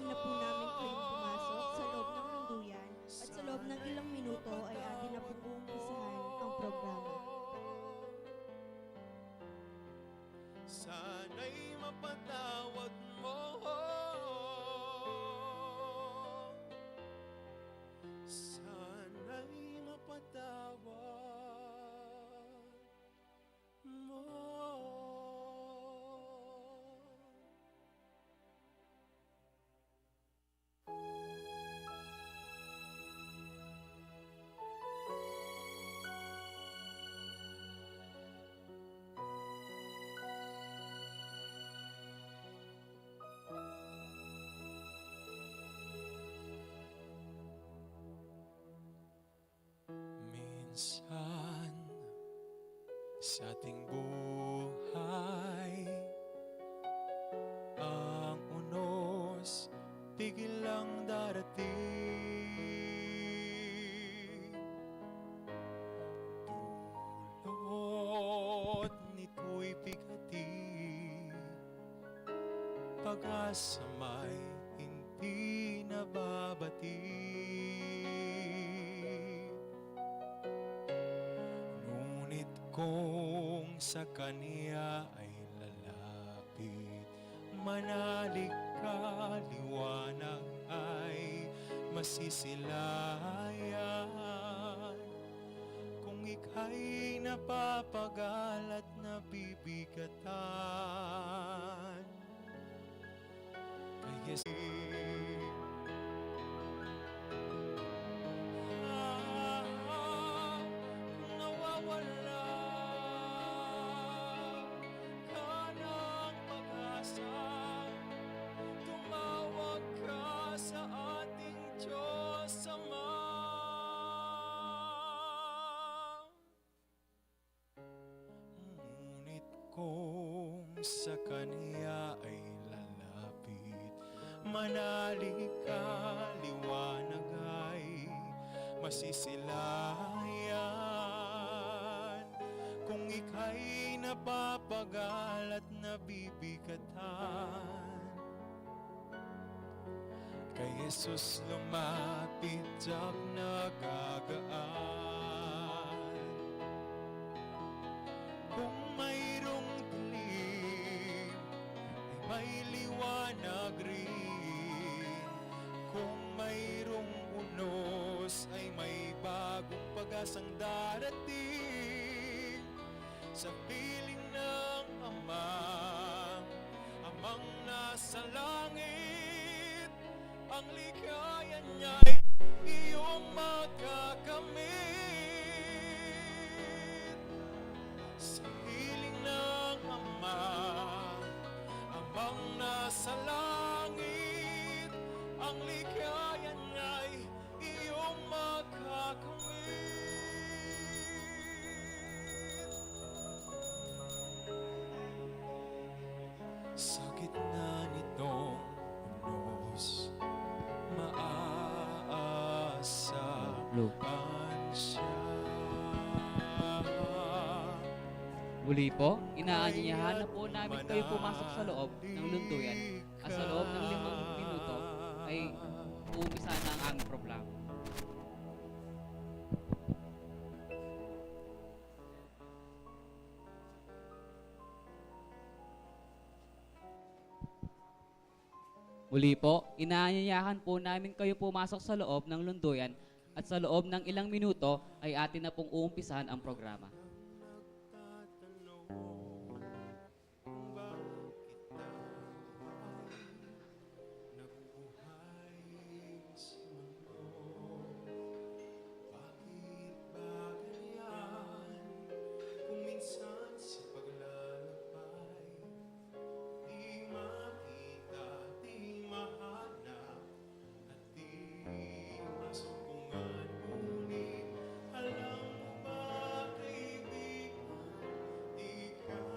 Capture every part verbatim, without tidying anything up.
na po namin kayong pumasok sa loob ng lunduyan at sa loob ng ilang minuto ay atin na pong uumpisahan ang programa. Sana'y mapatawad mo. Sana'y mapatawad mo. Minsan sa ating buhay, ang unos biglang darating. Dulot nito'y bigati, pag-asa may hindi nababati. Ngunit kung sa kanya ay lalapit, manalig ka, liwanag ay masisilayan. Kung ika'y napapagal at nabibigatan, kay Jes-, ah, nawawala ka ng pag-asa, tumawag ka sa ating Diyos Ama. Ngunit kung sa kanya ay lalapit, manalig ka, liwanag ay masisilayan. Kung ika'y napapagal at nabibigatan, kay Jesus lumapit at nagagaan. Kung mayroong dilim, ay may liwanag rin. Kung mayroong unos, ay may bagong pag-asang darating. Sa piling ng Ama, Amang nasa langit, ang ligaya niya'y iyong makakamit. Sa piling ng Ama, Amang nasa langit, ang ligaya niya'y iyong makakamit. Sa gitna nitong unos, maaasa Loob. Siya. Muli po, inaanyayahan na po namin kayo pumasok sa loob ng lunduyan. At sa loob ng limang minuto ay uumpisahan na ang aming programa. Muli po, inaanyayahan po namin kayo pumasok sa loob ng lunduyan at sa loob ng ilang minuto ay atin na pong uumpisahan ang programa. Kung bakit tayo ay nabubuhay sa mundo, bakit ba ganyan? Kung minsan sa paglalakbay, di makita, di mahanap, at di masumpungan, ngunit alam mo ba, kaibigan, ikaw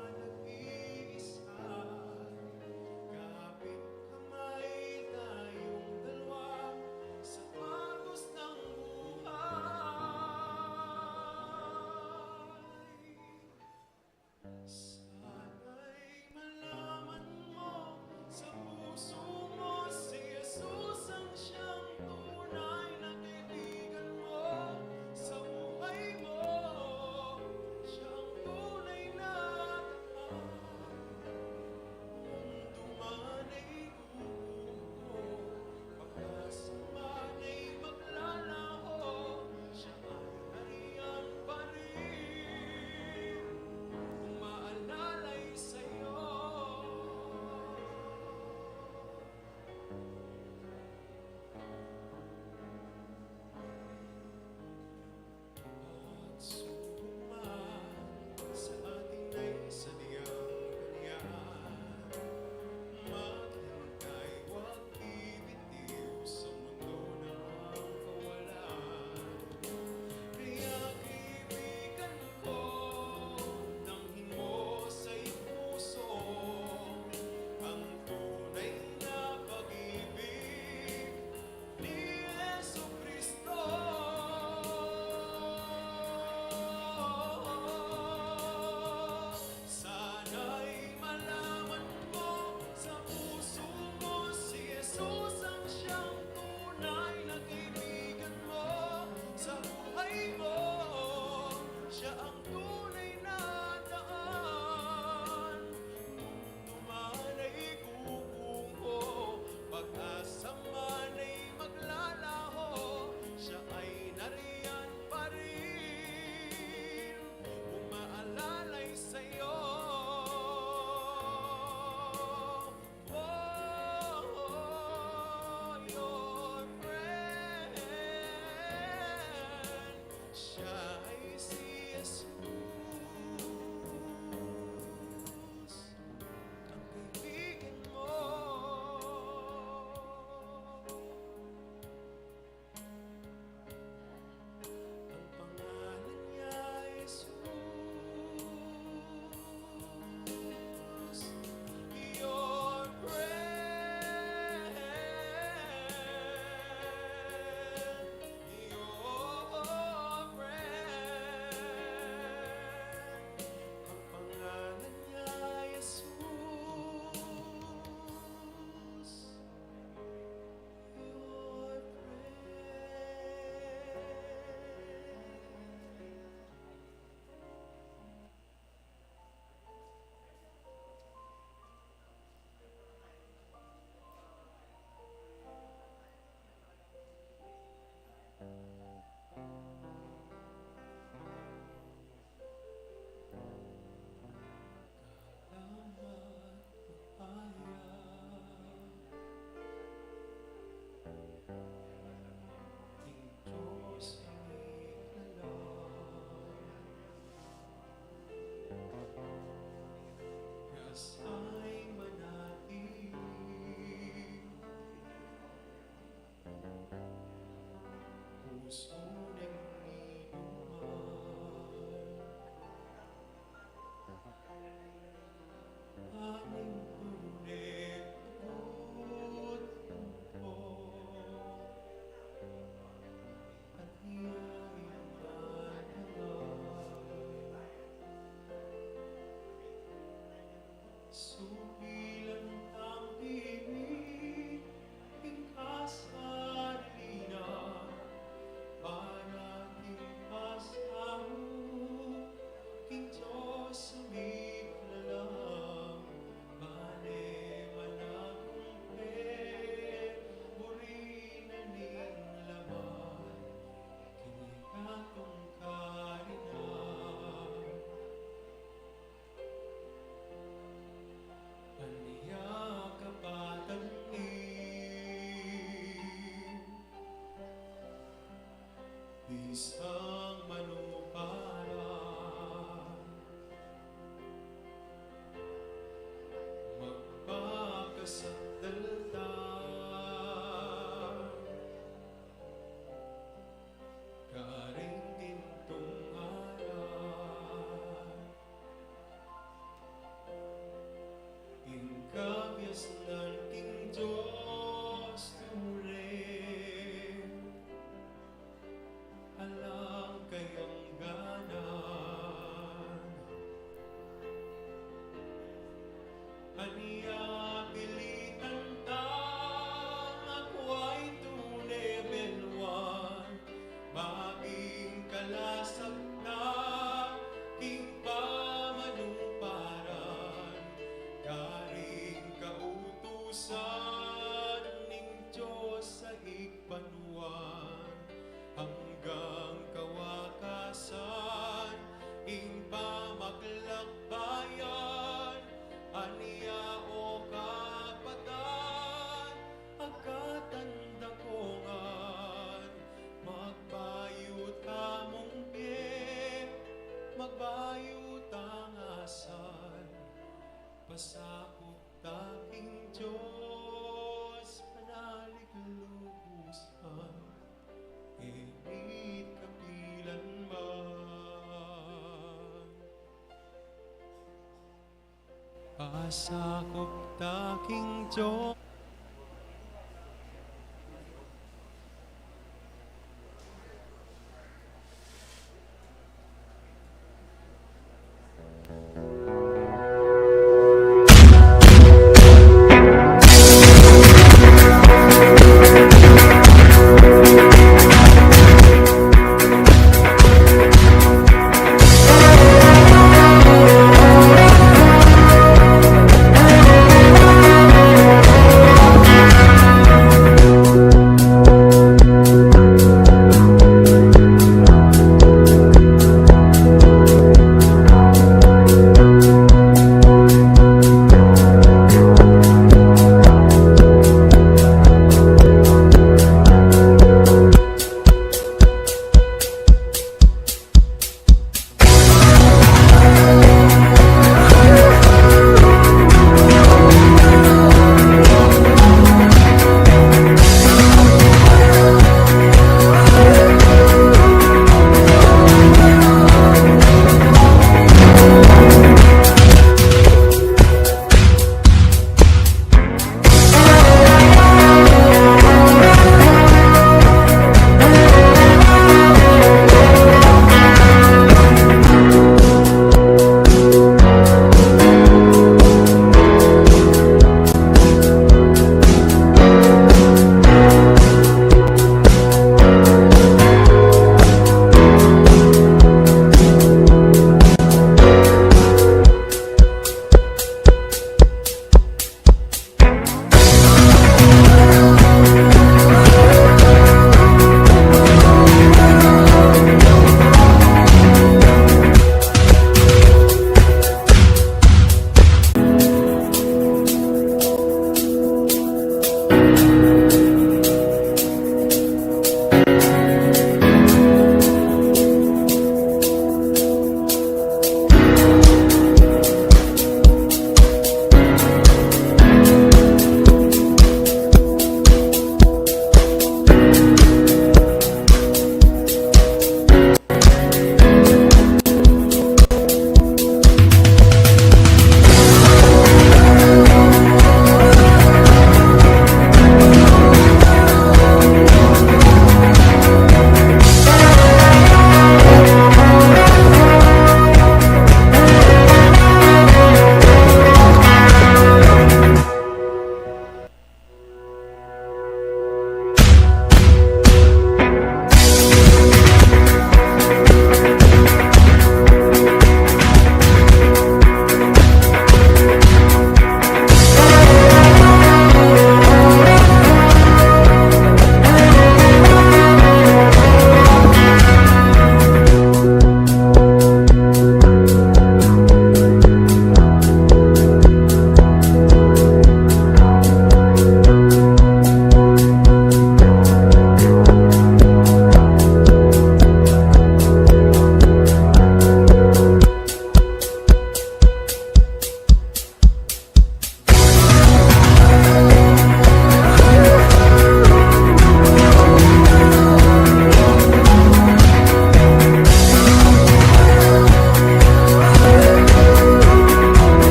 Pasakup ta king Dios.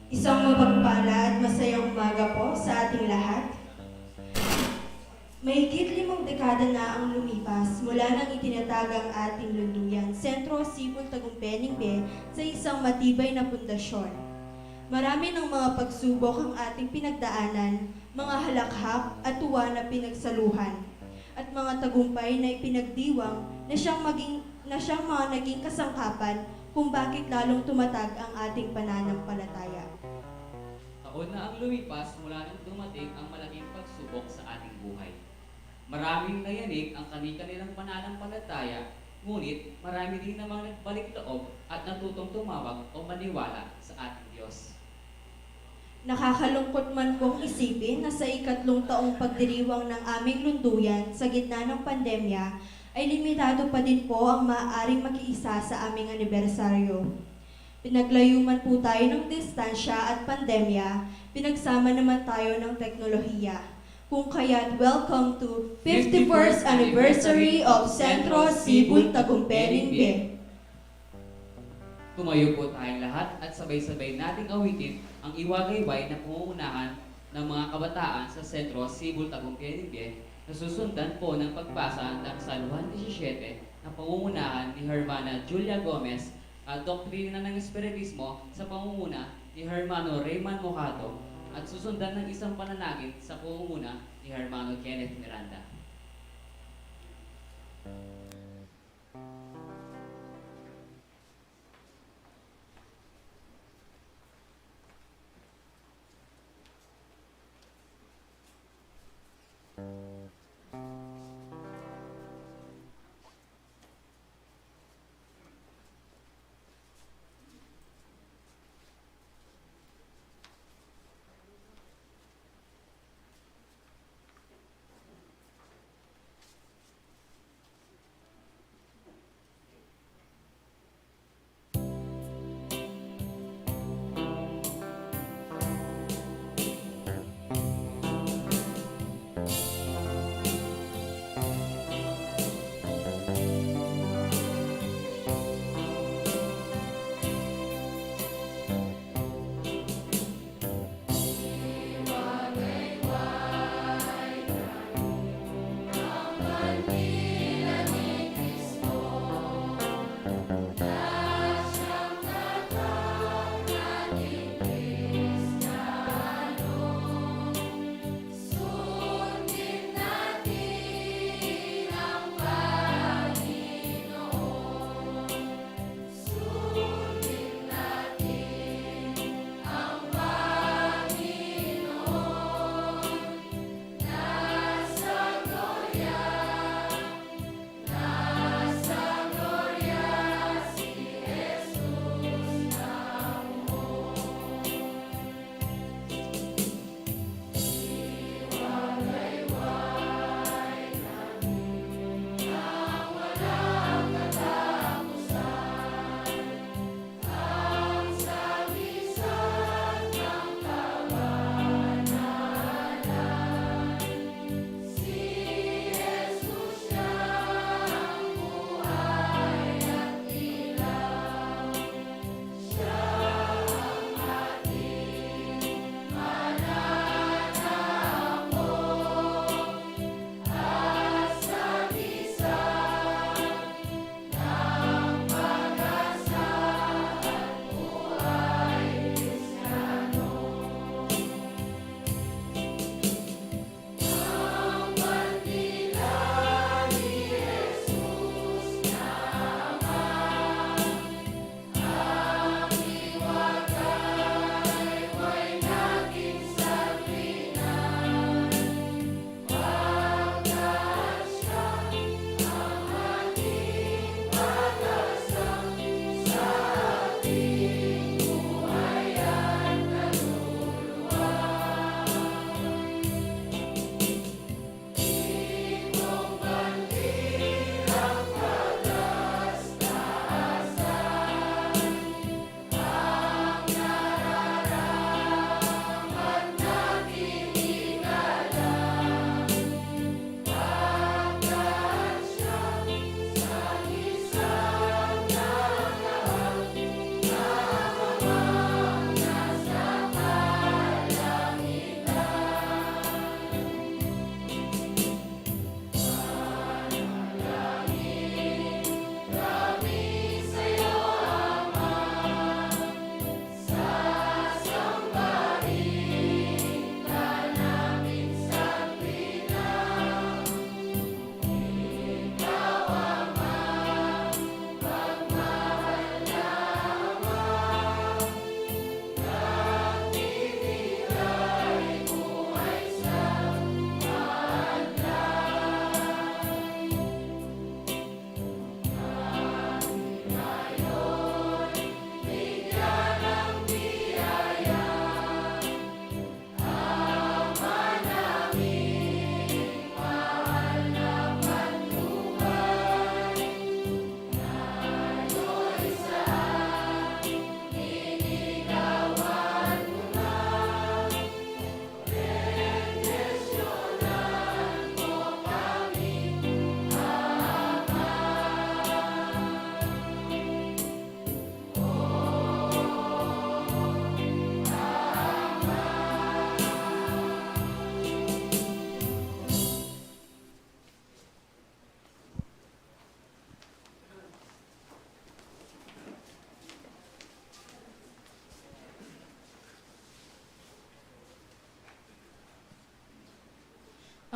Isang mapagpala at masayang umaga po sa ating lahat. Mahigit limang dekada na ang lumipas mula nang itinatag ang ating Lunduyan Sentro Sibul Tagumpay Ningbe sa isang matibay na pundasyon. Marami ng mga pagsubok ang ating pinagdaanan, mga halakhak at tuwa na pinagsaluhan, at mga tagumpay na ipinagdiwang na siyang maging, na siyang mga naging kasangkapan kung bakit lalong tumatag ang ating pananampalataya. Taon na ang lumipas mula nang dumating ang malaking pagsubok sa ating buhay. Maraming nayanig ang kani-kanilang pananampalataya, ngunit marami din namang nagbalik loob at natutong tumawag o maniwala sa ating Diyos. Nakakalungkot man pong isipin na sa ikatlong taong pagdiriwang ng aming Lunduyan sa gitna ng pandemya, ay limitado pa din po ang maaaring makiisa sa aming anibersaryo. Pinaglayo man po tayo ng distansya at pandemya, pinagsama naman tayo ng teknolohiya. Kung kaya't, welcome to fifty-first anniversary of Sentro Sibul Tagumpay Ningbe. Tumayo po tayong lahat at sabay-sabay nating awitin ang iwagayway na pangungunahan ng mga kabataan sa Sentro Sibul Tagumpay Ningbe, na susundan po ng pagbasa ng San Juan disisyete na pangungunahan ni Hermana Julia Gomez at Doktrina ng Espiritismo sa pangunguna ni Hermano Raymond Mojato at susundan ng isang panalangin sa pangunguna ni Hermano Kenneth Miranda.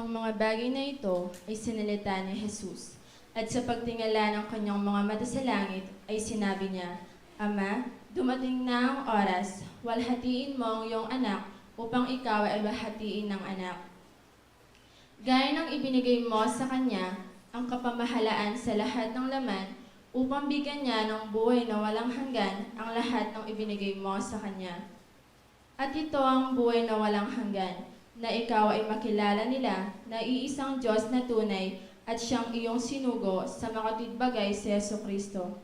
Ang mga bagay na ito ay sinalita ni Jesus, at sa pagtingala ng kanyang mga mata sa langit, ay sinabi niya, "Ama, dumating na ang oras, walhatiin mo ang iyong anak upang ikaw ay walhatiin ng anak." Gaya ng ibinigay mo sa kanya ang kapamahalaan sa lahat ng laman, upang bigyan niya ng buhay na walang hanggan ang lahat ng ibinigay mo sa kanya. At ito ang buhay na walang hanggan, na ikaw ay makilala nila na iisang Diyos na tunay at siyang iyong sinugo sa makatwid bagay, si Jesu Kristo.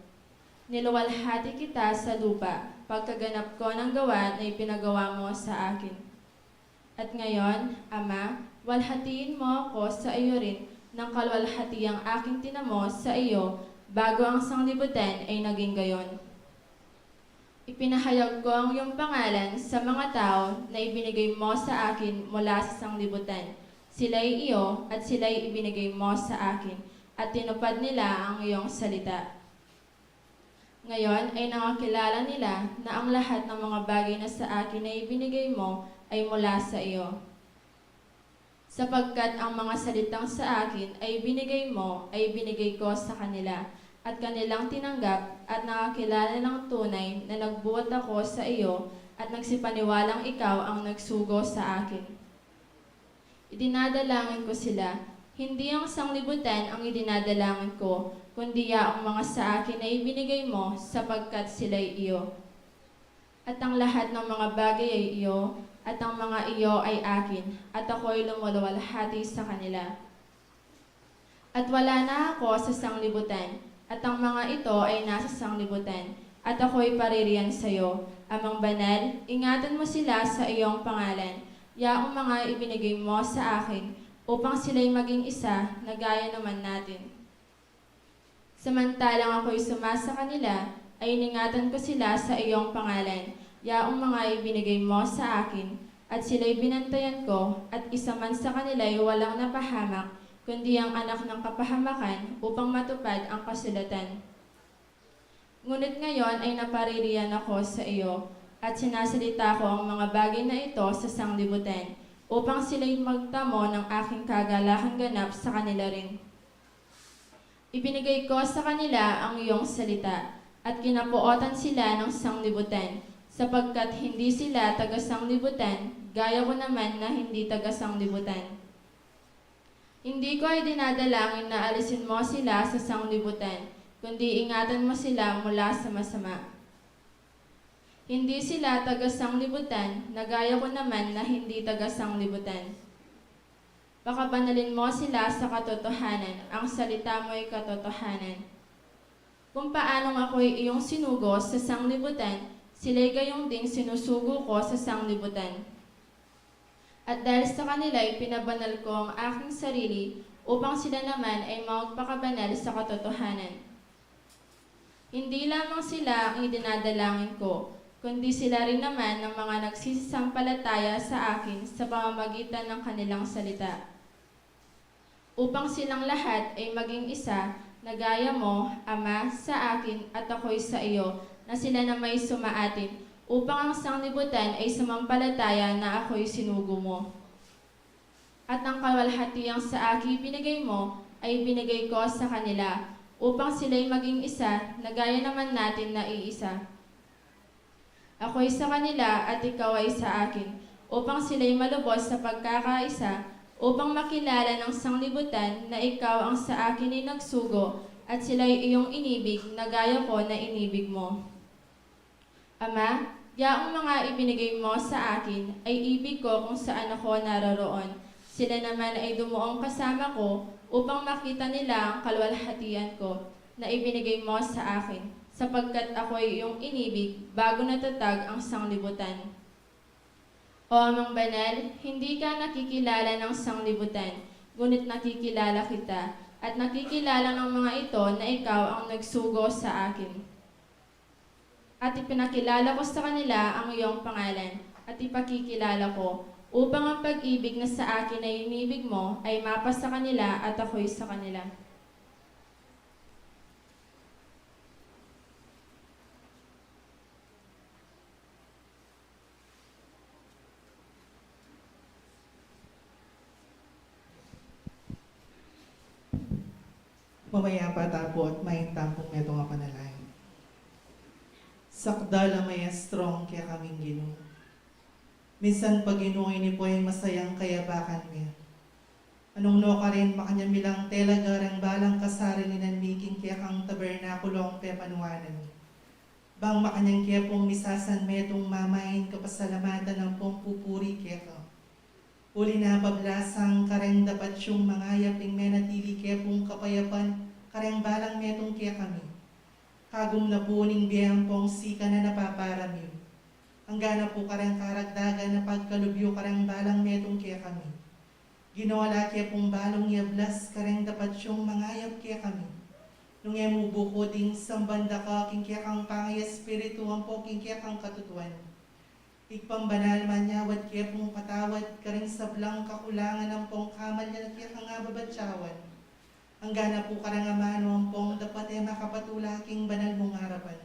Niluwalhati kita sa lupa, pagkaganap ko ng gawa na ipinagawa mo sa akin. At ngayon, Ama, walhatiin mo ako sa iyo rin, ng kaluwalhatiang aking tinamo sa iyo bago ang sanglibutan ay naging gayon. Ipinahayag ko ang iyong pangalan sa mga tao na ibinigay mo sa akin mula sa sanglibutan. Sila'y iyo at sila'y ibinigay mo sa akin, at tinupad nila ang iyong salita. Ngayon ay nakakilala nila na ang lahat ng mga bagay na sa akin na ibinigay mo ay mula sa iyo. Sapagkat ang mga salitang sa akin ay ibinigay mo, ay ibinigay ko sa kanila, at kanilang tinanggap, at nakakilala ng tunay na nagbuhat ako sa iyo, at nagsipaniwalang ikaw ang nagsugo sa akin. Idinadalangin ko sila. Hindi ang sanglibutan ang idinadalangin ko, kundi yaong mga sa akin na ibinigay mo, sapagkat sila'y iyo. At ang lahat ng mga bagay ay iyo, at ang mga iyo ay akin, at ako'y lumuluwalhati sa kanila. At wala na ako sa sanglibutan, at ang mga ito ay nasa sanglibutan, at ako'y paririyan sa iyo. Amang Banal, ingatan mo sila sa iyong pangalan, yaong mga ibinigay mo sa akin, upang sila'y maging isa na gaya naman natin. Samantalang ako'y sumasa kanila, ay iningatan ko sila sa iyong pangalan, yaong mga ibinigay mo sa akin, at sila'y binantayan ko, at isa man sa kanila'y walang napahamak, kundi ang anak ng kapahamakan, upang matupad ang kasulatan. Ngunit ngayon ay napaririyan ako sa iyo, at sinasalita ko ang mga bagay na ito sa sanglibutan, upang sila'y magtamo ng aking kagalakan ganap sa kanila rin. Ibinigay ko sa kanila ang iyong salita, at kinapuotan sila ng sanglibutan, sapagkat hindi sila taga-sanglibutan, gaya ko naman na hindi taga-sanglibutan. Hindi ko idinadalangin na alisin mo sila sa sanglibutan, kundi ingatan mo sila mula sa masama. Hindi sila taga-sanglibutan, na gaya ko naman na hindi taga-sanglibutan. Pakabanalin mo sila sa katotohanan, ang salita mo'y katotohanan. Kung paanong ako'y iyong sinugo sa sanglibutan, sila'y gayong ding sinusugo ko sa sanglibutan. At dahil sa kanila'y pinabanal ko ang aking sarili, upang sila naman ay magpakabanal sa katotohanan. Hindi lamang sila ang idinadalangin ko, kundi sila rin naman ang mga nagsisampalataya sa akin sa pamamagitan ng kanilang salita. Upang silang lahat ay maging isa, na gaya mo, Ama, sa akin at ako'y sa iyo, na sila na may sumaatin, upang ang sanglibutan ay sumampalataya na ako'y sinugo mo. At ang kaluwalhatiang sa akin ibinigay mo, ay ibinigay ko sa kanila, upang sila'y maging isa, na gaya naman natin na iisa. Ako'y sa kanila at ikaw ay sa akin, upang sila'y malubos sa pagkakaisa, upang makilala ng sanglibutan na ikaw ang sa akin ay nagsugo, at sila'y iyong inibig, na gaya ko na inibig mo. Ama, yaong mga ibinigay mo sa akin ay ibig ko kung saan ako naroroon. Sila naman ay dumuong kasama ko upang makita nila ang kaluwalhatian ko na ibinigay mo sa akin, sapagkat ako'y iyong inibig bago natatag ang sanglibutan. O Amang Banal, hindi ka nakikilala ng sanglibutan, ngunit nakikilala kita, at nakikilala ng mga ito na ikaw ang nagsugo sa akin. At ipinakilala ko sa kanila ang iyong pangalan, at ipakikilala ko, upang ang pag-ibig na sa akin ay inibig mo ay mapasa kanila at ako'y sa kanila. Mayap a tapu at maintang pung metung a panalangin. Sakdal a maestro ing kekaming Ginu. Minsan pa, Ginu, ini pu ing masayang kayabakan mi. Nung nukarin makanyan mi lang talaga reng balang kasarilinan mi king kekang tabernakulo a pepanuanan mi. Bang makanyan ke pung misasan metung mamain kapasalamatan ampong pupuri keka. Uli na pablasang kareng dapat yung mangayap ing menatili ke pung kapayapan kareng balang metung kekami. Kagum na pu ning bie ampong sikanan a paparamyu. Angga na pu kareng karagdagan a pagkalub yu kareng balang metung kekami. Ginu, ala ke pung balung yablas kareng dapat yung mangayap kekami. Nung e mu bukud ing samban da ka king kekang pangaiespiritu ampong king kekang katutuan. Ibpang banal, manyawad ke pung patawad kareng sablang kakulangan ampong kamalyan a kekang ababatyawan. Angga na pu kareng amanu ampong dapat e makapatula king banal mung arapan.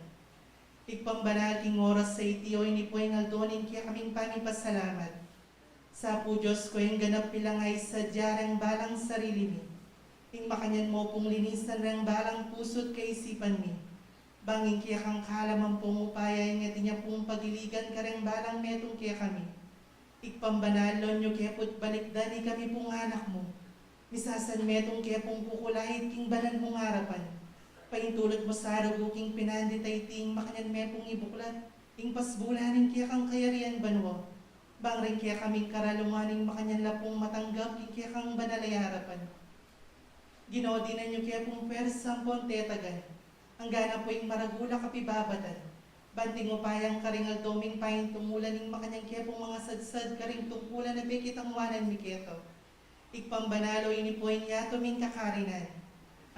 Ibpang banal, king oras a iti o ini pu ing aldo ning kekaming pamipasalamat. Sa pu, Dios ko, ing ganap mi lang a isadya reng balang sarili mi. Ing makanyan mu pung linisan reng balang pusu't kaisipan mi. Bang ing kekang kalam ampong upaya ing atin ya pung pagiligan kareng balang metung kekami. Ibpang banal, loan yu ke pu't balikdan ikami pung anak mu. Misasan metung ke pung kukulait king banal mung arapan. Paintulut mu sa rugu king pinandit a iti ing makanyan me pung ibuklat ing pasbulan ning kekang kayarian banua. Bang reng kekaming karalungan ing makanyan la pung matanggap king kekang banal a arapan. Ginu, dinan yu ke pung pwersa ampong tetagan. Angga na pu ing maragul a kapibabatan. Banting upayang karing aldo ming paintungulan ing makanyan ke pung mangasadsad karing tungkulan a pekitangwanan mi keka. Ibpang banal, o ini pu ing yatu ming kakarinan.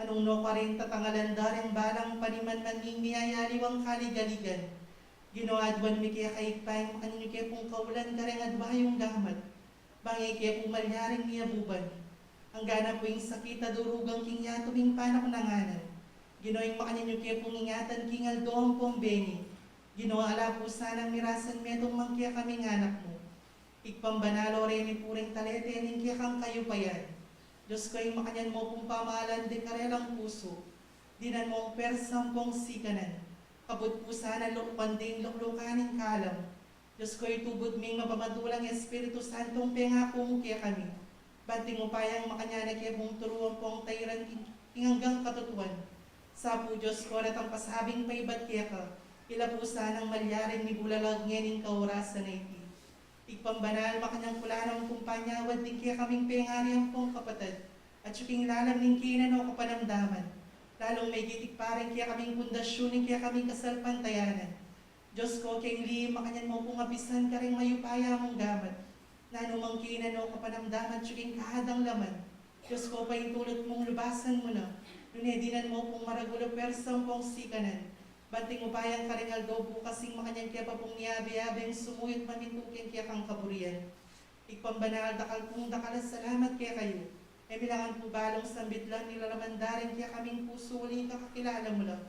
Nung nukarin tatangalan da reng balang panimanman ming miyayaliwang kaligaligan. Ginu, aduan mi keka Ibpa ing makanyan yu ke pung kaulan kareng adwa yung gamat. Bang e ke pu malyaring miyabuban. Angga na pu ing sakit a durugang king yatu ming panakunanganan. Ginu, ing makanyan yu ke pung ingatan king aldo ampong bengi. Ginu, ala pu sanang mirasan metung mang kekaming anak mu. Ibpang banal, o reni pu reng talete ning kekang kayupayan. Dios ko, ing makanyan mu pung pamalan deng karelang pusu. Dinan mung pwersa ampong sikanan. Kabud pu sana lukman ding luklukan ning kalam. Dios ko, itubud ming mapamadulang Espiritu Santung pengaku mu kekami. Banting upayang makanyan na ke pung turu ampong tairan king, king anggang katutuan. Sa pu, Dios ko, datang pasabing paibat keka, ila pu sanang malyaring mibulalag ngening kaorasan a iti. Ibpang banal, makanyan ku la nung kumpanyawad ding kekaming pengari ampong kapatad, at king lalam ning kainan o kapanamdaman, lalung maigit ing pareng kekaming pundasyun ning kekaming kasalpantayanan. Dios ko, keng lihim makanyan mu pung apisan kareng mayupaya mung gamat. Nanu mang kainan o kapanamdaman, king kahadang laman, Dios ko, paintulut mung lubasan mu na. Nune dinan mu pung maragul a pwersa ampong sikanan. Banting upayang karing aldo bukas ing makanyan ke pa pung miyabe-yabeng sumuyut mamintu keng kekang kaburian. Ibpang banal, dakal pung dakal a salamat kekayu. E mi la ngan pu balung sambit la ing lalaman da ring kekaming pusu uling kakakilala mu la.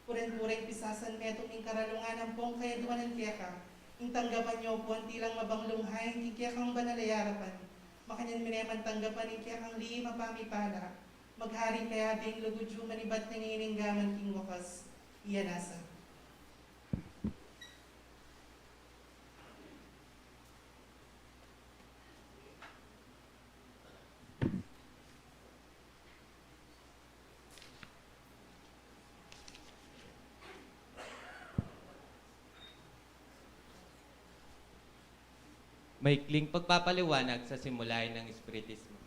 Puren-puren pisasan metung ing karalungan ampong kayaduanan keka. Ing tanggapan yu pu anti lang mabang lunghain king kekang banal a arapan. Makanyan mi ne man tanggapan ing kekang lihim a pamipala. Maghari kaya ing lugud yu manibat ngening angga man king wakas. Iya na sa. Maikling pagpapaliwanag sa simulain ng Espiritismo.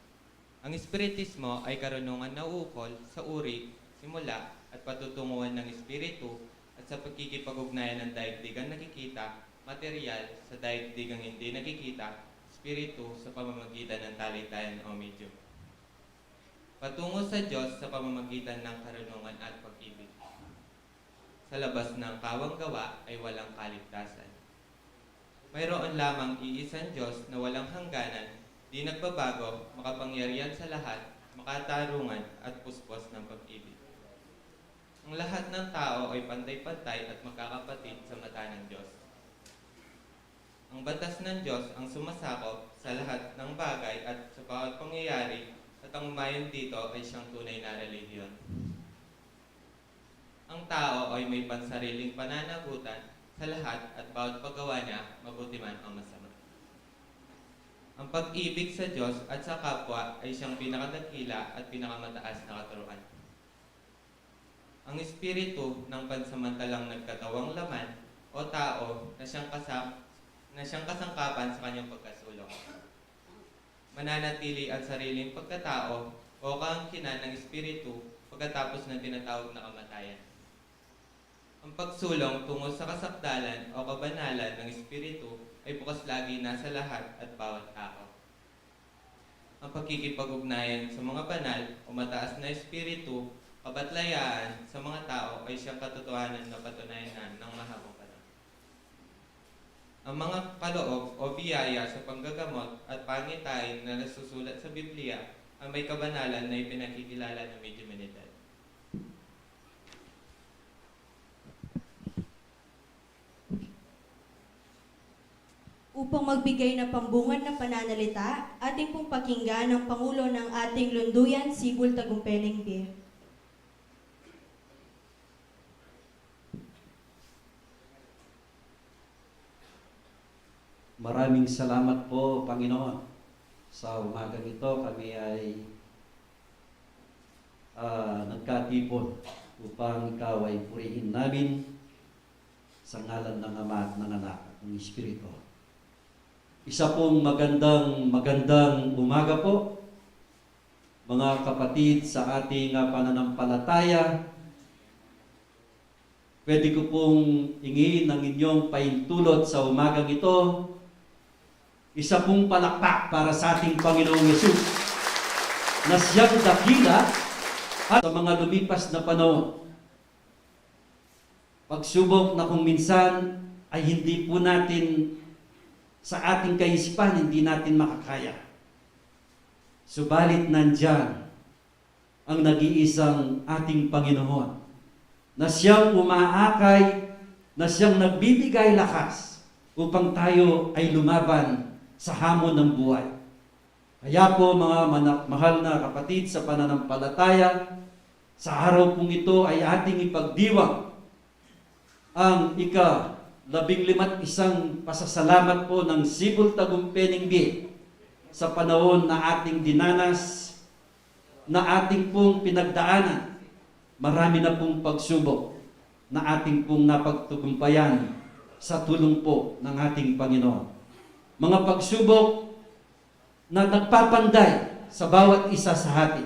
Ang Espiritismo ay karunungan na uukol sa uri, simula, at patutunguhan ng Espiritu at sa pakikipag-ugnayan ng daigdigang nakikita, materyal, sa daigdigang hindi nakikita, espiritu, sa pamamagitan ng talentayan o medium. Patungo sa Diyos sa pamamagitan ng karunungan at pag-ibig. Sa labas ng kawang gawa ay walang kaligtasan. Mayroon lamang iisang Diyos na walang hangganan, di nagbabago, makapangyarihan sa lahat, makatarungan, at puspos ng pag-ibig. Ang lahat ng tao ay pantay-pantay at magkakapatid sa mata ng Diyos. Ang batas ng Diyos ang sumasakop sa lahat ng bagay at sa bawat pangyayari, at ang umayon dito ay siyang tunay na relihiyon. Ang tao ay may pansariling pananagutan sa lahat at bawat paggawa niya, mabuti man o masama. Ang pag-ibig sa Diyos at sa kapwa ay siyang pinakadakila at pinakamataas na katuruan. Ang espiritu ng pansamantalang nagkatawang laman o tao na siyang kasam-, na siyang kasangkapan sa kanyang pagkasulong. Mananatili ang sariling pagkatao o kaangkinan ng espiritu pagkatapos ng tinatawag na kamatayan. Ang pagsulong tungo sa kasakdalan o kabanalan ng espiritu ay bukas lagi nasa lahat at bawat tao. Ang pakikipag-ugnayan sa mga banal o mataas na espiritu, kabatlayaan sa mga tao ay siyang katotohanan na patunayan na ng mahabang panahon. Ang mga kaloob o biyaya sa panggagamot at pangitain na nasusulat sa Biblia ay may kabanalan na ipinakikilala ng may divinidad. Upang magbigay ng pambungad na pananalita, atin pong pakinggan ang Pangulo ng ating Lunduyan Sibul Tagumpay ng Bie. Maraming salamat po, Panginoon. Sa umagang ito, kami ay, ah, nagkatipon upang ikaw ay purihin namin sa ngalan ng Ama at ng Anak at ng Espiritu. Isa pong magandang, magandang umaga po, mga kapatid sa ating, ah, pananampalataya. Pwede ko pong ingin ang inyong paintulot sa umagang ito, isa pong palakpak para sa ating Panginoong Yesus na siyang dakila at sa mga lumipas na panahon. Pagsubok na kung minsan ay hindi po natin sa ating kaisipan, hindi natin makakaya. Subalit nandiyan ang nag-iisang ating Panginoon, na siyang umaakay, na siyang nagbibigay lakas upang tayo ay lumaban sa hamon ng buhay. Kaya po, mga mana-, mahal na kapatid sa pananampalataya, sa araw pong ito ay ating ipagdiwang ang ika-labing lima't isang pasasalamat po ng Sibul Tagumpay ng Bie sa panahon na ating dinanas, na ating pong pinagdaanan. Marami na pong pagsubok na ating pong napagtagumpayan sa tulong po ng ating Panginoon. Mga pagsubok na nagpapanday sa bawat isa sa atin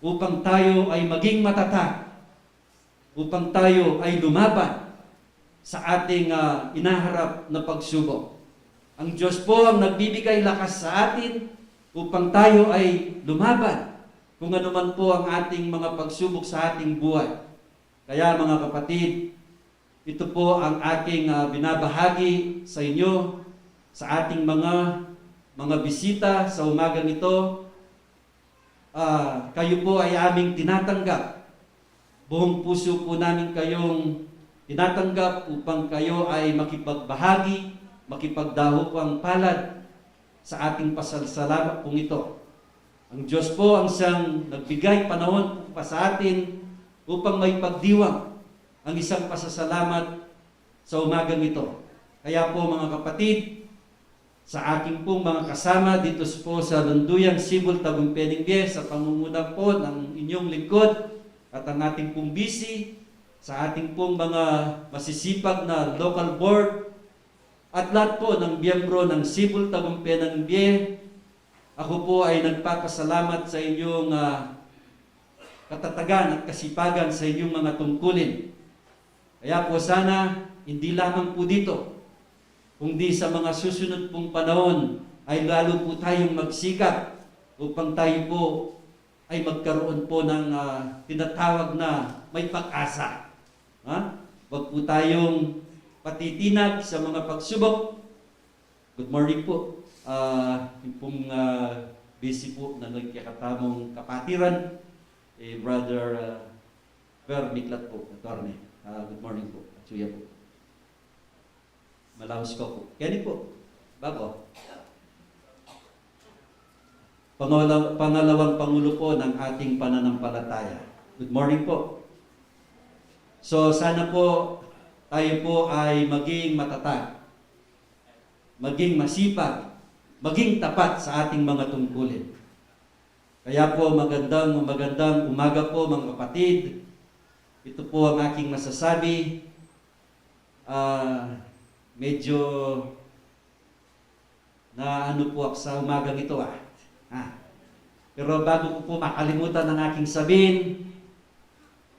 upang tayo ay maging matatag, upang tayo ay lumaban sa ating, ah, inaharap na pagsubok. Ang Diyos po ang nagbibigay lakas sa atin upang tayo ay lumaban kung anuman po ang ating mga pagsubok sa ating buhay. Kaya, mga kapatid, ito po ang aking, ah, binabahagi sa inyo, sa ating mga, mga bisita sa umagang ito. Ah, kayo po ay aming tinatanggap. Buong puso po namin kayong tinatanggap upang kayo ay makipagbahagi, makipagdaho po ang palad sa ating pasasalamat pong ito. Ang Diyos po ang siyang nagbigay panahon po pa sa atin upang maipagdiwang ang isang pasasalamat sa umagang ito. Kaya po, mga kapatid, sa aking pong mga kasama dito po sa Lunduyang Sibul Tagumpay ng Bie, sa pangunguna po ng inyong lingkod at ang ating pong bisi, sa ating pong mga masisipag na local board, at lahat po ng miyembro ng Sibul Tagumpay ng Bie, ako po ay nagpapasalamat sa inyong, ah, katatagan at kasipagan sa inyong mga tungkulin. Kaya po sana, hindi lamang po dito, kundi sa mga susunod pong panahon ay lalo po tayong magsikap upang tayo po ay magkaroon po ng, ah, tinatawag na may pag-asa. Ha? Wag po tayong patitinag sa mga pagsubok. Good morning po. Ah, yung pong, ah, bisi po na nagkakatamong kapatiran, eh, Brother, ah, Ver Miklat po, attorney. Ah, good morning po. Atsuya po. Malaus ko po. Kenny po. Bago. Pangala-, pangalawang pangulo po ng ating pananampalataya. Good morning po. So, sana po tayo po ay maging matatag, maging masipag, maging tapat sa ating mga tungkulin. Kaya po, magandang, magandang umaga po, mga kapatid. Ito po ang aking masasabi. Ah, medyo na ano po ako sa umagang ito, ah. Ah. Pero bago ko po makalimutan ang aking sabihin,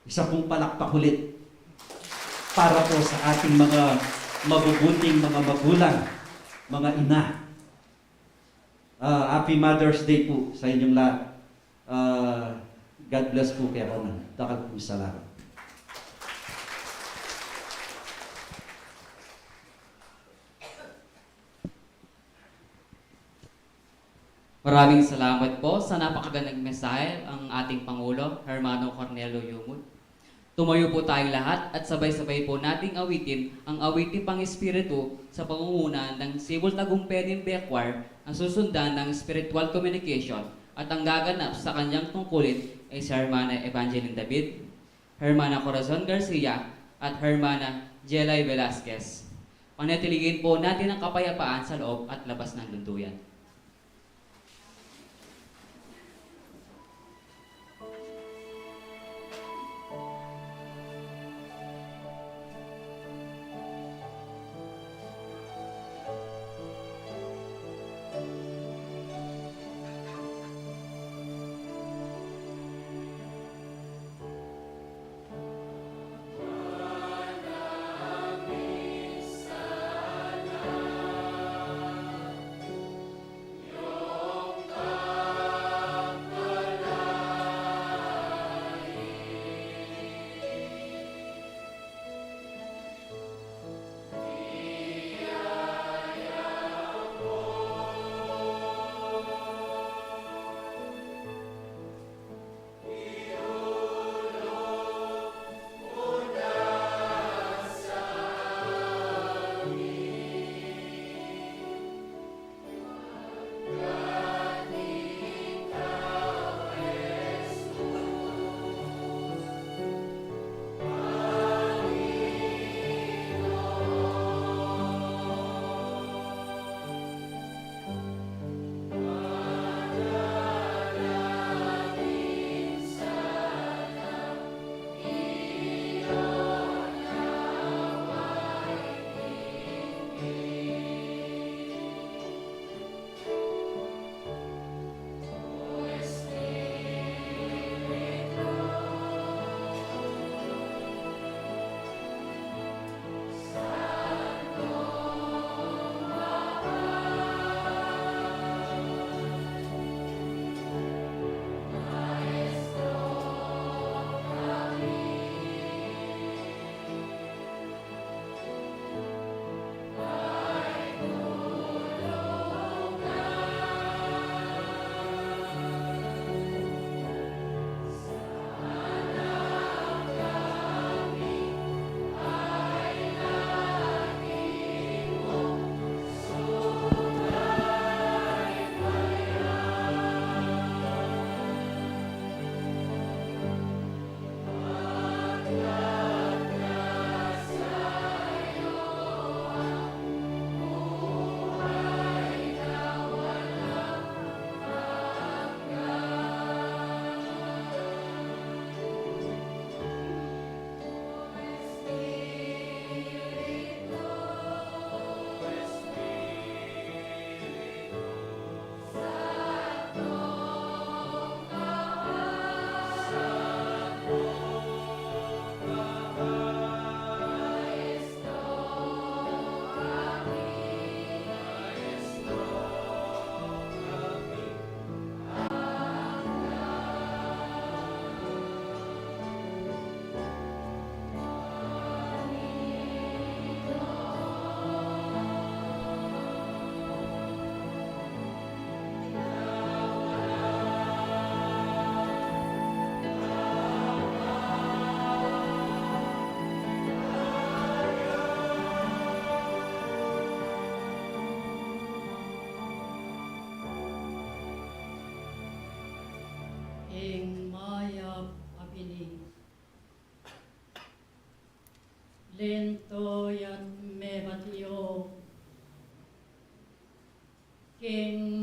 isa pong palakpak ulit para po sa ating mga mabubuting mga magulang, mga ina. Ah, happy Mother's Day po sa inyong lahat. Ah, God bless po kaya ko na. Dakal pong salamat. Maraming salamat po sa napakagandang mensahe ang ating Pangulo, Hermano Cornelio Yumul. Tumayo po tayong lahat at sabay-sabay po nating awitin ang awiting pang-espiritu sa pangunguna ng Cebu Tagumpay Limbe Choir na susundan ng spiritual communication at ang gaganap sa kanyang tungkulin ay si Hermana Evangeline David, Hermana Corazon Garcia, at Hermana Jelay Velasquez. Panatilihin po natin ang kapayapaan sa loob at labas ng dunduyan.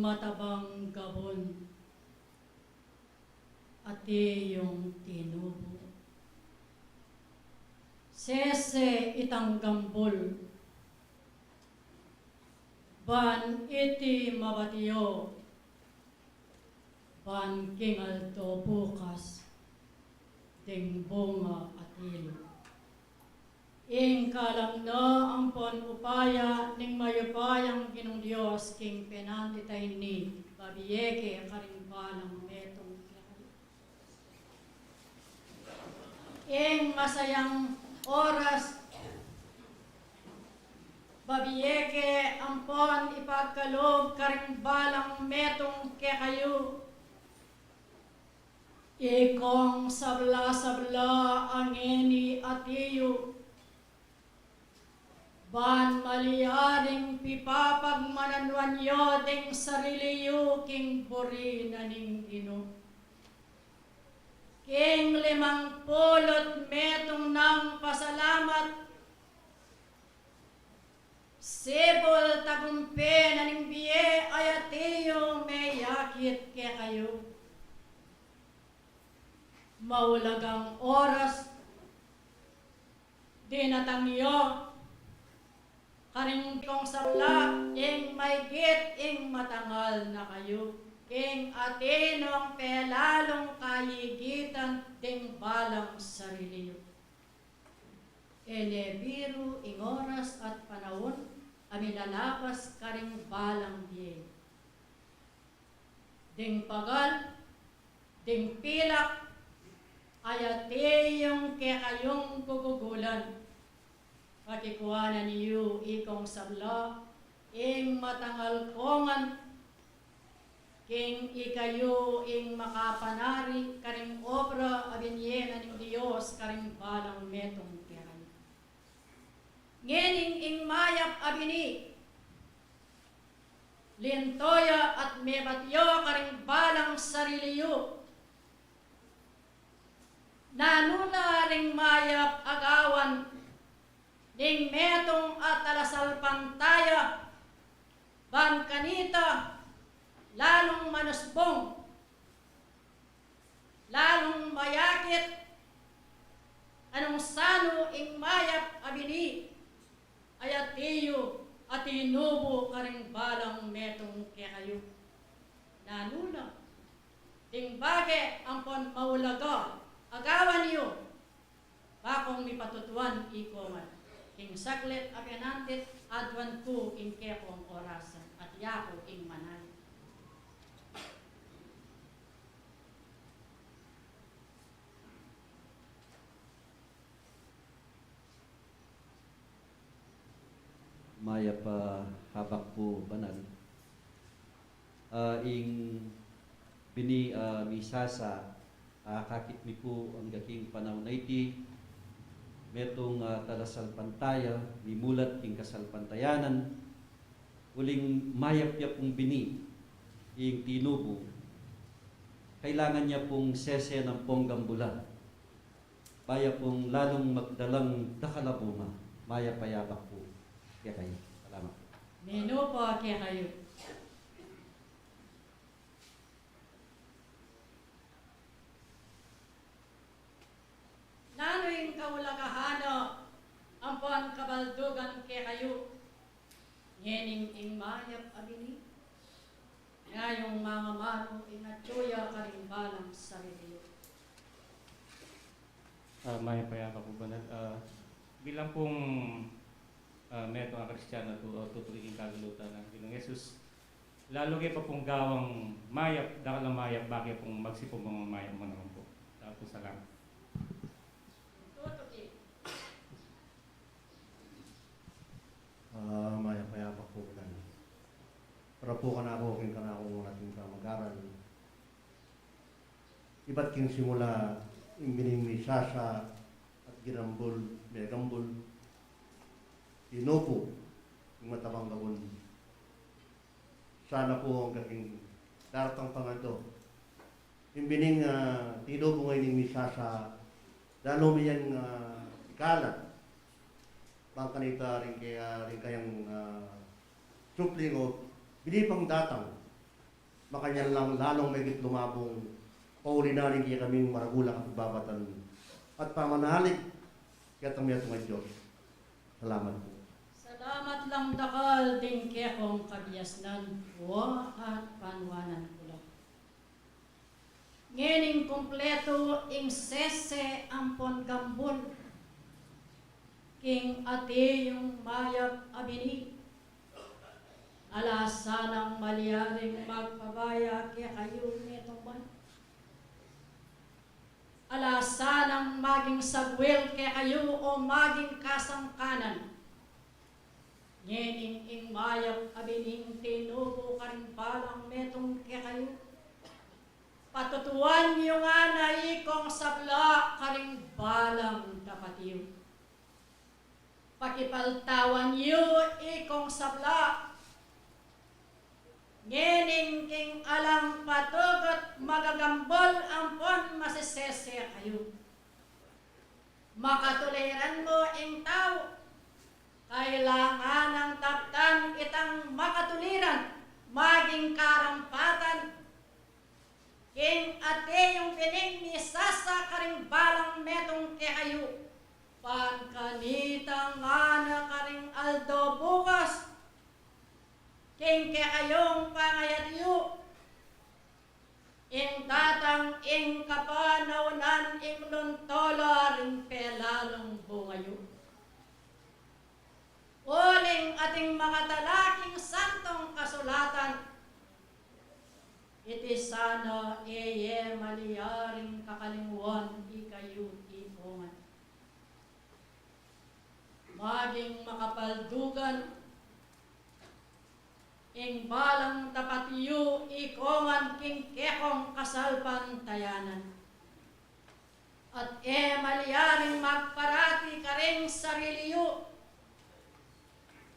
Matabang gabun, atiu ing tinubu. Sese itang gambul, ban iti mabatio, ban king aldo bukas, ding bunga atilu. Ing kalam na ampon upaya ning mayupayang Ginung Dios king penandit a ini, babie ke karing balang metung kekayu. Ing masayang oras, babie ke ampon ipagkalub karing balang metung kekayu. Ikong sabla-sabla a ngeni atiu, ban malyaring pipapagmananuan yu ding sarili yu king buri na ning Ginu. King limang pulu't metung nang pasalamat, sipul tagumpe na ning bie, ay atiu meyakit kekayu. Maulagang oras, dinatang yu karing ikong sabla, ing maygit ing matangal na kayu, king atin nong pelalung kayigitan ding balang sarili yu. E ne biru ing oras at panaun a milalabas karing balang bie. Ding pagal, ding pilak, ay atiu ing kekayung gugugulan. Pakikuanan yu ikong sabla, ing matangal kongan, king ikayu ing makapanari karing obra a binie na ning Dios karing balang metung kekayu. Ngening ing mayap a bini, linto ya at mebat yu karing balang sarili yu. Nanu na ring mayap a gawan ning metung a talasalpantaya, ban kanita lalung manusbung, lalung mayakit, nung sanu ing mayap a bini, ay atiu a tinubu karing balang metung kekayu. Nanu na ding bage ampon maulaga a gawan yu, bakung mipatutuan ikoman. King saglit a penandit, aduan ku ing kekong orasan, at yaku ing manayap. Mayap a habak pu, banal. Ah, ing bini, ah, misasa, ah, akakit mi pu angga king panaun a iti, metung, ah, talasalpantaya, mimulat king kasalpantayanan, uling mayap ya pung bini, ing tinubu, kailangan ya pung sese nang punggambulan. Ba ya pung lalung magdalang dakal a bunga. Mayap a yabak pu kekayu. Salamat. Menupa kekayu. Nanu ing kaulagahan na ampon kabaldugan kekayu, ngening ing mayap a bini? Ngayung mamamanu ing atyu ya karing balang sarili yu. Ah, mayap a yabak pu, banal. Ah, bilang pung, ah, metung a Kristiano, tu-, ah, tutuki king kagulutan nang Ginung Jesus, lalu ke pa pung gawang mayap, dakal a mayap, bake pung magsipung mayap mu naman pu. Tapos, salamat. Tutuki. Ah, mayap a yabak pu, banal. Para pu kanaku, king kanaku ngan ating pamag-aral, ibat king simula, ing bining misasa at ginambul, megambul, tinubu, ing matabang gabun. Sana pu angga king daratang pang aldo, ing bining, ah, tinubu ngening misasa, lalu mi yang, ah, ikalat. Bang kanita ring kaya, ring kayang, ah, supling o bini pang datang. makanyan lang lalung mekit lumabung pauli na ring kekaming maragul a kapagbabatan at pamanalig ketang metung a Dios. Salamat pu. Salamat lang dakal ding kekong kabiasnan, wa at panuanan ku la. Ngening kumpletu ing sese ampon gambul king ati yung mayap a bini. Ala sanang malyaring magpabaya kekayu metung ban. Ala sanang maging sagwil kekayu o maging kasangkanan. Ngening ing mayap a bining tinubu karing balang metung kekayu, patutuan yu ngana ikong sabla karing balang dapat yu. Pakipaltawan yu ikong sabla. Ngening king alang patugut magagambul ampon masisese kayu. Makatuliran mu ing tau. Kailangan nang daptan itang makatuliran, maging karampatan. King ati yung bining misasa karing balang metung kekayu, ban kanita ngana karing aldo bukas, king kekayung pangayat yu, ing datang ing kapanaunan ing lunto la ring pelalung bunga yu. Uling ating makatala king Santong Kasulatan, iti sana e ye malyaring kakalingwan ikayu ikongan. Maging makapaldugan ing balang dapat yu ikongan king kekong kasalpantayanan. At e malyaring magparati karing sarili yu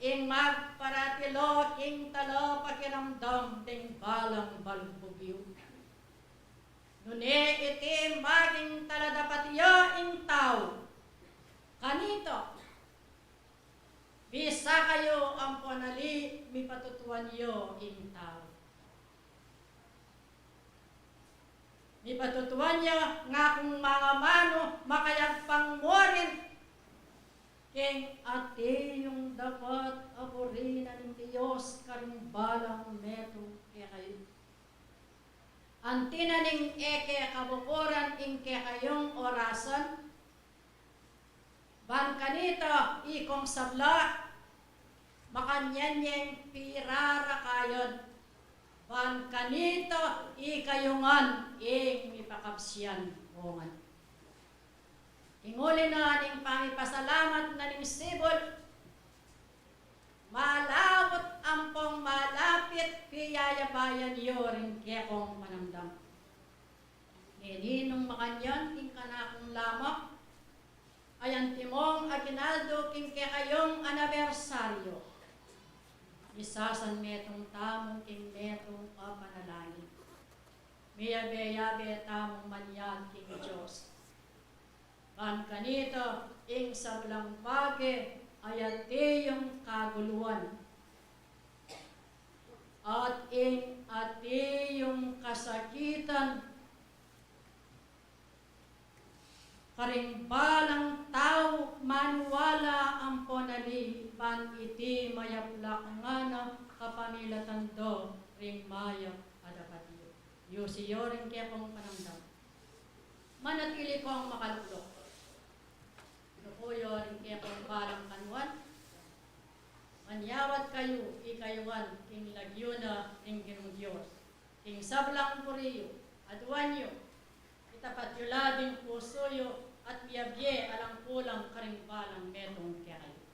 ing magparati lo king talapakiramdam ding balang balbug yu. Nune iti maging taladapat ya ing tau. Kanita, bisa kayu ampon ali, mipatutuan yu ing tau. Mipatutuan ya ngakung mangamanu, makayagpang mu rin king ati yung dapat a burinan ning Dios karing balang metung kekayu. Anti na ning e ke kabukuran ing kekayung orasan, ban kanita ikong sabla, makanyan yeng pirarakayan, ban kanita ikayu ngan ing mipakabsian ku ngan. King uli na ning pamipasalamat na ning sibul, malawut ampong malapit, piyayabayan yu ring kekong panamdam. Ngeni nung makanyan king kanakung lama, ay antimong aginaldo king kekayung anibersaryu, misasan metung tamu king metung a panalangin. Miyabe-yabe tamung manyad king Dios. Ban kanita ing sablang bage ay ati yung kaguluan, at ing ati yung kasakitan, karing balang tau maniwala ampon ali, ban iti mayap la ngana kapamilatan da ring mayap a dapat yu. Yusi yu ring kekong panamdam. Manatili kong makaluklok. Nuku yu ring kekong balang kanuan. Manyawad kayu, ikayu ngan king lagyu na ning Ginung Dios. King sablang buri yu, aduan yu, itapat yu la ding pusu yu, at miyabie alang kulang karing balang metung kekayu.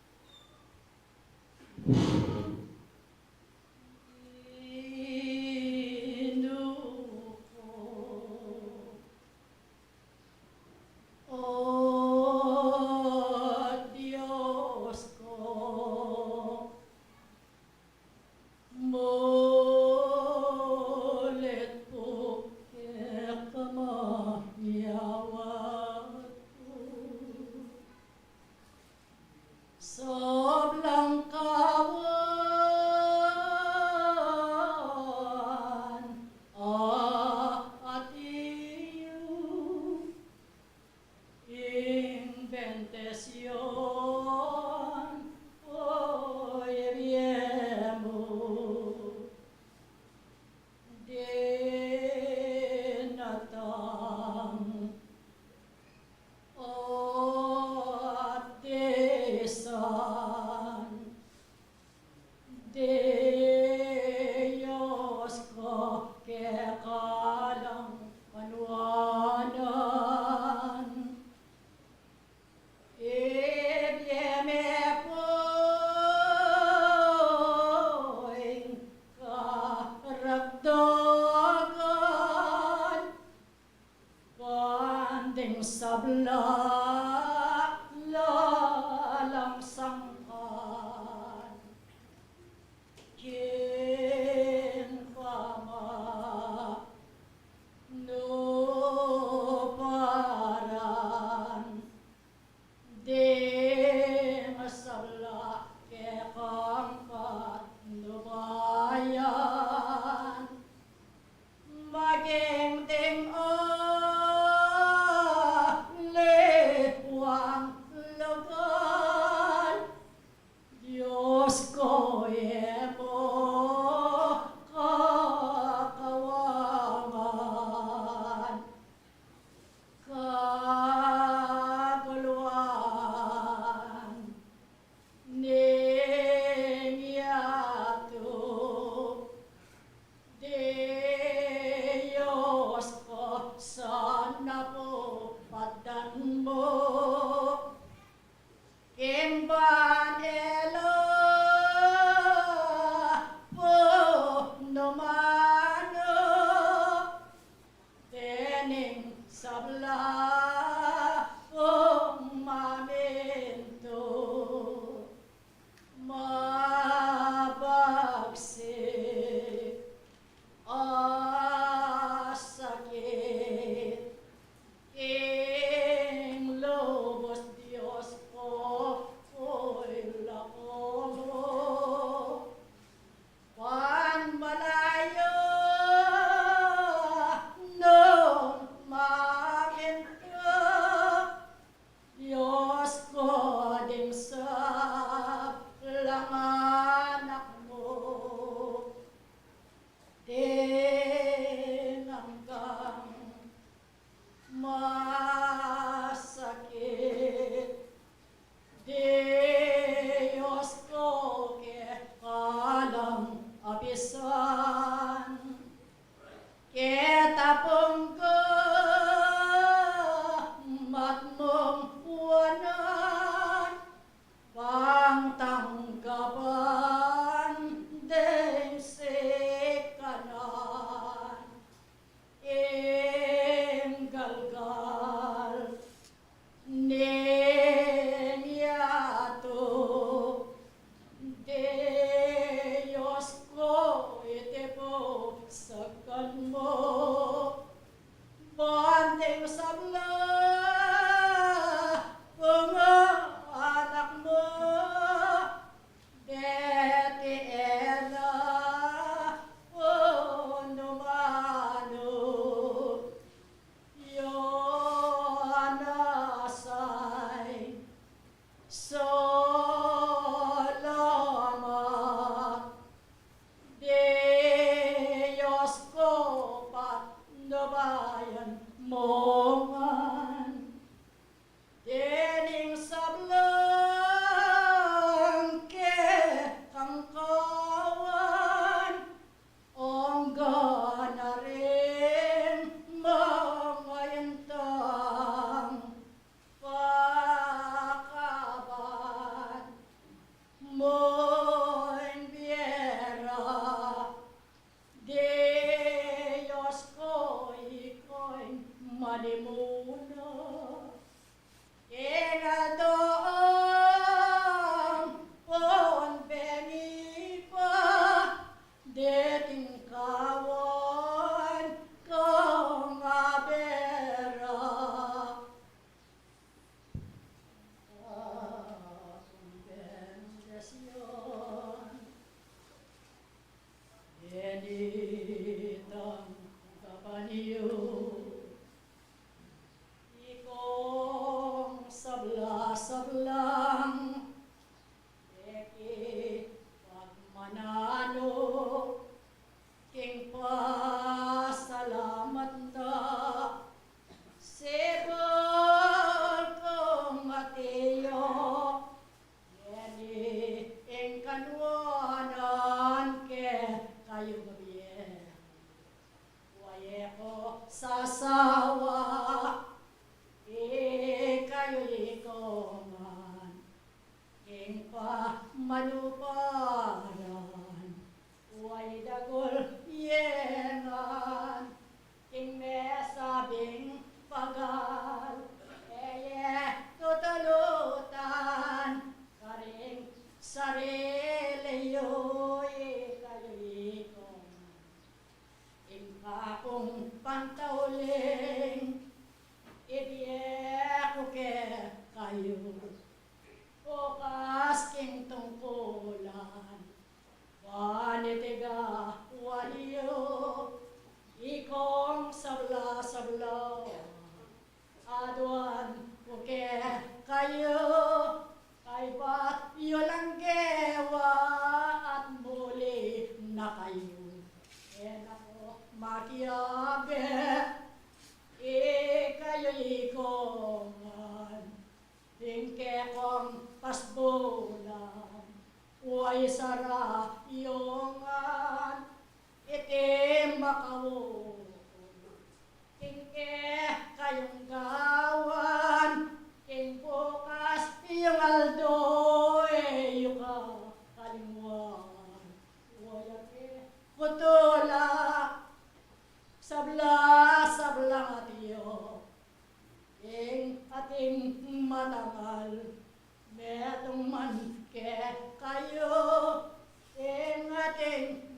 Inu ko, O Dios ko, mulit pu keka manyawad ku. Sablang kawa Dios ko, keka lang panuanan, ibie me pu ing karagdagan, ban ding sabla la lang sangkan king pamanuparan. Ding sabla kekang patnubayan, maging ding aliwang lugal, Dios ko, e mu kakawangan kaguluan ning yatu. Dios ko, sana pu patdan mu king ban e la pu numanu, dening sabla pung mamintu, mabagsik a sakit, king lubus Dios ko, uy, lako mu. Ban malayu nung mamintu, Dios ko, ding sablang anak mu, ding anggang masakit. Dios ko, keka lang abisan, keta pung gamat mung wanan, bang tanggapan ding sikanan ing galgal ning yatu. Dios ko, e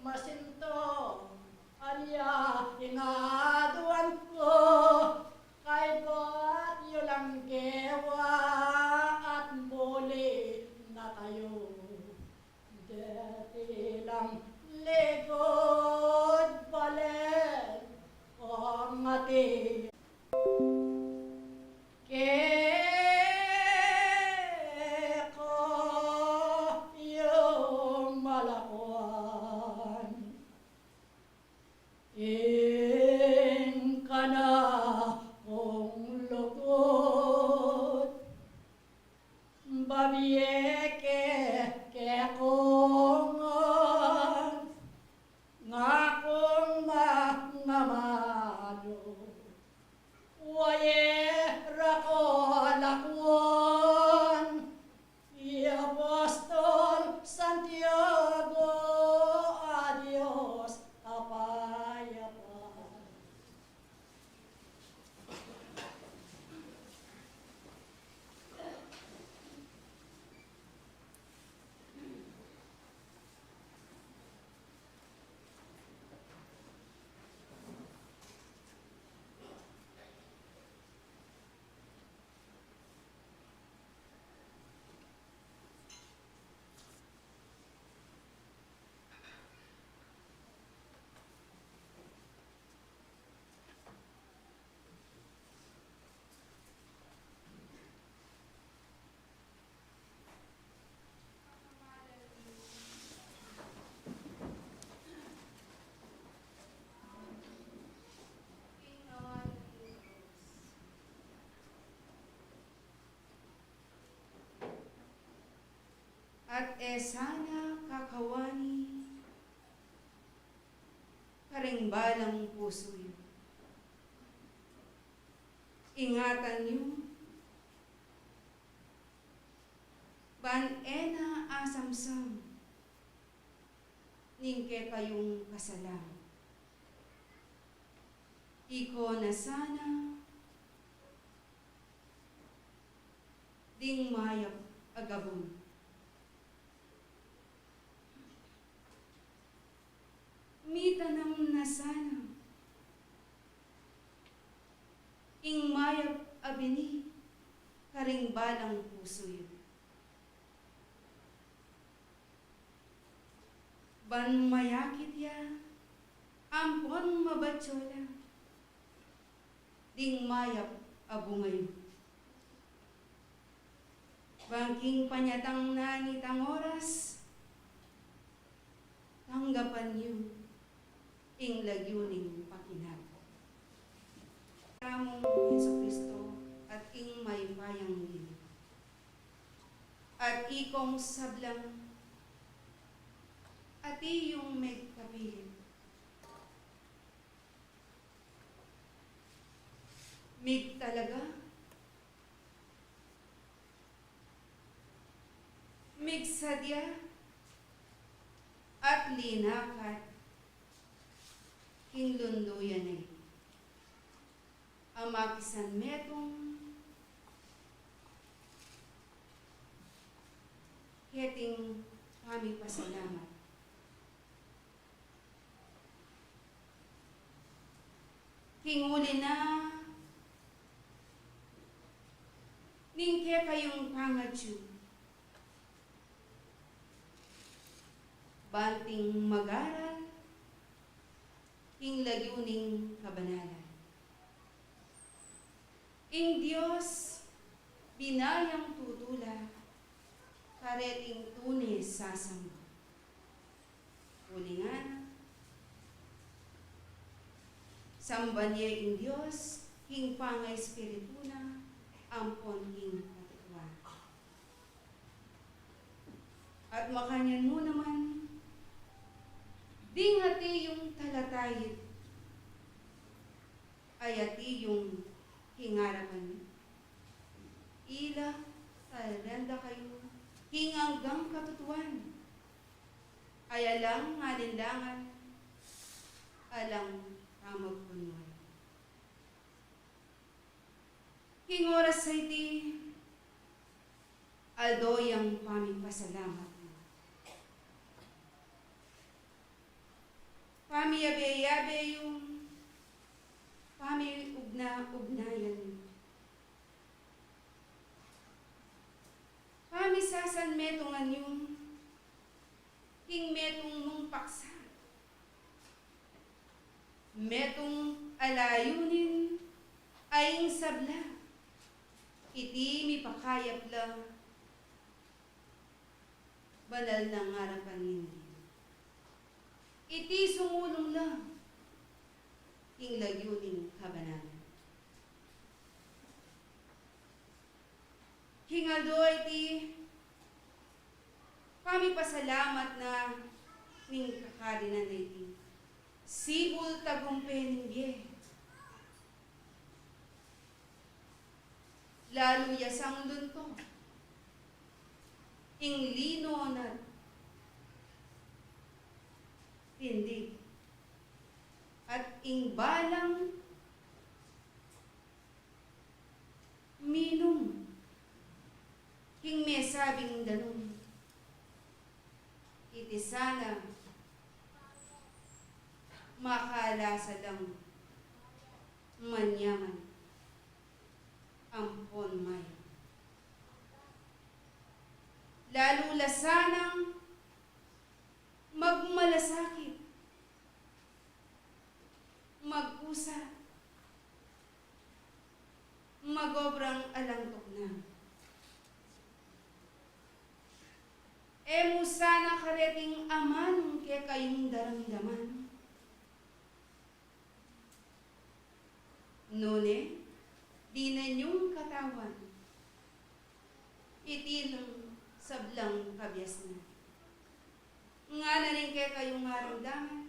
Masinto, anya ing aduan ku, kaybat yu lang gewa at muli na kayu. Deti lang ligud balen kong atin. Keko yu malakwan, ing kanakung lugud, babie ke, kekong ngan, ngakung mangamalu. Waye ra ko lakwan, i Apostol Santiago, a Dios kapayapan. At e sana kakawani karing balang pusu yu. Ingatan yu ban e na asamsam ning kekayung kasalanan. Ikong na sana ding mayap a gabun. Mitanam na sana ing mayap a bini karing balang pusu yu. Ban mayakit ya ampon mabatyu la ding mayap a bunga yu. Ban king panyatang na nitang oras, tanggapan yu ing lagyu ning pakinabang. Tamung Jesucristo at ing mayupayang lili. At ikong sablang, atiu yung megkapilit. Migtalaga, migsadya, at linakad king lunduyan a iti. A makisanmetung keting pamipasalamat. King uli na ning kekayung pangatyu, ban ting mag-aral king lagyu ning kabanalan. Ing Dios binayang tutula kareting tune sasamba. Uling ana, samban ye ing Dios king pangaespiritu na ampon king katutuan. At makanyan mu naman, ding atiu yung talatayin, ay atiu yung king arapan yu, ila taldan da kayu king anggang katutuan, ay alang alinlangan, alang pamagkunwari. King oras a iti, aldo yang pamipasalamat na. Pamiyabe-yabe yu, pamiugna-ugnayan yu, pamisasanmetungan yu king metung mung paksa. Metung a layunin a ing sabla, iti mipakayap la banal nang arapan ning Dios. Iti sumulung la king lagyu ning kabanalan. King aldo iti, pamipasalamat na ning kakarinan a iti sibul tagumpe ning bie. Lalu ya sang lunto ing lino na tindig at ing balang minum king mesabing danum. Iti sana makalasa lang manyaman ampon mayap. Lalu la sanang magmalasakit, magkusa, magobrang alang tuknang. E mu sana kareting amanung kekayung daramdaman. Nune, dinan yung katawan iti nang sablang kabiasnan. Ngana ning kekayung aramdaman,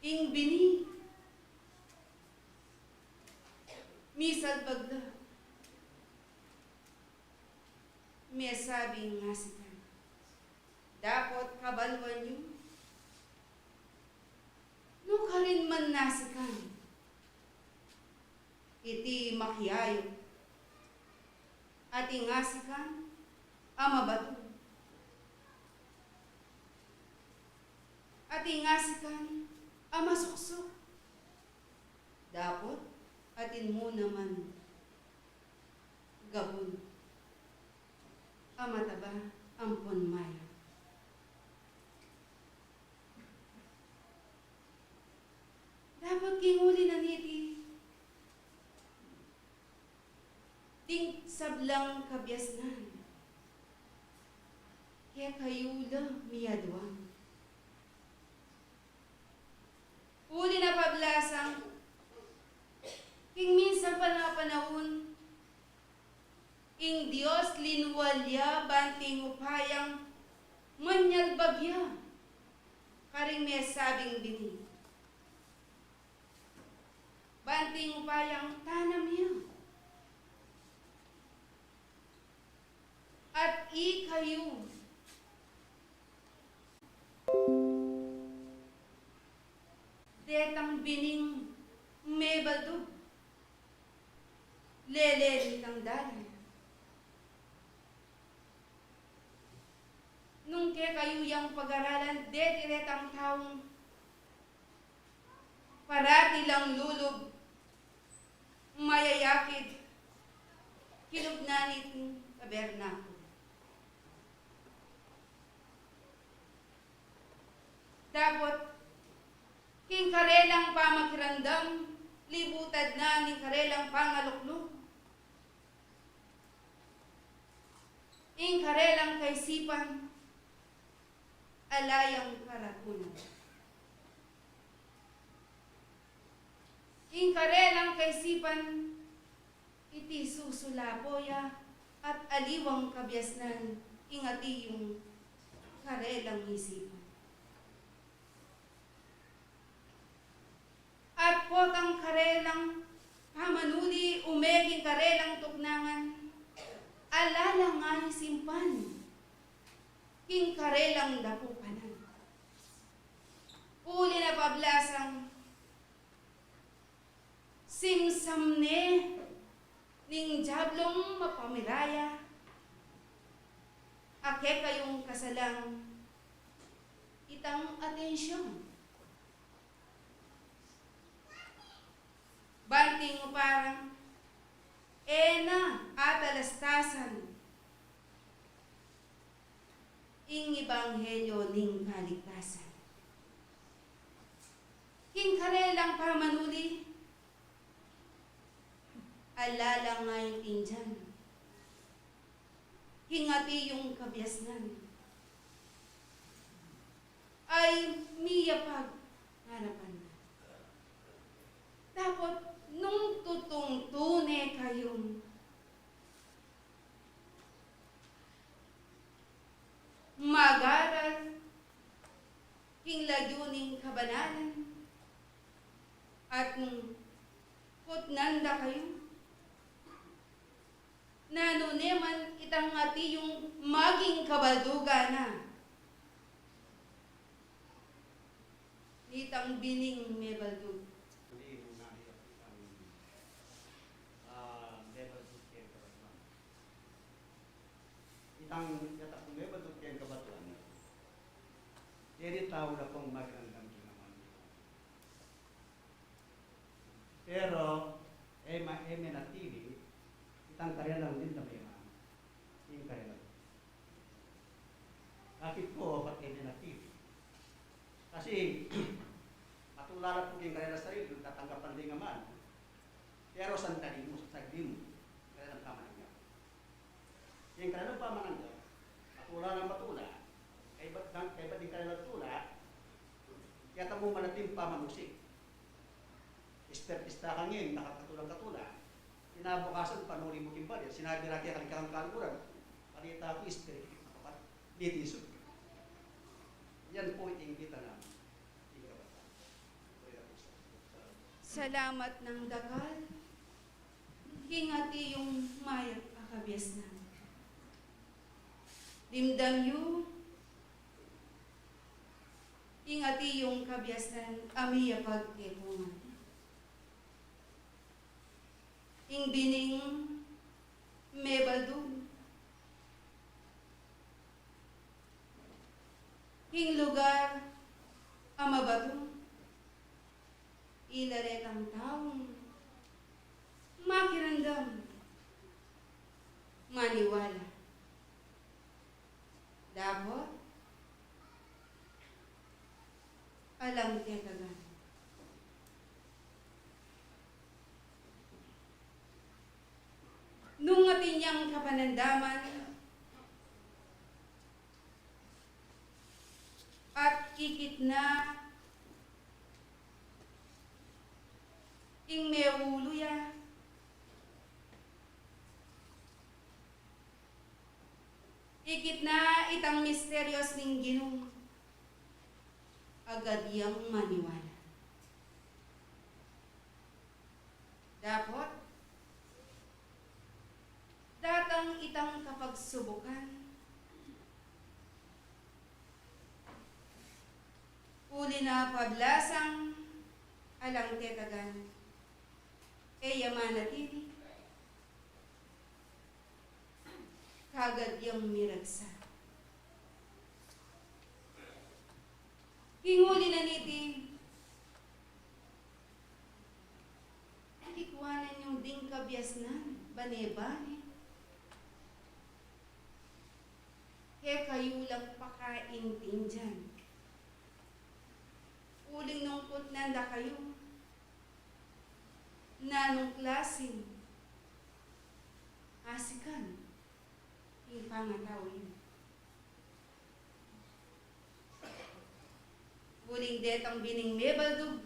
ing bini misalbag la, mesabing ngasikan. Dapot kabaluan yu, nukarin man nasikan iti makiayup, atin ngasikan a mabatu, atin ngasikan a masuksuk, dapot atin mu naman gabun a mataba ampon mayap. Dapot king uli na niti, ding sablang kabiasnan kekayu la miyaduang. Uli na pablasang king minsan pa la panaun, ing Dios linual ya banting upayang manyalbag ya karing mesabing bini. Banting upayang tanam ya. At ikayu, detang bining mebaldug, lele nitang dalan. Nung kekayu yang pag-aralan, deti retang taung parati lang lulub, mayayakid, kilub na niting tabernakulu. Dapot king karelang pamakiramdam, libutad na ning karelang pangalukluk. Ing karelang kaisipan, ala yang karatunan. Ing karelang kaisipan, iti susulapo ya at aliwang kabiasnan ing atiu king karelang isipan. At potang karelang pamanuli ume king karelang tuknangan, ala la ngang isimpan king karelang dapupanan. Uli na pablasang simsam ne ning diablung mapamiraya a kekayung kasalang it itang atensyun. Bang king parang e na atalastasan ing ebanghelyo ning kaligtasan. King karelang pamanuli, ala lang aintindian king atin yung kabiasnan a miyapag arapan na. Dapot nung tutung tune kayung mag-aral king lagyu ning kabanalan at nung kutnan da kayu, nanu ne man itang atin yung maging kabaldugan na nitang bining mebaldug? Uli nung nanu ya itang, ah, mebaldug keng kabatuan. Itang, itang mebaldug keng kabatuan, e na tau la pung makiramdam king aman. Pero e ma, e menatili itang karelang dimdam a mayap ing karelang. Bakit ku, ba't e menatili? Kasi matula la pu king karelang sarili, tatanggapan da ing aman. Pero sandali mu, saglit mu, karelang pamananggap. Ing karelang pamananggap, matula nang matula, kaybat, kaybat ning karelang tula, kaya tamu man atin pamamusik. Espertista ka ngeni, nakatulang-katula. Kinabukasan, panuli mu king bale, sinabi ra keka ning kaluguran, balita ku, espertista ka pa, diti isut. Yan pu ing kita namu. Salamat nang dakal king atin yung mayap a kabiasnan. Dimdam yu ing atin yung kabiasnan a miyapagtepungan. Ing bining mebaldug king lugar a mabatu, ila retang taung makiramdam, maniwala. Dapot alang tetagan. Nung atin yang kapanandaman at ikit na ing meulu ya, ikit na itang misterios ning Ginu, agad yang maniwala. Dapot datang itang kapagsubukan, uli na pablasang alang tetagan, e ya manatili, kagad yang miragsa. King uli na niti, kikwanan yu ding kabiasnan bane-bane. Kekayu lang pakaintindian. Uling nung kutnan da kayu, nanung klasing asikan ing pangatau yu? Uling detang bining mebaldug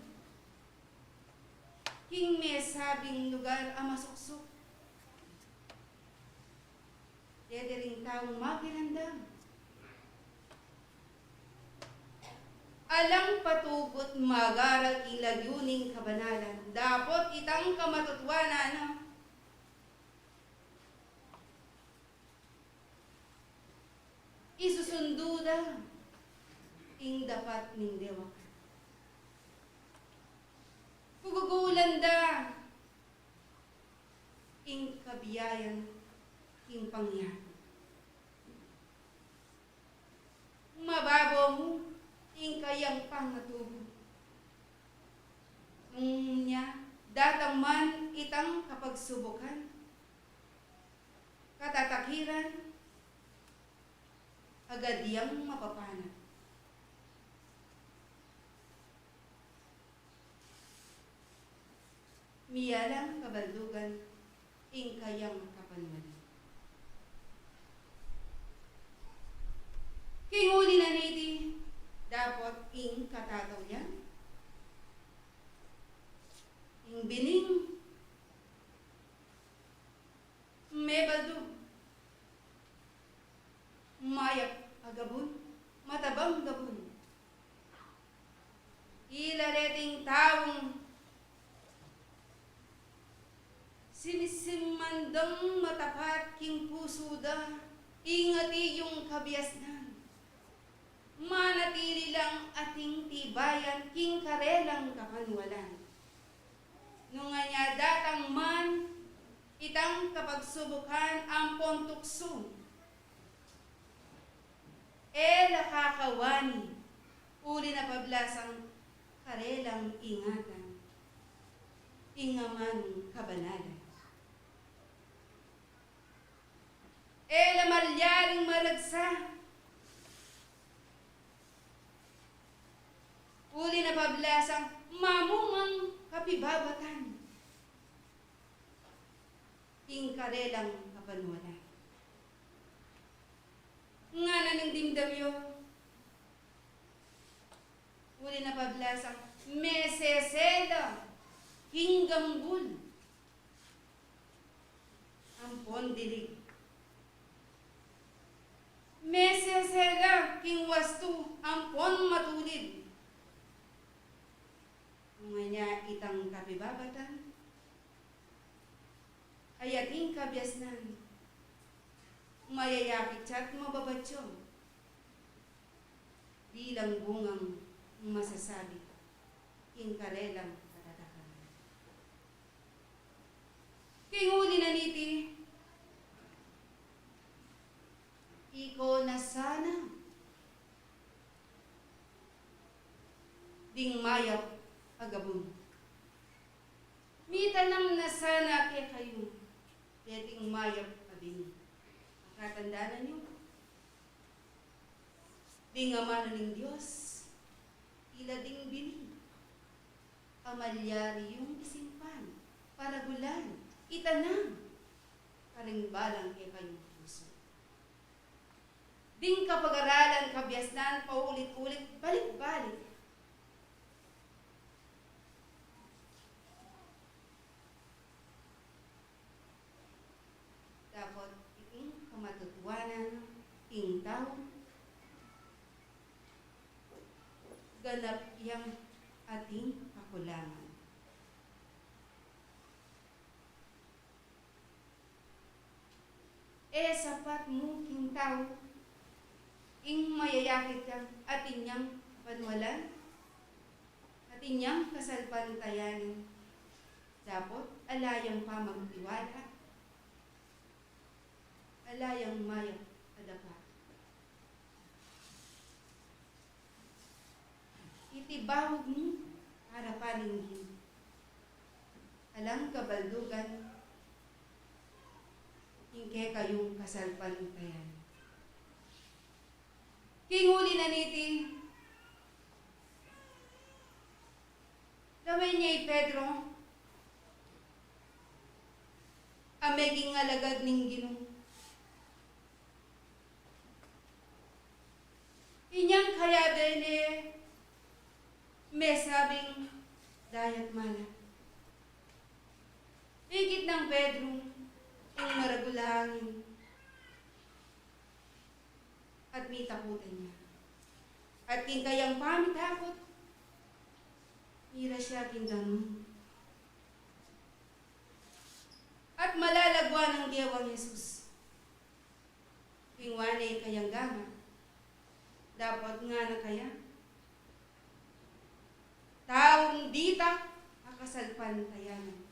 king mesabing lugar a masuksuk, dede ring taung makiramdam. Alang patugut mag-aral king lagyu ning kabanalan, dapot itang kamatutuanan na isusundu da ing dapat ning dewakan. Gugulan da ing kabiayan king pangyari. Mababo mu ing yang pangatubu. Nung nya, datang man itang kapagsubukan, katatakiran, agad yang mapapanat. Miyalang kabaldugan ing kayang kapanwalan. King uli na niti, dapot ing katataulian, ing bining mebaldug, mayap a gabun, matabang gabun. Ila reting taung sinisimandang matapat king pusu da ing atin yung kabiasnan. Manatili lang ating tibayan king karelang kapanwalan. Nung anya datang man itang kapagsubukan ampon tuksu, e la kakawani, uli na pablasang karelang ingatan ing amanung kabanalan. E la malyaring maragsa, uli na pablasang mamungang kapibabatan ing karelang kapanwalan. Ngana ning dimdam yu, uli na pablasang mesesela king gambul ampon dilig. Mesesela king wastu ampon matulid. Nung anya itang kapibabatan, ay ating kabiasnan, mayayakit ya't mababatyo bilang bungang masasabi king karelang katatakan. King uli na niti, iko na sana ding mayap a gabun. Mitanam na sana kekayu deting mayap a bini. Makatandanan yu, ding amanu ning Dios, ila ding bini a malyari yung isimpan, paragulan, itanam karing balang kekayung pusu. Ding kapag-aralan kabiasnan paulit-ulit, balik-balik. Dapot iting kamatutuanan king tau, ganap yang ating kakulangan. E sapat mu king tau ing mayayakit yang atin yang kapanwalan, atin yang kasalpantayanan. Dapot ala yang pamagtiwala, ala yang mayap a dapa. Iti bawag mu, arapan ning Ginu, alang kabaldugan ing kekayung kasalpantayanan. King uli na niti, lawen ya i Pedro a meging alagad ning Ginu. Inyang kayabe ne mesabing dayat mala. Ikit nang Pedro ing maragul a angin at mitakutan ya. At king kayang pamitakut, miras ya king danum. At malalagwa nang gewang Jesus. Kingwa ne kayang gama, dapot ngana kaya, taung ditak a kasalpantayanan,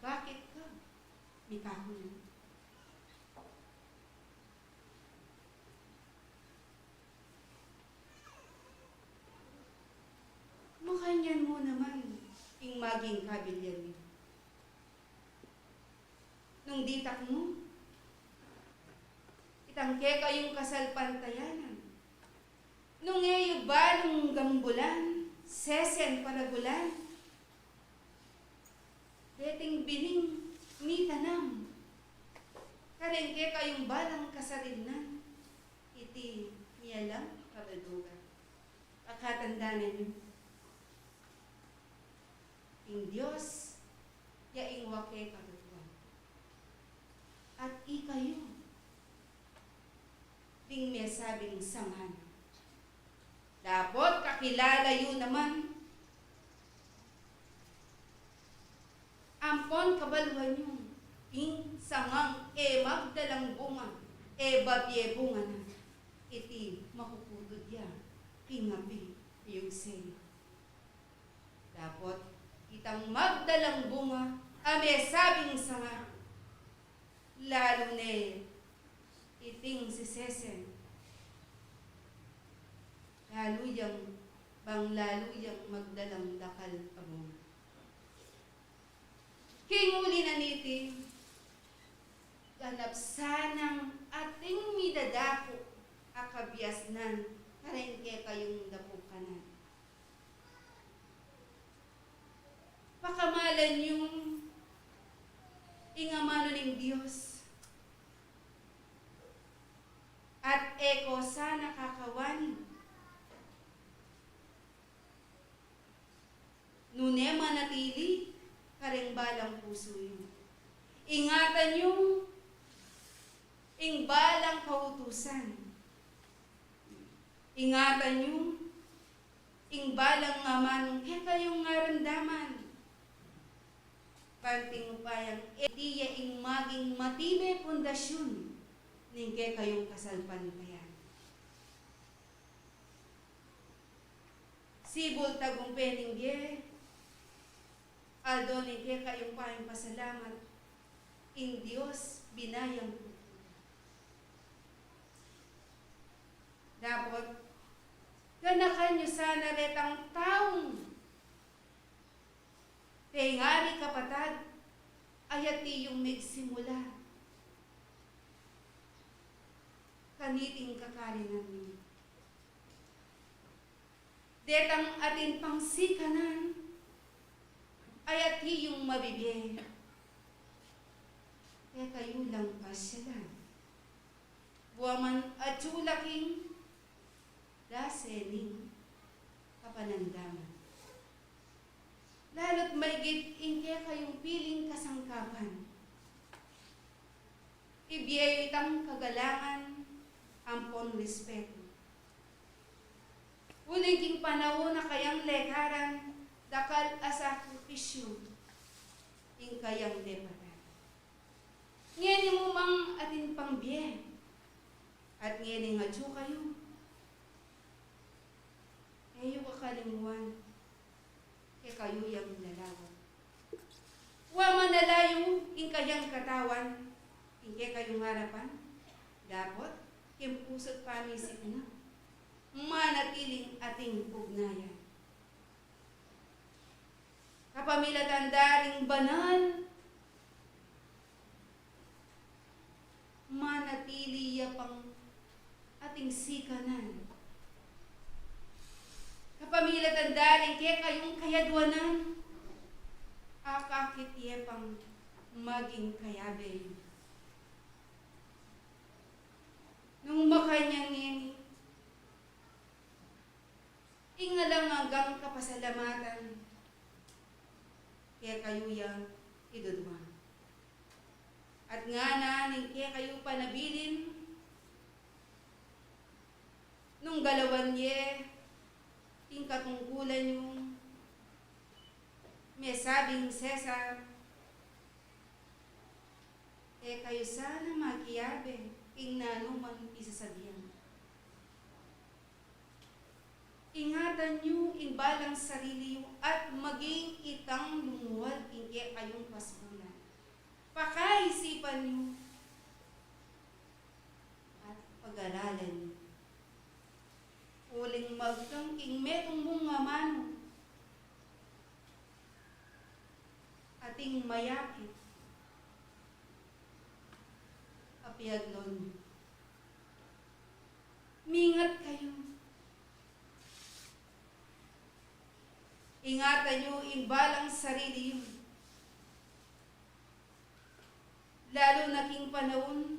bakit ka mikakulung? naman ing maging kabilyan yu. Nung ditak mu, itang kekayung kasalpantayanan, nung e yu balung gambulan, sesen, paragulan, deting bining mitanam kareng kekayung balang kasarilnan, iti miyalang kabalugan. Pakatandanan yu, ing Dios ya ing wake katutuan. At ikayu ding mesabing sanga na. Dapot kakilala yu naman ampon kabaluan yu ing sangang e magdalang bunga, e babie bunga na, iti makukutud ya king api, yu se. Dapot itang magdalang bunga a mesabing sanga, lalu ne iting sisesen, lalu yang, bang lalu yang magdalang dakal a bunga. King uli na niti, ganap sanang ating midadaku a kabiasnan kareng kekayung dapukanan. Pakamalan yu ing amanu ning Dios, at e ko sana kakawani nune manatili kareng balang pusu yu. Ingatan yu ing balang kautusan. Ingatan yu ing balang amanung kekayung aramdaman. Banting upayang iti ya ing maging matibe pundasyun ning kekayung kasalpantayanan. Sibul tagumpe ning bie, aldo ning kekayung pamipasalamat, ing Dios binayang kultura. Dapot ganakan yu sana retang taung pengari kapatad, ayat yu yung migsimula kaniting kakarinan mi. Detang atin pang sikanan, ayat yu yung mabibie, kekayu lang pasyalan. Buaman atyu la king dase ning kapanandaman. Lalu't maigit ing kekayung piling kasangkapan, ibie yu itang kagalangan ampon respetu. Uling king panaun a kayang lekaran, dakal a sakripisyu ing kayang lepatan. Ngeni mu mang atin pang bie, at ngeni atyu kayu, e yu kakalingwan kekayu yang lalawan. Wa man ala yu ing kayang katawan king kekayung arapan, dapot king pusu't pamisikna manatiling ating ugnayan. Kapamilatan da ring banal, manatili ya pang ating sikanan. Kapamilatan da ring kekayung kayadwanan, akakit ye pang maging kayabe yu. Nung makanyan ngeni, ing alang anggang kapasalamatan kekayu ya idudwan. At ngana ning kekayu panabilin, nung galawan ye ing katungkulan yung mesabing Cesar, e kayu sana makiabe king nanumang pisasabian. Ingatan yu ing balang sarili yu at maging itang lumuwal king kekayung pasbulan. Pakaisipan yu at pag-aralan yu. Uling magteng king metung mung amanu, Ating mayakit a piaglon, mingat kayu. Ingatan yu ing balang sarili yu, lalu na king panaun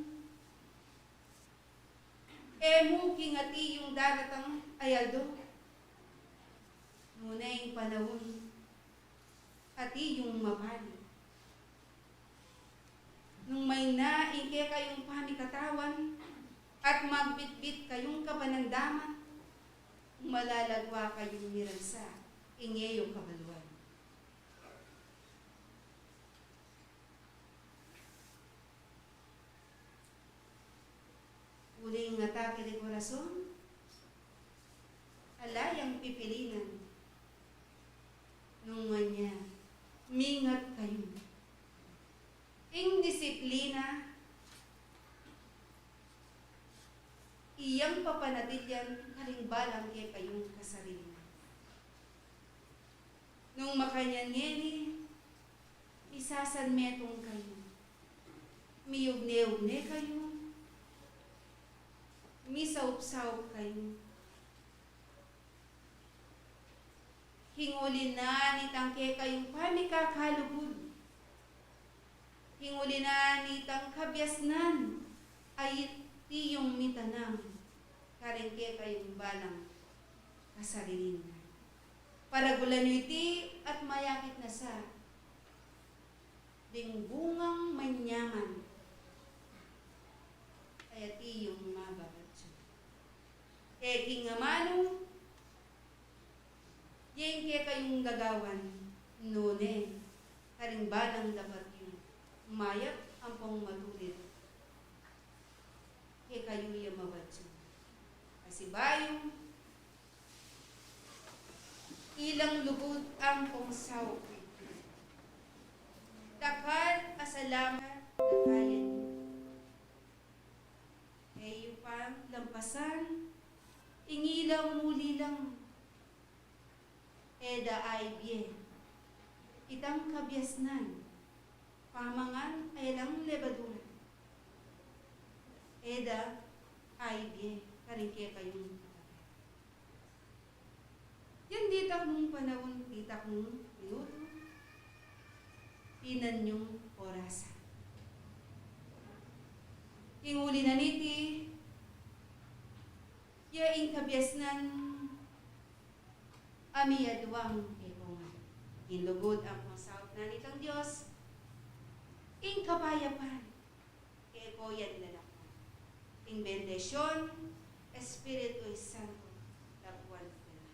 e mu king atin yung daratang a aldo. Nune ing panaun, atin yung mapali. Nung maina ing kekayung pamikatawan at magbitbit kayung kapanandaman, malalagwa kayung miransa ing e yu kabaluan. Uling atake de corazon, ala yang pipilinan. Nung ngana, mingat kayu. Ing disiplina, iyang papanatilian karing balang kekayung kasarili. Nung makanyan ngeni, misasanmetung kayu, miugne-ugne kayu, misaup-saup kayu. King uli na nitang kekayung pamikakalugud, king uli na nitang kabiasnan, iti yung mitanam karing kekayung balang kasarili na. Paragulan yu iti at mayakit na sa ding bungang manyaman, ay iti yung mababatsu. E king amanu, ing kekayung gagawan, nune karing balang dapat yung mayap ampong matulid. Kekayu ya mabatsu. Pasibayu, ilang lugud ampong saup. Dakal a salamat, dakal a e yu pang lampasan ing ilang muli lang. E da ay bie itang kabiasnan, pamangan a alang lebadura. E da ay bie karing kekayung katape. Yan ditak nung panaun, ditak nung minutu, dinan yung orasan. King uli na niti, ya ing kabiasnan a miyaduang e ko ngan. Ing lugud ampong saup na nitang Dios, ing kapayapan e ko yan lalakwan. Ing bendisyun Espiritu Santo, labuan ko na.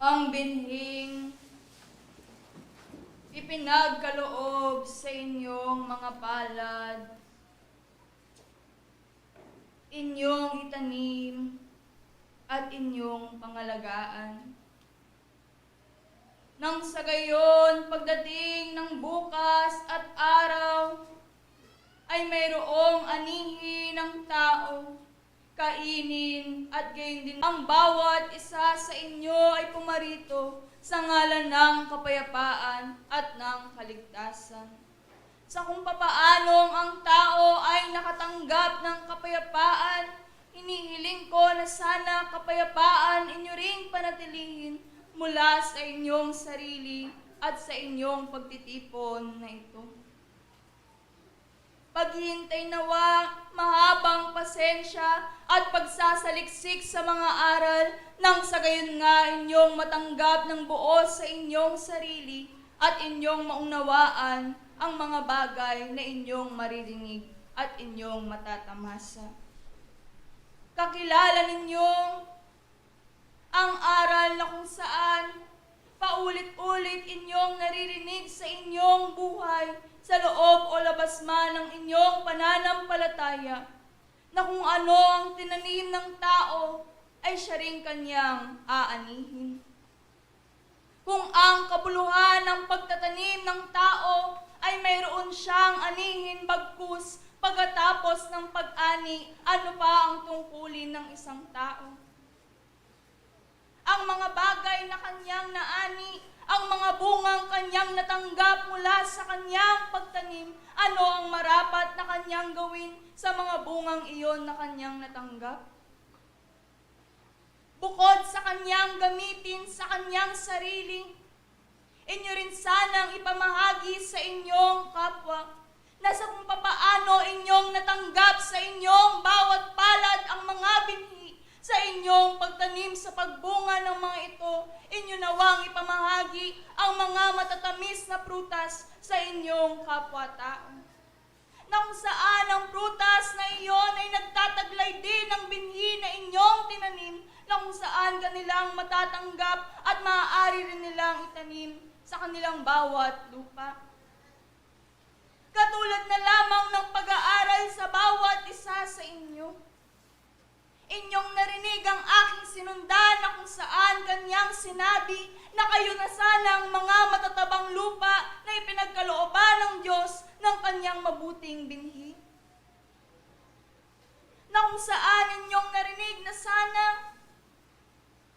Ang binhing ipinagkaloob sa inyong mga palad, inyong itanim at inyong pangalagaan. Nang sa gayon, pagdating ng bukas at araw, ay mayroong anihin ng tao, kainin, at gayon din ang bawat isa sa inyo ay pumarito sa ngalan ng kapayapaan at ng kaligtasan. Sa kung papaanong ang tao ay nakatanggap ng kapayapaan, hinihiling ko na sana kapayapaan inyo ring panatilihin mula sa inyong sarili at sa inyong pagtitipon na ito. Paghihintay nawa, mahabang pasensya at pagsasaliksik sa mga aral, nang sa gayon nga inyong matanggap ng buo sa inyong sarili at inyong maunawaan ang mga bagay na inyong maririnig at inyong matatamasa. Kakilala ninyong ang aral na kung saan paulit-ulit inyong naririnig sa inyong buhay sa loob o labas man ng inyong pananampalataya, na kung ano ang tinanim ng tao ay siya ring kanyang aanihin. Kung ang kabuluhan ng pagtatanim ng tao ay mayroon siyang anihin, bagkus pagkatapos ng pag-ani, ano pa ang tungkulin ng isang tao? Ang mga bagay na kanyang naani, ang mga bungang kanyang natanggap mula sa kanyang pagtanim, ano ang marapat na kanyang gawin sa mga bungang iyon na kanyang natanggap? Bukod sa kanyang gamitin sa kanyang sarili, inyo rin sanang ipamahagi sa inyong kapwa na sa kung papaano inyong natanggap sa inyong bawat palad ang mga binhi sa inyong pagtanim. Sa pagbunga ng mga ito, inyo nawang ipamahagi ang mga matatamis na prutas sa inyong kapwa-tao, na kung saan ang prutas na iyon ay nagtataglay din ng binhi na inyong tinanim, na kung saan kanilang matatanggap at maaari rin nilang itanim sa kanilang bawat lupa. Katulad na lamang ng pag-aaral sa bawat isa sa inyo, inyong narinig ang aking sinundan, na kung saan kanyang sinabi na kayo na sana ang mga matatabang lupa na ipinagkalooban ng Diyos ng kanyang mabuting binhi. Na kung saan inyong narinig na sana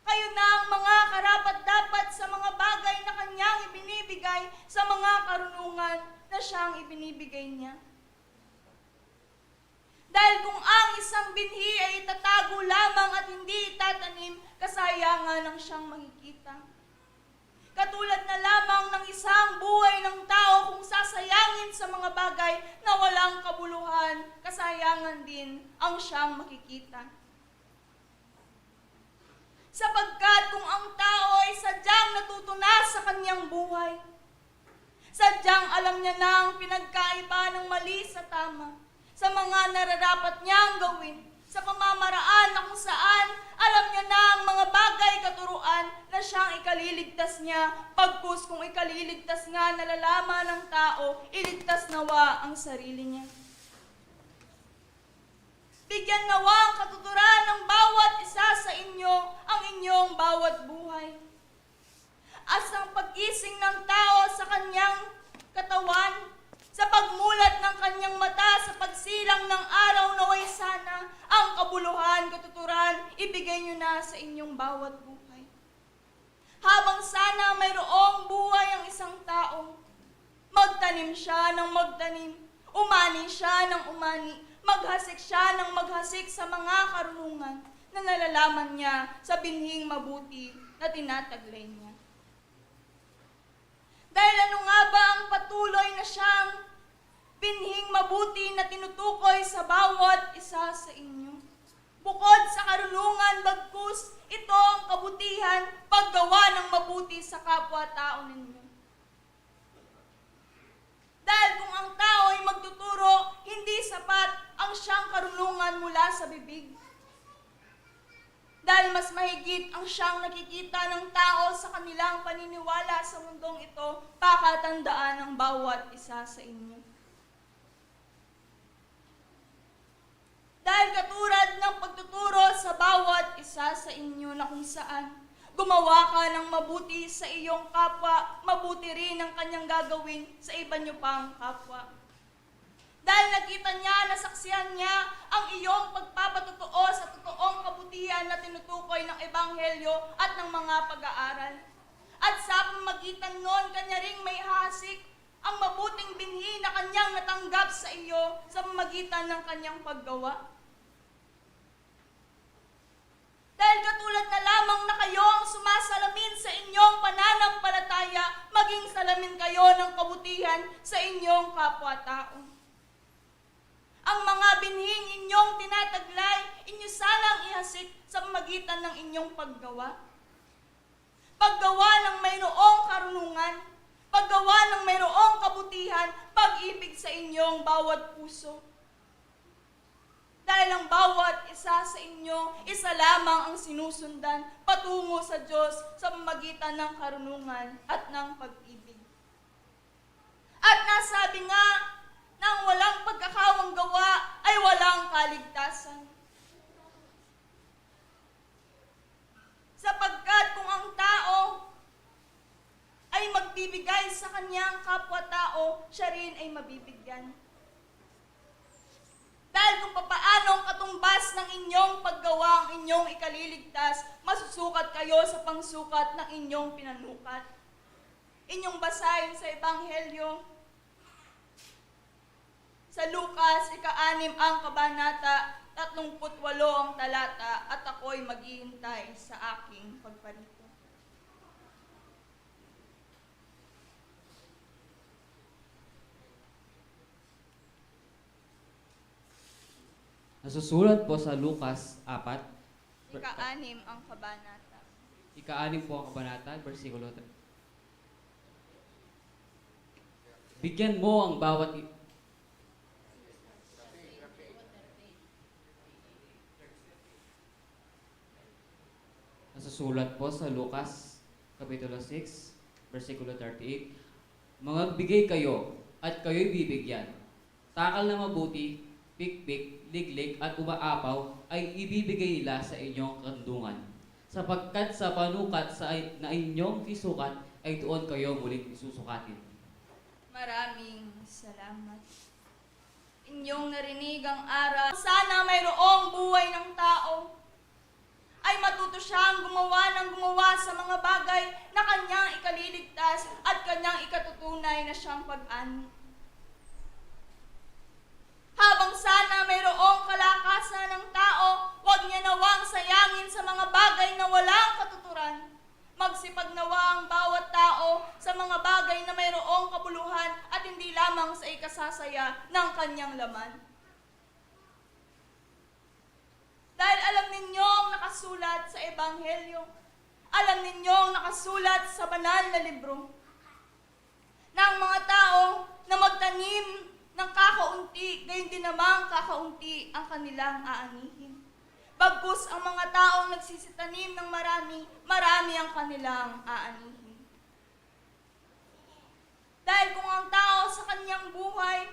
kayo na ang mga karapat-dapat sa mga bagay na kanyang ibinibigay, sa mga karunungan na siyang ibinibigay niya. Dahil kung ang isang binhi ay itatago lamang at hindi itatanim, kasayangan ang siyang makikita. Katulad na lamang ng isang buhay ng tao kung sasayangin sa mga bagay na walang kabuluhan, kasayangan din ang siyang makikita. Sapagkat kung ang tao ay sadyang natuto na sa kanyang buhay, sadyang alam niya na ang pinagkaiba ng mali sa tama, sa mga nararapat niyang gawin, sa pamamaraan na kung saan alam niya na ang mga bagay katuruan na siyang ikaliligtas niya, pagkus kung ikaliligtas nga nalalaman ng tao, iligtas nawa ang sarili niya. Bigyan nawa ang katuturan ng bawat isa sa inyo ang inyong bawat buhay. At sa paggising ng tao sa kanyang katawan, sa pagmulat ng kanyang mata, sa pagsilang ng araw, naway sana ang kabuluhan, katuturan, ibigay niyo na sa inyong bawat buhay. Habang sana mayroong buhay ang isang tao, magtanim siya ng magtanim, umani siya ng umani, maghasik siya ng maghasik sa mga karunungan na nalalaman niya sa binhing mabuti na tinataglay niya. Dahil ano nga ba ang patuloy na siyang binhing mabuti na tinutukoy sa bawat isa sa inyo? Bukod sa karunungan, bagkus ito ang kabutihan, paggawa ng mabuti sa kapwa-tao ninyo. Dahil kung ang tao ay magtuturo, hindi sapat ang siyang karunungan mula sa bibig. Dahil mas mahigit ang siyang nakikita ng tao sa kanilang paniniwala sa mundong ito, pakatandaan ng bawat isa sa inyo. Dahil katulad ng pagtuturo sa bawat isa sa inyo na kung saan gumawa ka ng mabuti sa iyong kapwa, mabuti rin ang kanyang gagawin sa iba niyo pang kapwa. Dahil nakita niya, nasaksihan niya ang iyong pagpapatotoo sa totoong kabutihan na tinutukoy ng Ebanghelyo at ng mga pag-aaral. At sa pamamagitan nun, kanya ring maihahasik ang mabuting binhi na kanyang natanggap sa iyo sa pamamagitan ng kanyang paggawa. Dahil katulad na lamang na kayo ang sumasalamin sa inyong pananampalataya, maging salamin kayo ng kabutihan sa inyong kapwa-tao. Ang mga binhing inyong tinataglay, inyo sanang ihasik sa pamagitan ng inyong paggawa. Paggawa ng mayroong karunungan, paggawa ng mayroong kabutihan, pag-ibig sa inyong bawat puso. Dahil ang bawat isa sa inyo, isa lamang ang sinusundan patungo sa Diyos sa pamagitan ng karunungan at ng pag-ibig. At nasabi nga, na ang walang pagkakawang gawa ay walang kaligtasan. Sapagkat kung ang tao ay magbibigay sa kanyang kapwa-tao, siya rin ay mabibigyan. Dahil kung papaano ang katumbas ng inyong paggawa ang inyong ikaliligtas, masusukat kayo sa pangsukat ng inyong pinanukat. Inyong basahin sa Ebanghelyo, sa Lucas, ika-anim ang kabanata, tatlumpu't walo ang talata, at ako'y maghihintay sa aking pagparito. Nasusulat po sa Lucas apat. Ika-anim ang kabanata. Ika-anim po ang kabanata, bersikulo tre-, bigyan mo ang bawat i-, nasusulat po sa Lucas, Kapitulo six, bersikulo thirty-eight, "Mangagbigay kayo, at kayo'y bibigyan. Takal na mabuti, pikpik, liglig, at umaapaw ay ibibigay nila sa inyong kandungan. Sapagkat sa panukat sa, na inyong sisukat, ay doon kayo muling isusukatin." Maraming salamat. Inyong narinig ang aral. Sana mayroong buhay ng tao ay matuto siyang gumawa ng gumawa sa mga bagay na kanyang ikaliligtas at kanyang ikatutunay na siyang pag-ani. Habang sana mayroong kalakasan ng tao, huwag niya nawang sayangin sa mga bagay na walang katuturan. Magsipag nawa ang bawat tao sa mga bagay na mayroong kabuluhan at hindi lamang sa ikasasaya ng kanyang laman. Dahil alam ninyong nakasulat sa Ebanghelyo, alam ninyong nakasulat sa banal na libro, na ang mga tao na magtanim ng kakaunti, gayon din namang kakaunti ang kanilang aanihin. Bagkus ang mga taong nagsisitanim ng marami, marami ang kanilang aanihin. Dahil kung ang tao sa kanyang buhay,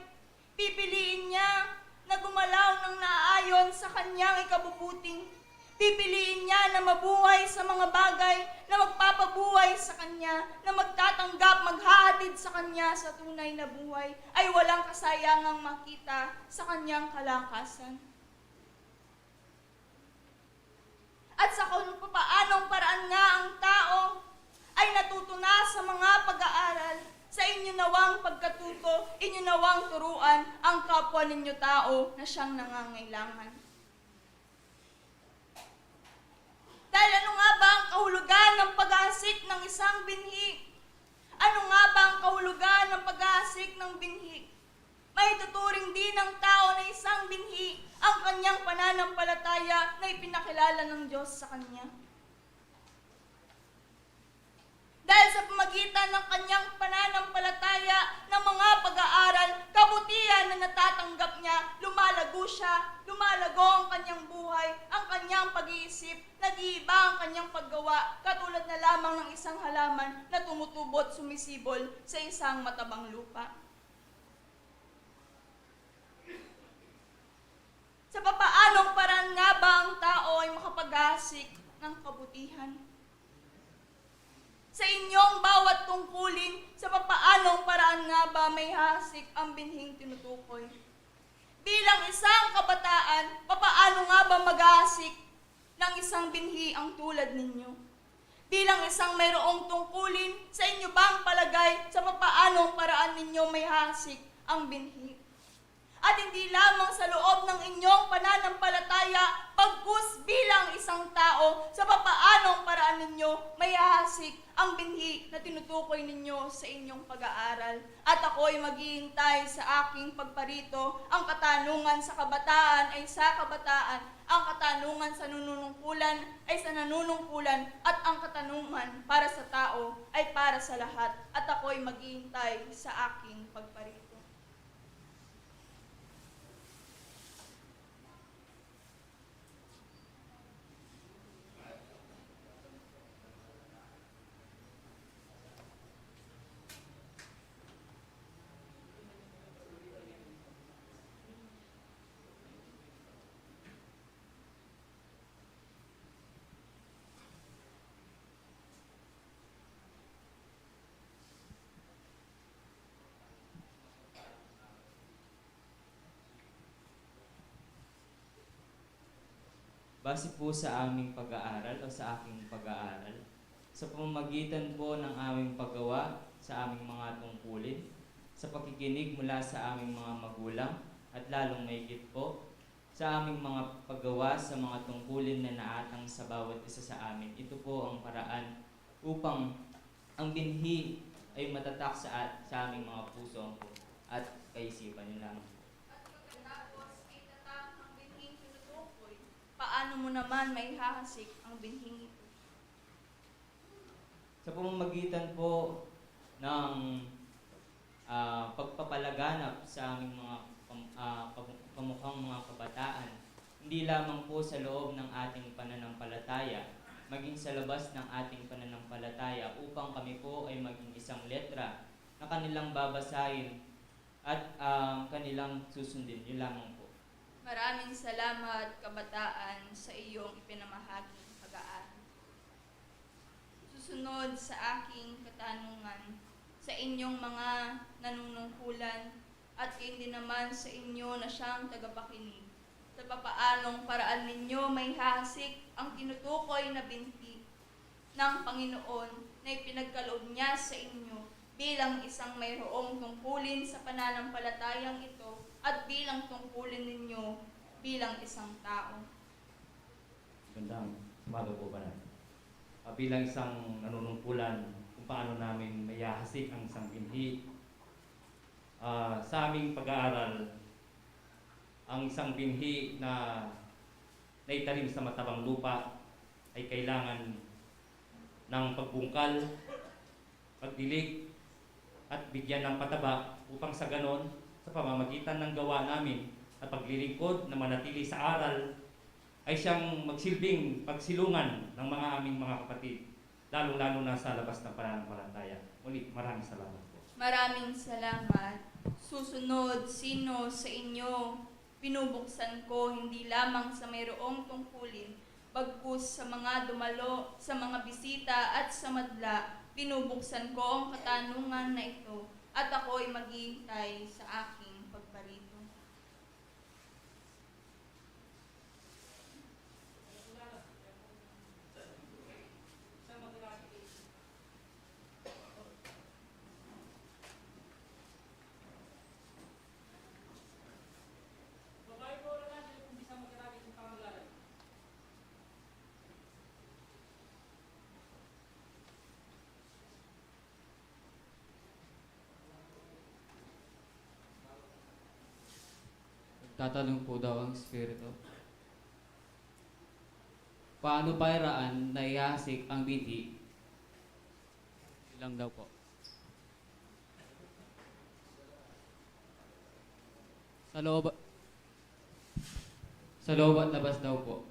pipiliin niya na gumalaw ng naayon sa kanyang ikabubuting, pipiliin niya na mabuhay sa mga bagay na magpapabuhay sa kanya, na magtatanggap, maghahatid sa kanya sa tunay na buhay, ay walang kasayangang makita sa kanyang kalakasan. At sa kung papaanong paraan nga ang tao ay natuto na sa mga pag-aaral, sa inyo nawang pagkatuto, inyo nawang turuan ang kapwa ninyo tao na siyang nangangailangan. Dahil ano nga ba ang kahulugan ng pag-aasik ng isang binhi? Ano nga ba ang kahulugan ng pag-aasik ng binhi? Maituturing din ng tao na isang binhi ang kanyang pananampalataya na ipinakilala ng Diyos sa kanya. Dahil sa pamagitan ng kanyang pananampalataya, ng mga pag-aaral, kabutihan na natatanggap niya, lumalago siya, lumalago ang kanyang buhay, ang kanyang pag-iisip, nag-iiba ang kanyang paggawa, katulad na lamang ng isang halaman na tumutubo't sumisibol sa isang matabang lupa. Sa papaanong paraan nga ba ang tao ay makapag-aasik ng kabutihan? Sa inyong bawat tungkulin, sa papaanong paraan nga ba maihahasik ang binhing tinutukoy? Bilang isang kabataan, papaano nga ba mag-aasik ng isang binhi ang tulad ninyo? Bilang isang mayroong tungkulin, sa inyo bang palagay sa papaanong paraan ninyo maihahasik ang binhi? At hindi lamang sa loob ng inyong pananampalataya, bagkus bilang isang tao, sa papaanong paraan ninyo maihahasik ang binhi na tinutukoy ninyo sa inyong pag-aaral. At ako'y maghihintay sa aking pagparito, ang katanungan sa kabataan ay sa kabataan, ang katanungan sa nanunungkulan ay sa nanunungkulan, at ang katanungan para sa tao ay para sa lahat. At ako'y maghihintay sa aking pagparito. Base po sa aming pag-aaral o sa aking pag-aaral, sa pamamagitan po ng aming paggawa sa aming mga tungkulin, sa pakikinig mula sa aming mga magulang, at lalong mahigit po sa aming mga paggawa sa mga tungkulin na naatang sa bawat isa sa amin. Ito po ang paraan upang ang binhi ay matatak sa, at, sa aming mga puso at kaisipan. Yun lamang po. At pagkatapos ay tatak ang binhing tinutukoy, paano mo naman maihahasik ang binhing ito? Sa pamamagitan po ng, ah, pagpapalaganap sa aming mga kam-, ah, kam-, kamukhang mga kabataan, hindi lamang po sa loob ng ating pananampalataya, maging sa labas ng ating pananampalataya, upang kami po ay maging isang letra na kanilang babasahin at, ah, kanilang susundin. Yun lamang po. Maraming salamat, kabataan, sa iyong ipinamahaging pag-aaral. Susunod sa aking katanungan sa inyong mga nanunungkulan at gayon din naman sa inyo na siyang tagapakinig, sa papaanong paraan ninyo maihahasik ang tinutukoy na binhi ng Panginoon na ipinagkaloob niya sa inyo bilang isang mayroong tungkulin sa pananampalatayang ito at bilang tungkulin ninyo bilang isang tao? Magandang umaga po, Banat. Ah, bilang isang nanunungkulan, kung paano namin maihahasik ang isang binhi, ah, sa aming pag-aaral, ang isang binhi na naitanim sa matabang lupa ay kailangan ng pagbungkal, pagdilig, at bigyan ng pataba, upang sa ganon, sa pamamagitan ng gawa namin at paglilingkod na manatili sa aral, ay siyang magsilbing pagsilungan ng mga aming mga kapatid, lalong-lalo na sa labas ng pananampalataya. Muli, maraming salamat po. Maraming salamat. Susunod, sino sa inyo binubuksan ko hindi lamang sa mayroong tungkulin, bagkus sa mga dumalo, sa mga bisita, at sa madla, binubuksan ko ang katanungan na ito, at ako'y maghihintay sa aking pagparito. Nagtatanong po daw ang Espiritu, paano pa iraan na ihahasik ang binhi? Ilang daw po. Sa loob, sa loob at labas daw po.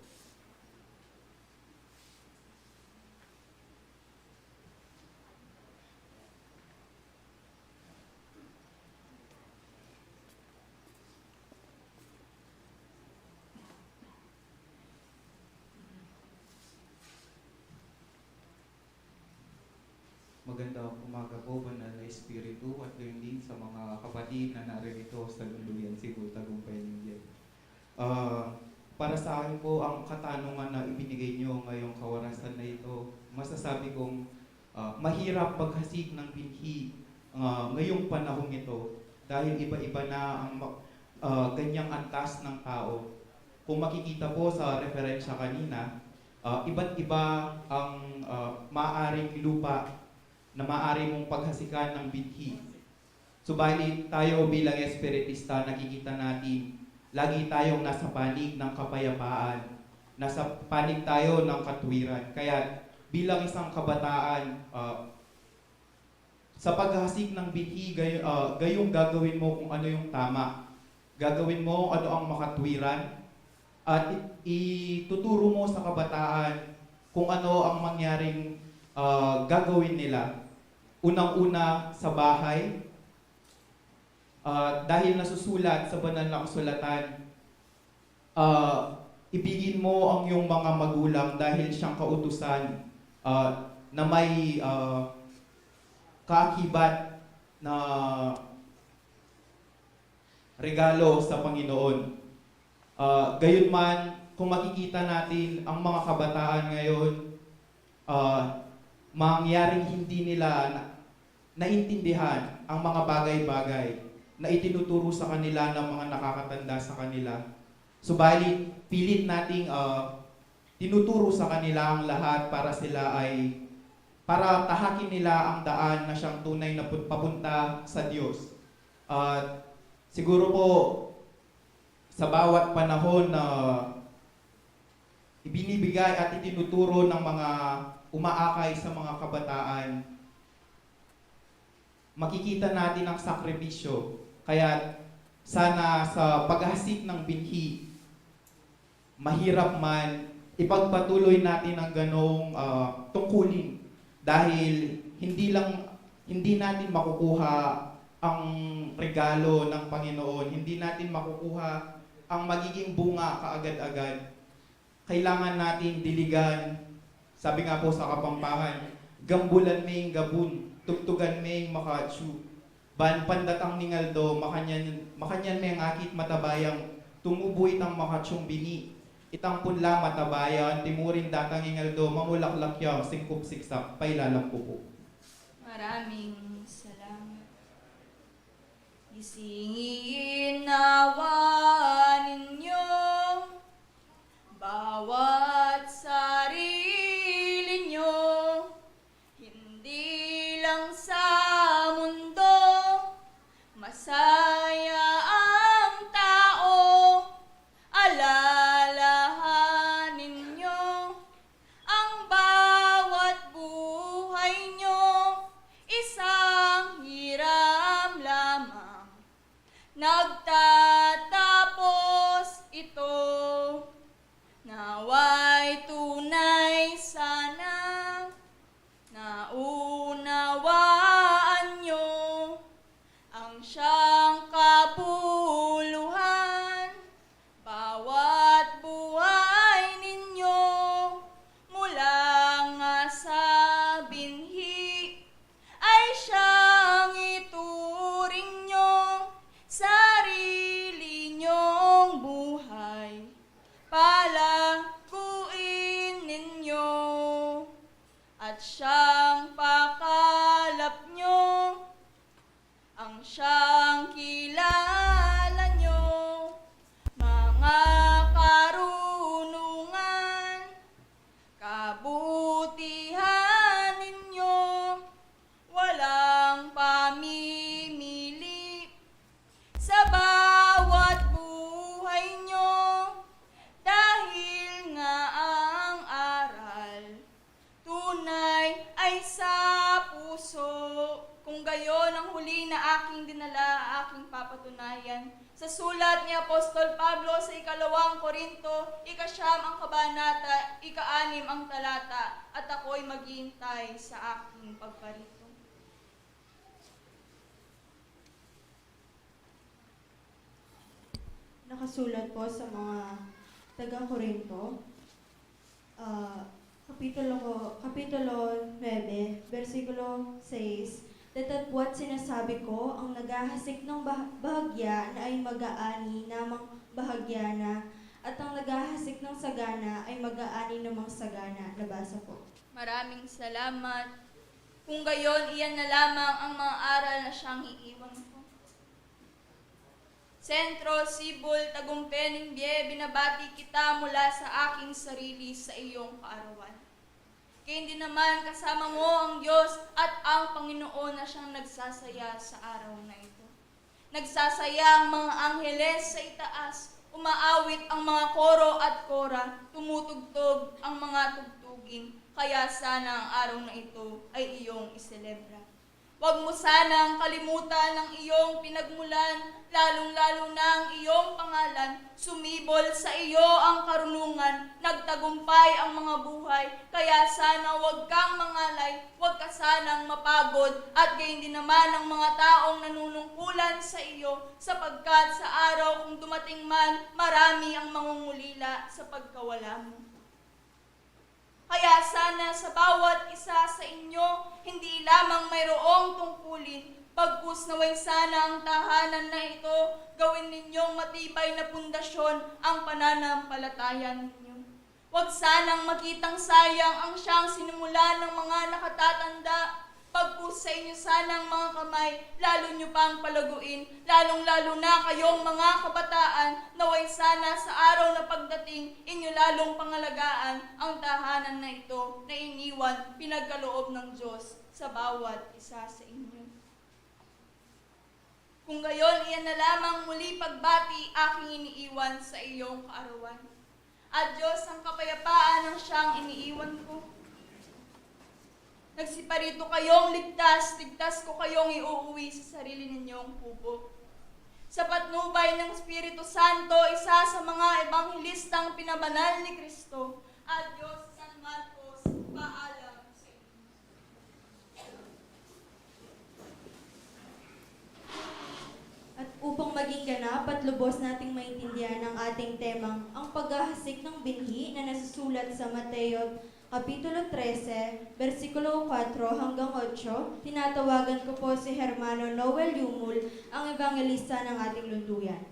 Magandang umaga po, Banal na Espiritu, at gayon din sa mga kapatid na naririto sa Lunluyan, Cebu, Tagumpay, Lingayen. Ah, para sa akin po, ang katanungan na ibinigay niyo ngayong kaorasan na ito, masasabi kong, ah, mahirap maghasik ng binhi, ah, ngayong panahong ito dahil iba-iba na ang ma-, ah, ganyang antas ng tao. Kung makikita po sa referensya kanina, ah, iba't iba ang, ah, maaring lupa na maaari mong paghasikan ng binhi. Subalit tayo bilang Espiritista, nakikita natin, lagi tayong nasa panig ng kapayapaan, nasa panig tayo ng katwiran. Kaya bilang isang kabataan, ah, sa paghasik ng binhi, gay-, ah, gayong gagawin mo kung ano yung tama. Gagawin mo ano ang makatwiran at i-, ituturo mo sa kabataan kung ano ang mangyaring, ah, gagawin nila. Unang-una sa bahay, ah, dahil nasusulat sa banal na kasulatan, ah, ibigin mo ang iyong mga magulang dahil siyang kautusan, ah, na may, ah, kaakibat na regalo sa Panginoon. Ah, gayunman, kung makikita natin ang mga kabataan ngayon, ah, mangyaring hindi nila na, naintindihan ang mga bagay-bagay na itinuturo sa kanila ng mga nakakatanda sa kanila. Subalit, pilit nating, ah, tinuturo sa kanila ang lahat para sila ay, para tahakin nila ang daan na siyang tunay na put-, papunta sa Diyos. At siguro po, sa bawat panahon na ibinibigay at itinuturo ng mga umaakay sa mga kabataan, makikita natin ang sakripisyo. Kaya sana sa paghasik ng binhi, mahirap man, ipagpatuloy natin ang ganong, ah, tungkulin. Dahil hindi lang, hindi natin makukuha ang regalo ng Panginoon, hindi natin makukuha ang magiging bunga kaagad-agad. Kailangan natin diligan, sabi nga po sa Kapampangan, gambulan me ing gabun, tugtugan me ing makatsu. Ban pandatang ning aldo, makanyan, makanyan me ing akit matabayang tumubu itang makatsung bini. Itang punla matabayang timurin datang ing aldo, mamulaklak yang singkup siksak, pailalam ku po. Maraming salamat. Gisingin nawa ninyo bawat sarili nyo, hindi lang sa mundo masaya ang tao. Alalahanin nyo ang bawat buhay nyo, isang hiram lamang nagtatapos ito. Nawa'y tunay sana naunawaan nyo ang siyang kabuluhan bawat buhay ninyo, mula nga sa binhi ay siyang ituring nyo, sarili nyong buhay palaguin ninyo, at siyang pakalap nyo, ang siyang kilala nyo, mga karunungan, kabutihan ninyo, walang pamimili sa bawat buhay nyo, dahil nga ang aral tunay ay sa puso. Kung gayon, ang huli na aking dinala, aking papatunayan. Sa sulat ni Apostol Pablo sa ikalawang Korinto, ikasyam ang kabanata, ikaanim ang talata, at ako'y maghihintay sa aking pagparito. Nakasulat po sa mga taga-Korinto, ah, kapitulo ko, kapitulo nuebe, bersikulo sais, datapwat sinasabi ko, ang naghahasik ng bah-, bahagya na ay mag-aani namang bahagya na, at ang naghahasik ng sagana ay mag-aani namang sagana. Nabasa po. Maraming salamat. Kung gayon, iyan na lamang ang mga aral na siyang iiwan ko. Centro Cebu, Tagumpay ning Bie, binabati kita mula sa aking sarili sa iyong kaarawan. Kaya hindi naman kasama mo ang Diyos at ang Panginoon na siyang nagsasaya sa araw na ito. Nagsasaya ang mga angheles sa itaas, umaawit ang mga koro at kora, tumutugtog ang mga tugtugin. Kaya sana ang araw na ito ay iyong iselebra. Huwag mo sanang kalimutan ang iyong pinagmulan, lalong-lalo na ang iyong pangalan. Sumibol sa iyo ang karunungan, nagtagumpay ang mga buhay. Kaya sana huwag kang mangalay, huwag ka sanang mapagod, at gayon din naman ang mga taong nanunungkulan sa iyo, sapagkat sa araw kung dumating man, marami ang mangungulila sa pagkawala mo. Kaya sana sa bawat isa sa inyo, hindi lamang mayroong tungkulin, Pagkus naway sana ang tahanan na ito, gawin ninyong matibay na pundasyon ang pananampalataya ninyo. Huwag sanang makitang sayang ang siyang sinimula ng mga nakatatanda. Pagkus sa inyo sanang mga kamay, lalo nyo pang palaguin, lalong-lalo na kayong mga kabataan, naway sana sa araw na pagdating, inyo lalong pangalagaan ang tahanan na ito na iniwan, pinagkaloob ng Diyos sa bawat isa sa inyo. Kung gayon, iyan na lamang muli pagbati aking iniiwan sa iyong kaarawan. At Diyos, ang kapayapaan ang siyang iniiwan ko. Nagsiparito kayong ligtas, ligtas ko kayong iuuwi sa sarili ninyong kubo. Sa patnubay ng Espiritu Santo, isa sa mga ebanghelistang pinabanal ni Kristo, at Diyos, San Marcos, paalam sa inyo. At upang maging ganap at lubos nating maintindihan ang ating temang ang paghahasik ng binhi na nasusulat sa Mateo Kapitulo trese, bersikulo kwatro hanggang otso, tinatawagan ko po si Hermano Noel Yumul, ang ebangelista ng ating lunduyan.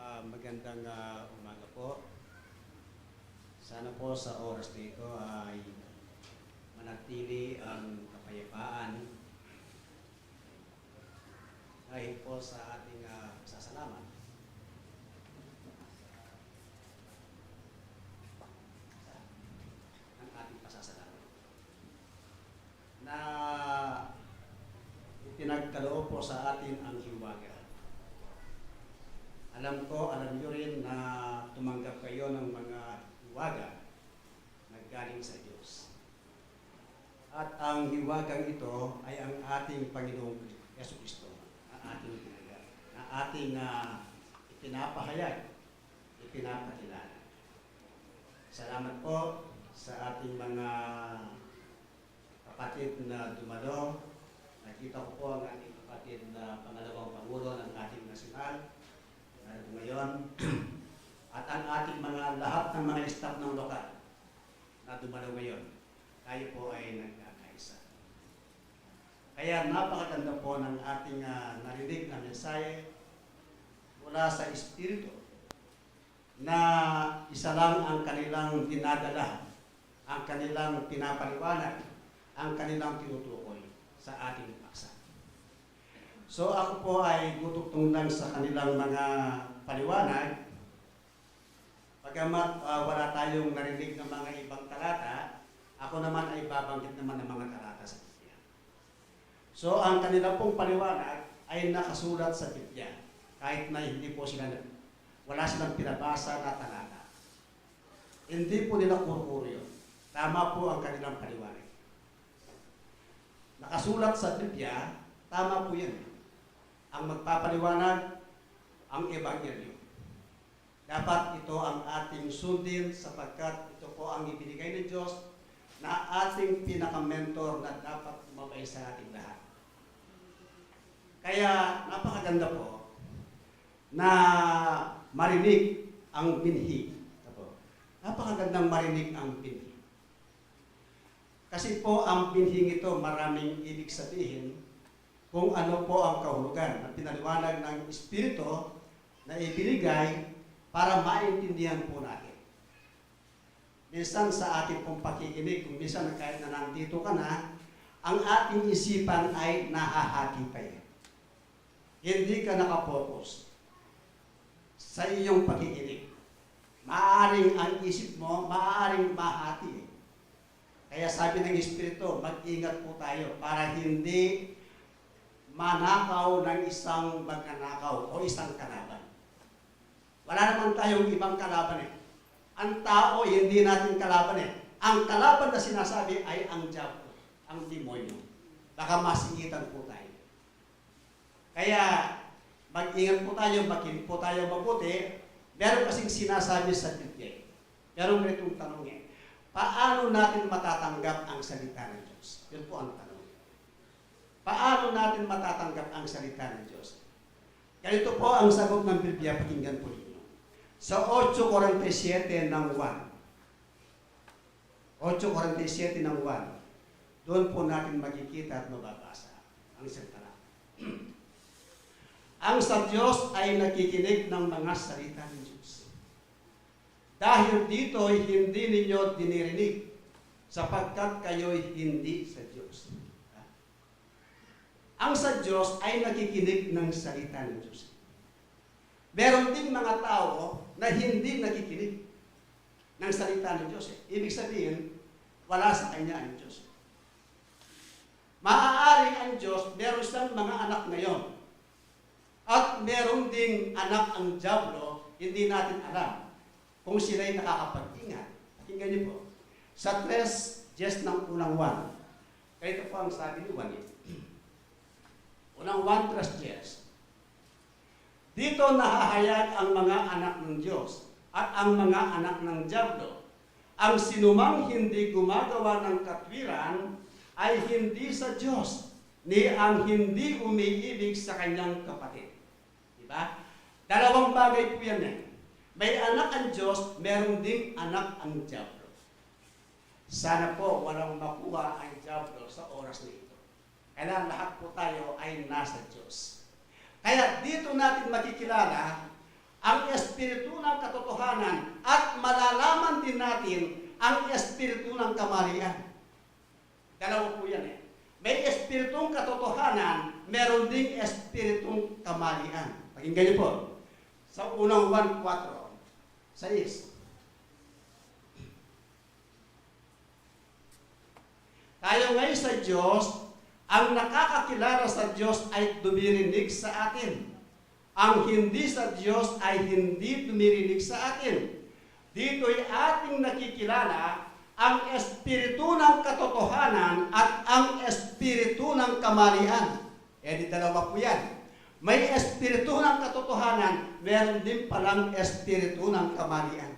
Ah, magandang, ah, umaga po. Sana po sa oras na ito ay manatili ang kapayapaan dahil po sa ating, ah, pasasalamat. Ang ating pasasalamat na ipinagkaloob po sa atin ang hiwaga. Alam ko, alam niyo rin na tumanggap kayo ng mga hiwaga na galing sa Diyos. At ang hiwagang ito ay ang ating Panginoong Kri-, Yesu Kristo, na ating tinanggap, na ating, ah, ipinapahayag, ipinapakilala. Salamat po sa ating mga kapatid na dumalo. Nakita ko po ang ating kapatid na pangalawang pangulo ng ating nasyonal na ngayon. At ang ating mga, lahat ng mga staff ng lokal na dumalo ngayon. Tayo po ay nagkakaisa. Kaya napakaganda po ng ating, ah, narinig na mensahe mula sa Espiritu na isa lang ang kanilang dinadala, ang kanilang pinapaliwanag, ang kanilang tinutukoy sa ating paksa. So, ako po ay tutugtong lang sa kanilang mga paliwanag. Bagamat, ah, wala tayong narinig ng mga ibang talata, ako naman ay babanggit naman ng mga talata sa Biblia. So, ang kanila pong paliwanag ay nakasulat sa Biblia, kahit na hindi po sila nag-, wala silang pinabasa na talata. Hindi po nila kuro-kuro yun. Tama po ang kanilang paliwanag. Nakasulat sa Biblia, tama po yan. Ang magpapaliwanag, ang ebanghelyo. Dapat ito ang ating sundin sapagkat ito po ang ibinigay ng Diyos na ating pinaka-mentor na dapat gumabay sa ating lahat. Kaya napakaganda po na marinig ang binhi. Apo. Napakagandang marinig ang binhi. Kasi po, ang binhing ito, maraming ibig sabihin kung ano po ang kahulugan na pinaliwanag ng Espiritu na ibinigay para maintindihan po natin. Minsan sa ating pong pakikinig, kung minsan kahit na nandito ka na, ang ating isipan ay nahahati pa yan. Hindi ka nakapokus sa iyong pakikinig. Maaaring ang isip mo, maaaring mahati. Kaya sabi ng Espiritu, mag-ingat po tayo para hindi manakaw ng isang magnanakaw o isang kalaban. Wala naman tayong ibang kalaban eh. Ang tao, hindi natin kalaban eh. Ang kalaban na sinasabi ay ang diablo, ang demonyo. Baka masingitan po tayo. Kaya, mag-ingat po tayo, makinig po tayo mabuti. Meron kasing sinasabi sa Biblia. Pero may itong tanong eh, Paano natin matatanggap ang salita ng Diyos? Yun po ang tanong. Paano natin matatanggap ang salita ng Diyos? Ganito po ang sagot ng Biblia, pakinggan po ninyo. Sa otso kuwarenta y siyete ng Juan, otso kuwarenta y siyete ng Juan, doon po natin makikita at mababasa ang salita. Ang sa Diyos ay nakikinig ng mga salita ng Diyos. Dahil dito'y hindi ninyo dinirinig, sapagkat kayo'y hindi sa Diyos. Ang sa Diyos ay nakikinig ng salita ng Diyos. Meron ding mga tao na hindi nakikinig ng salita ng Diyos. Ibig sabihin, wala sa kanya ang Diyos. Maaaring ang Diyos, meron siyang mga anak ngayon. At meron ding anak ang Diablo, hindi natin alam kung sila'y nakakapag-ingat. Pakinggan niyo po. Sa tres diyes ng unang Juan, ganito po ang sabi ni Juan, eh. Unang Juan tres diyes, "Dito nahahayag ang mga anak ng Diyos at ang mga anak ng Diablo. Ang sinumang hindi gumagawa ng katwiran ay hindi sa Diyos, ni ang hindi umiibig sa kanyang kapatid." Diba? Dalawang bagay po yan eh. May anak ang Diyos, meron ding anak ang Diablo. Sana po walang makuha ang Diablo sa oras na ito. Kailangan lahat po tayo ay nasa Diyos. Kaya dito natin makikilala ang espiritu ng katotohanan at malalaman din natin ang espiritu ng kamalian. Dalawa po yan eh. May espiritong katotohanan, meron ding espiritong kamalian. Pakinggan niyo po. Sa unang Juan kuwatro, sais. Tayo nga'y sa Diyos, ang nakakakilala sa Diyos ay dumirinig sa atin. Ang hindi sa Diyos ay hindi dumirinig sa atin. Dito'y ating nakikilala ang espiritu ng katotohanan at ang espiritu ng kamalian. E di dalawa po yan. May espiritu ng katotohanan, meron din palang espiritu ng kamalian.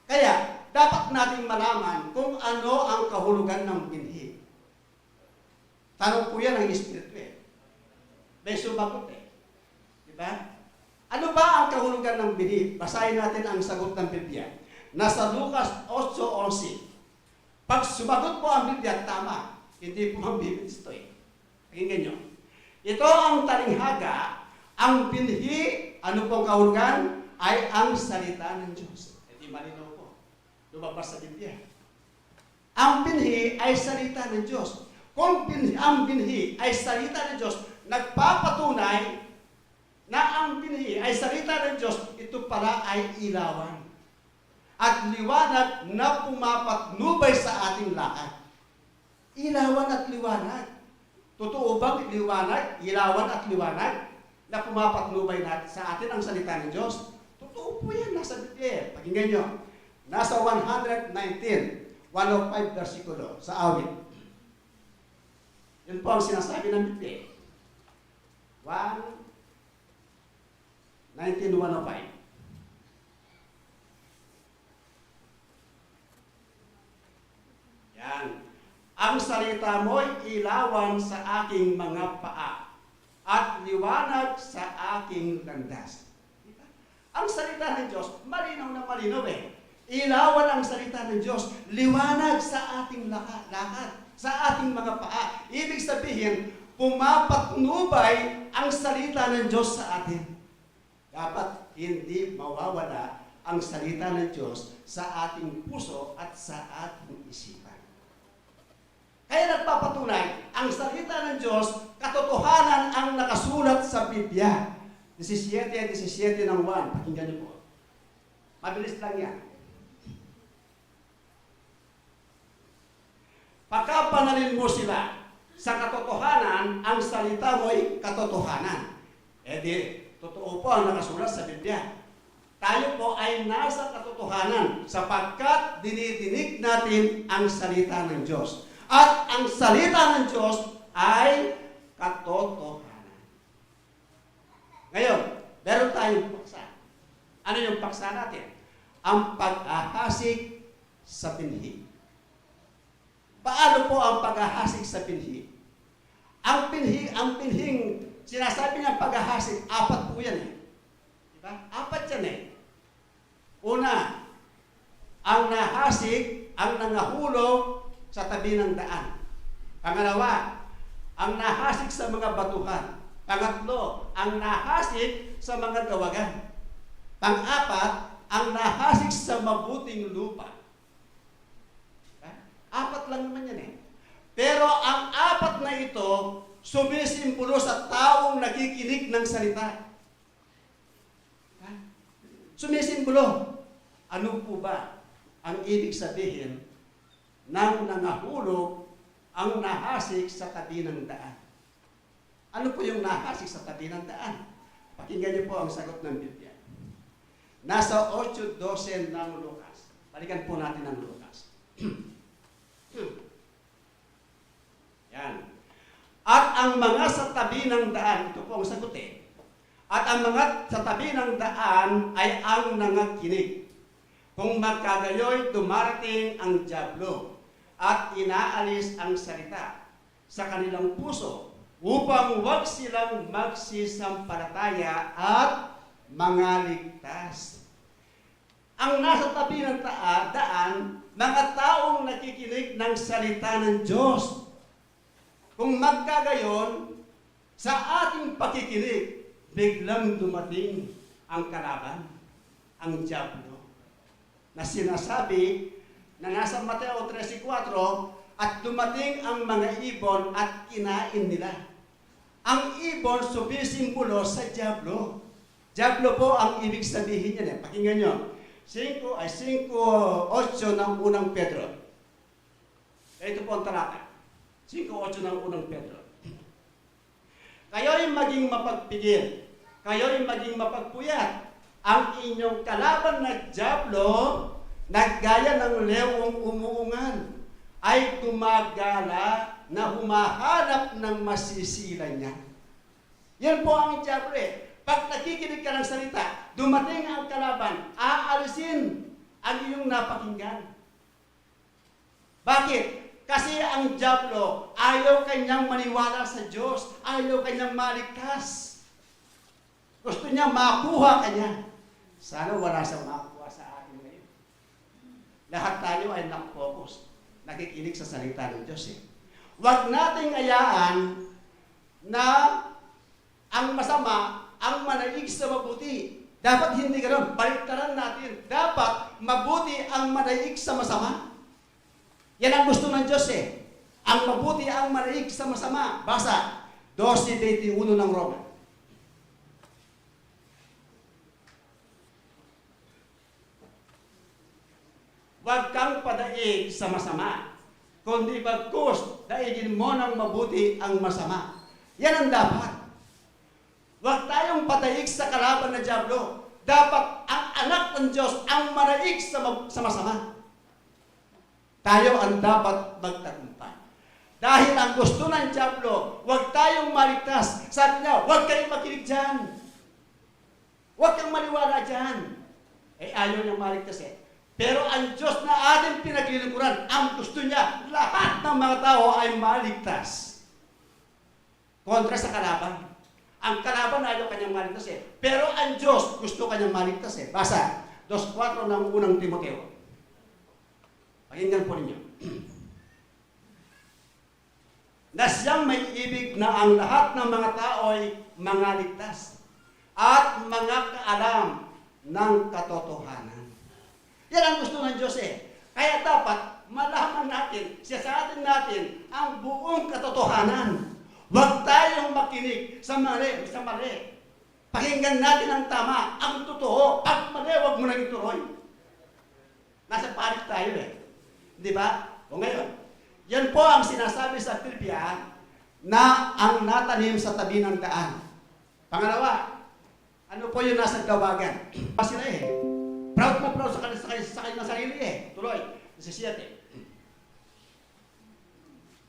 Kaya, dapat nating malaman kung ano ang kahulugan ng binhi. Tanong po yan ng Espiritu eh. May sumagot eh. Di ba? Ano ba ang kahulugan ng binhi? Basahin natin ang sagot ng Biblia. Nasa Lucas otso onse. Pag sumagot po ang Biblia, tama. Hindi po mabibis ito eh. Pakinggan nyo. Ito ang talinghaga, ang binhi, ano pong kahulugan? Ay ang salita ng Diyos. E di malinaw po. Lumabas sa Biblia. Ang binhi ay salita ng Diyos. Kung bin, ang binhi ay salita ng Diyos, nagpapatunay na ang binhi ay salita ng Diyos, ito pala ay ilawan at liwanag na pumapatnubay sa ating lakad. Ilawan at liwanag. Totoo bang liwanag, ilawan at liwanag na pumapatnubay nat-, sa atin ang salita ng Diyos? Totoo po yan, nasa Biblia. Pakinggan nyo. Nasa one hundred nineteen, one oh five bersikulo sa Awit. Yun po ang sinasabi ng Biblia. One nineteen one oh five. Yan. Ang salita mo'y ilawan sa aking mga paa at liwanag sa aking landas. Di ba? Ang salita ng Diyos, malinaw na malinaw eh. Ilawan ang salita ng Diyos, liwanag sa ating laka-, lakad, sa ating mga paa. Ibig sabihin, pumapatnubay ang salita ng Diyos sa atin. Dapat hindi mawawala ang salita ng Diyos sa ating puso at sa ating isipan. Kaya nagpapatunay, ang salita ng Diyos, katotohanan ang nakasulat sa Biblia. Disisiyete, disisiyete ng Juan. Pakinggan niyo po. Mabilis lang yan. Pagkabanalin mo sila sa katotohanan, ang salita mo'y katotohanan. E di, totoo po ang nakasulat sa Biblia. Tayo po ay nasa katotohanan sapagkat dinidinig natin ang salita ng Diyos. At ang salita ng Diyos ay katotohanan. Ngayon, meron tayong paksa. Ano yung paksa natin? Ang pag-ahasik sa binhi. Paano po ang pag-ahasik sa binhi? Ang binhi, ang binhing sinasabi niyang pag-ahasik, apat po yan eh. Diba? Apat yan eh. Una, ang nahasik, ang nangahulog sa tabi ng daan. Pangalawa, ang nahasik sa mga batuhan. Pangatlo, ang nahasik sa mga dawagan. Pang-apat, ang nahasik sa mabuting lupa. Ha? Apat lang naman yan eh. Pero ang apat na ito, sumisimbolo sa taong nakikinig ng salita. Ha? Sumisimbolo. Ano po ba ang ibig sabihin ng nangahulog, ang nahasik sa tabi ng daan? Ano po yung nahasik sa tabi ng daan? Pakinggan niyo po ang sagot ng Biblia. Nasa otso dose ng Lucas. Balikan po natin ang Lucas. Yan. At ang mga sa tabi ng daan, ito po ang sagot eh. At ang mga sa tabi ng daan ay ang nangakinig. Kung magkagayoy, dumarating ang dyablo at inaalis ang salita sa kanilang puso upang huwag silang magsisampalataya at mangaligtas. Ang nasa tabi ng taa-, daan, mga taong nakikinig ng salita ng Diyos. Kung magkagayon, sa ating pakikinig, biglang dumating ang kalaban, ang dyablo, na sinasabi na nasa Mateo trese kuwatro, "At dumating ang mga ibon at kinain nila." Ang ibon, sumisimbolo sa dyablo. Dyablo po ang ibig sabihin niyan eh. Pakinggan niyo. Singko, ay, singko otso ng unang Pedro. Ito po ang talata. Singko otso ng unang Pedro. Kayo'y maging mapagpigil. Kayo'y maging mapagpuyat. Ang inyong kalaban na dyablo, na gaya ng lewong umuungal, ay gumagala na humahanap ng masisilan niya. Yan po ang dyablo eh. Pag nakikinig ka ng salita, dumating ang kalaban, aalisin ang iyong napakinggan. Bakit? Kasi ang dyablo, ayaw kanyang maniwala sa Diyos, ayaw kanyang maligtas. Gusto niya makuha ka niya. Sana wala siyang makuha sa atin ngayon. Lahat tayo ay nakapokus, nakikinig sa salita ng Diyos eh. Huwag nating hayaan na ang masama ang manaig sa mabuti. Dapat hindi ganun. Baliktaran natin. Dapat mabuti ang manaig sa masama. Yan ang gusto ng Diyos eh. Ang mabuti ang manaig sa masama. Basa, dose veintiuno ng Roma. Huwag kang padaig sa masama, kundi bagkus daigin mo ng mabuti ang masama. Yan ang dapat. Huwag tayong padaig sa kalaban na dyablo. Dapat ang anak ng Diyos ang manaig sa ma-, sa masama. Tayo ang dapat magtagumpay. Dahil ang gusto ng dyablo, huwag tayong maligtas. Sabi niya, "Huwag kayong makinig diyan. Huwag kang maniwala diyan." Eh, ayaw niyang maligtas eh. Pero ang Diyos na ating pinaglilingkuran, ang gusto niya, lahat ng mga tao ay maligtas. Kontra sa kalaban. Ang kalaban ayaw kanyang maligtas eh. Pero ang Diyos gusto kanyang maligtas eh. Basa, dos kuwatro ng unang Timoteo. Pakinggan po ninyo. Na siyang may ibig na ang lahat ng mga tao'y mangaligtas at mangakaalam ng katotohanan. Yan ang gusto ng Diyos eh. Kaya dapat malaman natin, siyasatin natin ang buong katotohanan. Huwag tayong makinig sa mali, sa mali. Pakinggan natin ang tama, ang totoo. Pag mali, huwag mo nang ituloy. Nasa panik tayo eh. Di ba? O ngayon, yan po ang sinasabi sa Biblia na ang natanim sa tabi ng daan. Pangalawa, ano po yung nasa dawagan? Pa sila eh. Proud na proud sa kanilang, sa kanilang, sa kanilang sarili eh. Tuloy, disisiyete.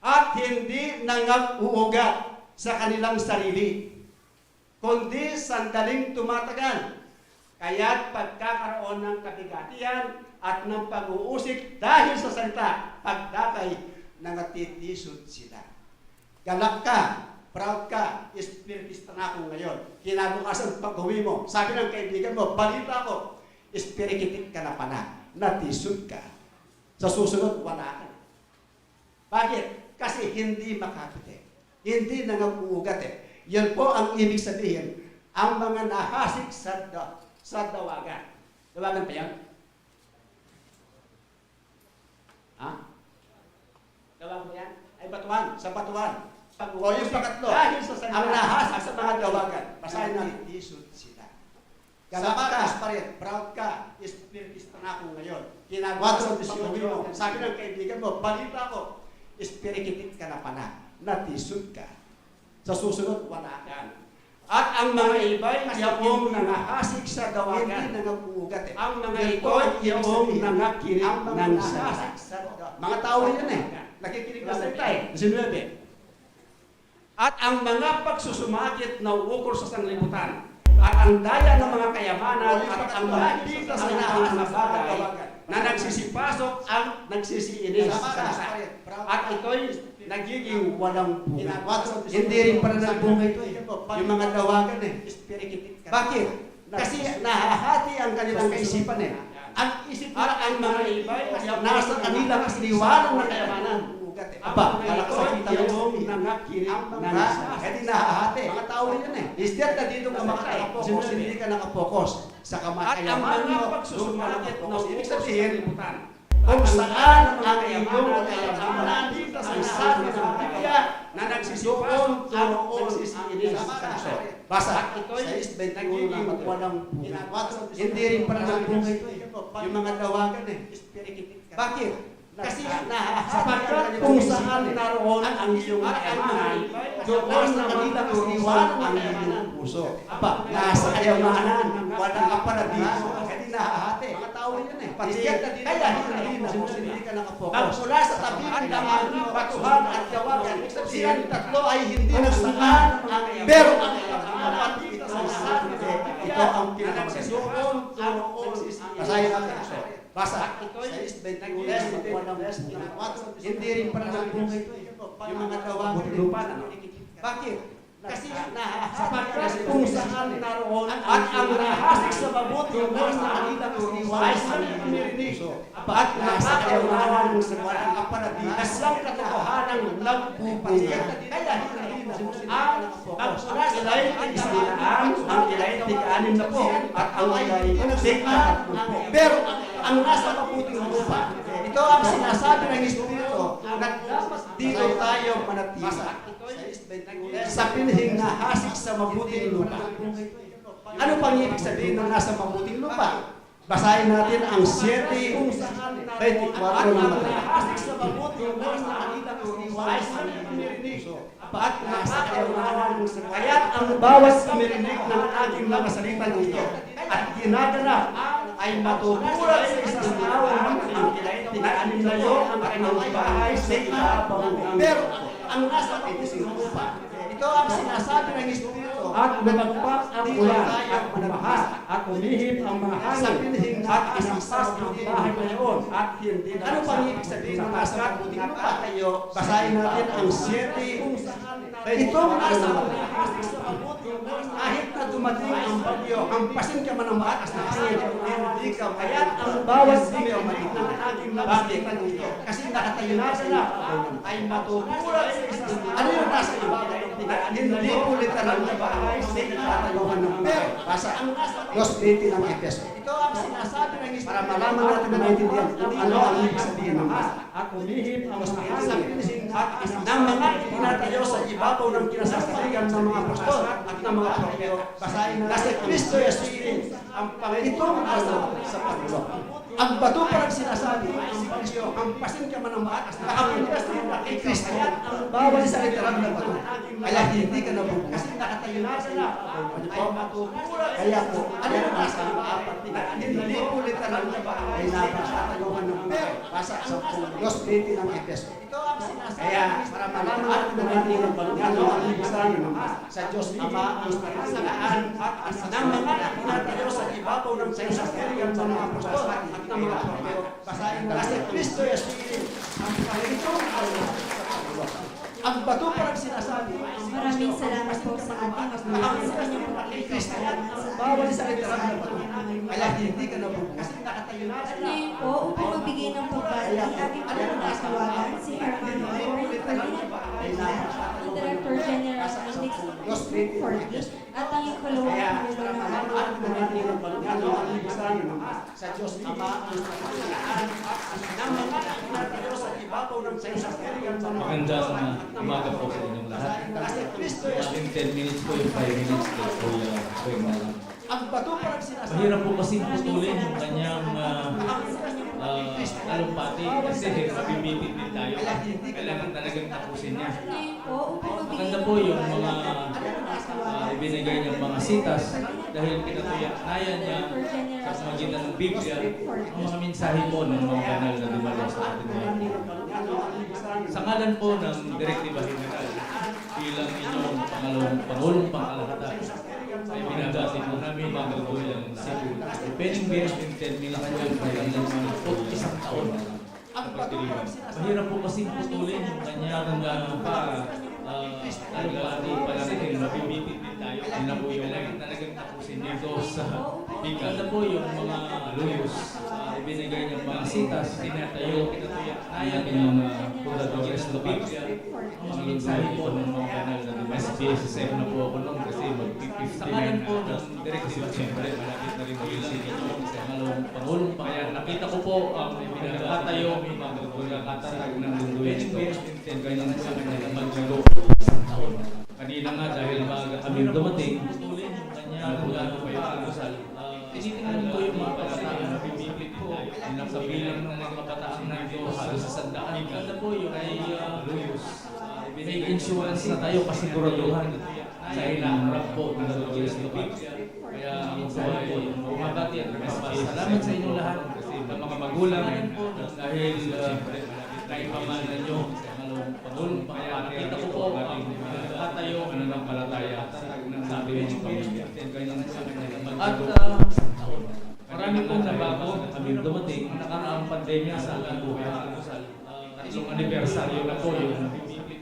At hindi nangag-uugat sa kanilang sarili, kundi sandaling tumatagal. Kaya't pagkakaroon ng kabigatian at ng pag-uusik dahil sa salita, pagdakay, nangatitisod sila. Galak ka, proud ka, espiritista na ako ngayon. Kinabukasan pag-uwi mo, sabi ng kaibigan mo, "Balita ko, espirikitik ka na pala, natisod ka. Sa susunod, wala ka na." Bakit? Kasi hindi makapit eh. Hindi nangagugat eh. Yun po ang ibig sabihin, ang mga nahasik sa, da- sa dawagan. Dawagan pa yan? Ha? Dawagan pa yan? Ay, batuan. Sa batuan. Pag-, o, yung pangatlo, dahil sa salita, ang nahasik sa mga dawagan, basahin natin. Natisod sila. Galak ka, pa rin, proud ka, espiritista na ako ngayon. Kinabukasan, sabi ng kaibigan mo, "Balita ko, espirikitik ka na pala, natisod ka. Sa susunod, wala ka na." At ang mga iba'y yaong nangahasik sa dawagan. Hindi nangagugat eh. Ang mga ito'y yaong nangakinig ng salita. Mga tao yan eh. Nakikinig ng salita eh. Diecinuebe. At ang mga pagsusumakit na uukol sa sanglibutan, at ang daya ng mga kayamanan, at ang mga pitas ng mga bagay na nagsisipasok ang nagsisiinis sa isa. At ito'y nagiging walang bunga. Hindi rin pala nagbunga ito eh. Yung mga dawagan eh. Bakit? Kasi nahahati ang kanilang kaisipan eh. Ang isip nila, ang mga iba, nasa kanilang siniwalang na kayamanan. Aba, malakas ang kita ng Espiritu. Kaya di nahahati. Mga tao yan eh. Instead na dito ka makatapokus, hindi ka nakapokus sa kamatayan mo, doon ka nakapokus. Ibig sabihin, kung saan ang iyong kayamanan, ang sabi ng Biblia, na nagsisipasok at nagsisiinis. Basa, sais bentiuno na walang bunga. Hindi rin pala nagbunga ito eh. Yung mga dawagan eh. Bakit? Kasi sapagkat kung saan naroon ang iyong kayamanan, doon na magtutulak ang iyong puso. Aba, nasa kayamanan, wala ka pala dito. Kasi nahahati. Mga tao yan eh. Pati kaya hindi na, hindi ka nakapokus. Magmula sa tabi ng batuhan at dawagan, silang tatlo ay hindi nagsunod. Pero ang kapatid, ito ang pinakamasaya. Basahin natin. Basa. Sais bentiuno, walang bunga. Hindi rin pala nagbunga ito eh. Yung mga dawagan eh. Bakit? Kasi sapagkat kung saan naroon at ang nahasik sa mabuting bunga ay siyang dumirinig at nakakaunawa ng salita na siyang katotohanan ng buhay. Kaya hindi na ang, ang ilayin tig-anim na po at ang ilayin tig-apat na po. Pero ang nasa mabuting lupa, ito ang sinasabi ng Espiritu na dapat dito tayo manatili. Sa pinhing nahasik sa mabuting lupa. Ano pang ibig sabihin ng nasa mabuting lupa? Basahin natin ang siyete twenty-four ng Mateo. At nasa kayamanan ng salita. Kaya't ang bawat sumirinig ng aking mga salitang ito at ginaganap ay matuturing sa isang taong ang ilayin tig-anim na ito ang kanyang bahay sa ibabaw ng bundok. Pero ang nasa mabuting lupa, ito ang sinasabi ng Espiritu. At lumagpak ang ulan, at bumaha, at umihip ang mga hangin, at inampas ang bahay na iyon, at hindi na. Ano pang ibig sabihin ng nasa mabuting lupa? Basahin natin ang siyete. Itong nasa mabuting lupa, kahit na dumating ang bagyo, hampasin ka man ng mataas na hangin, hindi ka. Kaya't ang bawat sumirinig ng aking mga salitang ito, kasi nakatayo na sila, ay matuturing sa isang, ano yung nasa ibabaw ng bundok? Hindi po literal na bahay sa itatayuan ng bundok. Basa, dos twenty ng Efeso. Ito ang sinasabi ng Espiritu. Para malaman natin na maintindihan kung ano ang ibig sabihin ng basa. At umihip ang mga hangin at ng mga itinatayo sa ibabaw ng kinasasaligan ng mga apostol at ng mga propeta. Basahin na, na si Kristo Jesus ang Panginoon sa Panginoon. Ang bato pa lang sinasabi, ang bagyo, hampasin ka man ng mataas na hangin, kay Kristo, ang bawat sa literal na bato. Kaya hindi ka nabubukas. Kasi nakatayo na sila. Ano po? Kaya po, ano yung nasa apat? Hindi po literal na bato. Ay nabasa tayo ng basa. Sampung dos twenty ng Efeso. Ito ang sinasabi. Kaya, para malaman at narinig ang Panginoon, ang ibig sabihin sa Diyos Ama ang kapasalaan ng mga pinatay sa ibabaw ng Diyos sa mga apostol at ng mga propeta. Basahin mo, kasi Kristo Jesus ang Panginoon. Ang bato pa lang sinasabi. Maraming salamat po sa ating magpapasalamat sa Panginoon. Bawal sa literal na bato. Kaya hindi ka nabubukas. At ngayon po, upang magbigay ng pagbati, ating pinagtatawagan si Hermano Owen Ferdinand Pagla, ang Director General ng Index Forty, at ang ikatlong Pangulo ng ating Panginoon. Sa Diyos Ama ang kapasalaan ng mga pinatay sa ibabaw ng Diyos sa mga Magandang umaga po sa inyong lahat. Ating ten minutes po, yung five minutes po, Kuya Kuya Malang. Mahirap po kasi putulin yung kanyang, ah, ah, talumpati kasi mabibitin din tayo. Kailangan talagang tapusin niya. Maganda po yung mga, ah, ibinigay niyang mga sitas dahil pinatunayan niya sa pamagitan ng Biblia ang mga mensahe po ng mga banal na dumalo sa ating mga. Sa ngalan po ng Direktiba General, bilang inyong pangalawang Pangulong Pangkalahatan, ay binabati po namin ang magagawang Cebu Opening Day in ten minutes po, kailangan po isang taon. Mahirap po kasi putulin yung kanyang, ah, pa, ah, ano ba, ano pala rin, mabibitin din tayo. Hindi na po yung talagang tapusin dito sa Bicol. Ano po yung mga luyos, ah, ibinigay niyang mga sitas, tinatayo, tinatayo, yung mga fundadores ng Biblia, ang mga mensahe po ng mga banal na S B S S M na po ako noon kasi mag-fifty-nine na ako. Kasi siyempre, malapit na rin mag-senior ako kasi ang alawang Pangulong pa. Kaya nakita ko po ang pagkakatayo, pagkakatatag ng linggo ito. Kaya naman sa kanya na maglago isang taon. Kanina nga, dahil maaga kami dumating, ang ano pa yung almusal. Tinitingnan ko yung mga kabataan na bibibit ko. Sa bilang ng mga kabataan na ito, halos sa sandaan. Ano po yung ay, ah, luyos. May insurance na tayo, kasiguraduhan. Sa hinaharap po ng Lord Jesus Christ. Kaya ako po ay bumabati at nagpapasalamat sa inyong lahat, sa mga magulang, dahil, ah, naipamana nyo Pangulong, kaya nakita ko po ang pagkakatayo, pananampalataya sa ating mga pamilya. At, ah, marami pong nabago. Kami dumating, ang nakaraang pandemya sa ating buhay. Tatlong anibersaryo na po yung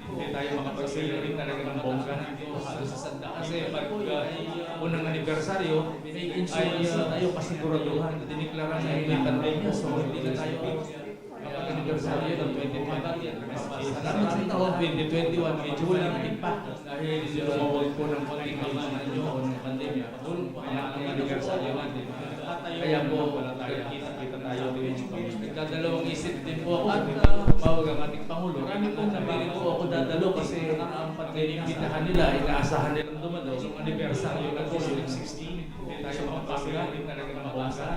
hindi tayo makapag-celebrate talaga ng bongga. Kasi pag, ah, unang anibersaryo, ay, ah, tayo pasiguraduhan. Diniklara na yung pandemya, so hindi na tayo kapag anibersaryo ng twenty twenty. Salamat sa ito, twenty twenty-one, medyo walang pa. Dahil lumawag po ng pandemya, ng pandemya. Kaya ang anibersaryo natin. Kaya po, kita-kita tayo din. Nagdadalawang isip din po ako. At, ah, tumawag ang ating Pangulo. Marami pong nabili po ako dadalo kasi ang pag-iimbitahan nila, inaasahan nilang dumalo. Yung anibersaryo na po, yung sixteen. Tayo mga pamilya, talaga mabasa.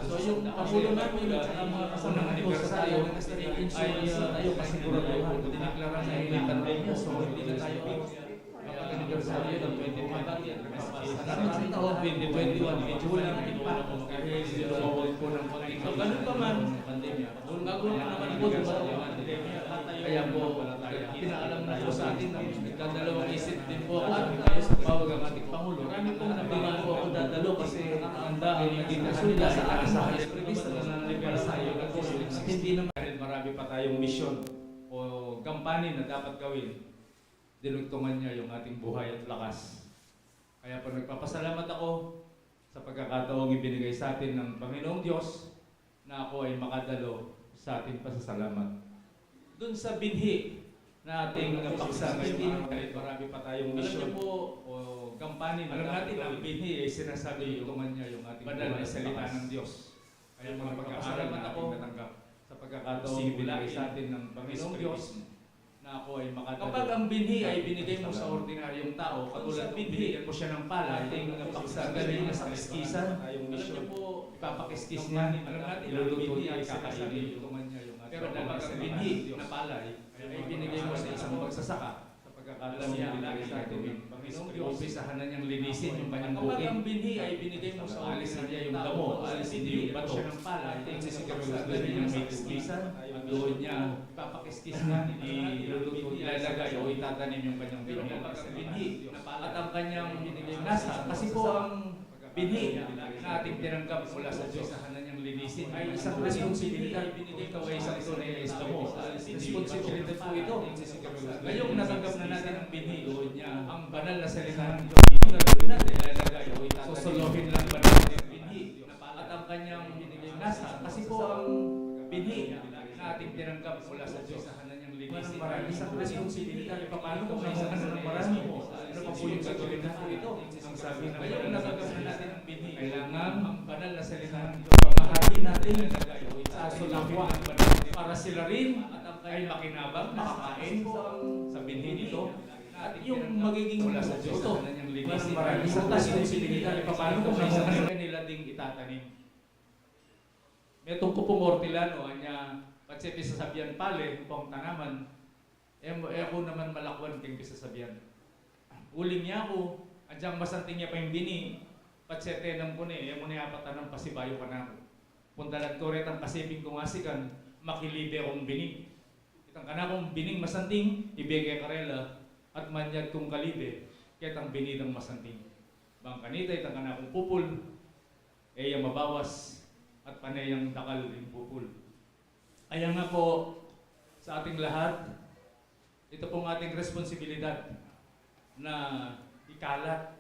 So, yung Pangulo namin, ang mga kasamang anibersaryo, ay, uh, tayo pasigurado, diniklara na yung pandemya, so hindi na tayo kapag anibersaryo ng twenty twenty. Salamat sa ito, twenty twenty-one, medyo walang pa. Dahil lumawag po ng pandemya. So, ganun pa man, pandemya. Bago na naman po, di ba? Kaya po, pinaalam na po sa atin, nagdadalawang isip din po ako. At, uh, tumawag ang ating Pangulo. Marami pong nabili po ako dadalo kasi ang handa ay nagkita sa nila sa ating mga espiritista na anibersaryo na po. At hindi naman dahil marami pa tayong misyon o gampanin na dapat gawin, dinugtungan niya yung ating buhay at lakas. Kaya po nagpapasalamat ako sa pagkakataong ibinigay sa atin ng Panginoong Diyos na ako ay makadalo sa ating pasasalamat. Dun sa binhi na ating paksa ngayon, kahit marami pa tayong misyon po o gampanin, alam natin ang binhi ay sinasabi yung banal na salita ng Diyos. Kaya mga pagkakasalamat ako sa pagkakataong ibinigay sa atin ng Panginoong Diyos na ako ay makadalo. Kapag ang binhi ay binigay mo sa ordinaryong tao, katulad ng binigyan mo siya ng palay, ating paksa galing na sa kiskisan, alam niyo po, ipapakiskis niya. Alam natin, iluluto niya, kakainin. Pero kapag ang binhi na palay ay binigay mo sa isang magsasaka, alam niya, lagi sa atin, umpisahan na niyang linisin yung kanyang bukid. Kapag ang binhi ay binigay mo sa, alisin niya yung damo, alisin niya yung bato. Sisigurado niya may kiskisan. Doon niya, ipapakiskis na, iluluto, ilalagay o itatanim yung kanyang binhi. At ang kanyang nasa, kasi po ang binhi na ating tinanggap mula sa Diyos, ay isang responsibilidad. Ikaw ay isang tunay na eskamo. Responsibilidad po ito. Ngayong natanggap na natin ang binhi, ang banal na salita ng Diyos, ang gagawin natin, ilalagay o itatanim. Sosolohin lang ba natin ang binhi? At ang kanyang nasa, kasi po ang binhi na ating tinanggap mula sa Diyos, ang kanyang linisin. Marami isang responsibilidad. Paano kung nakuha na ng marami? Ano pa po yung gagawin na po ito? Ang sabi ng banal na salita, kailangan ang banal na salita ng Diyos, pamahain natin sa sulapwa para sila rin ay makinabang, makakain sa binhi nito. At yung magiging mula sa Diyos, ito. Marami isang responsibilidad. Paano kung nakuha na nila ding itatanim? Metung ku pung ortilan, anya, patse pisasabian pale, pung tanaman, e, e ku naman malakwan keng pisasabian. Uling ya ku, agyang masanting ya pa ing bini, patse tenam ku ne, e mu ne apatanam pasibayu kanaku. Puntalan ku retang kasiping kung asikan, makilibe kung bini. Itang kanakung bining masanting, ibie ke karela, at manyad kung kalibe, ketang bini dang masanting. Bang kanita itang kanakung pupul, e ya mabawas, at pane yang dakal ing pupul. Kaya nga po, sa ating lahat, ito pong ating responsibilidad na ikalat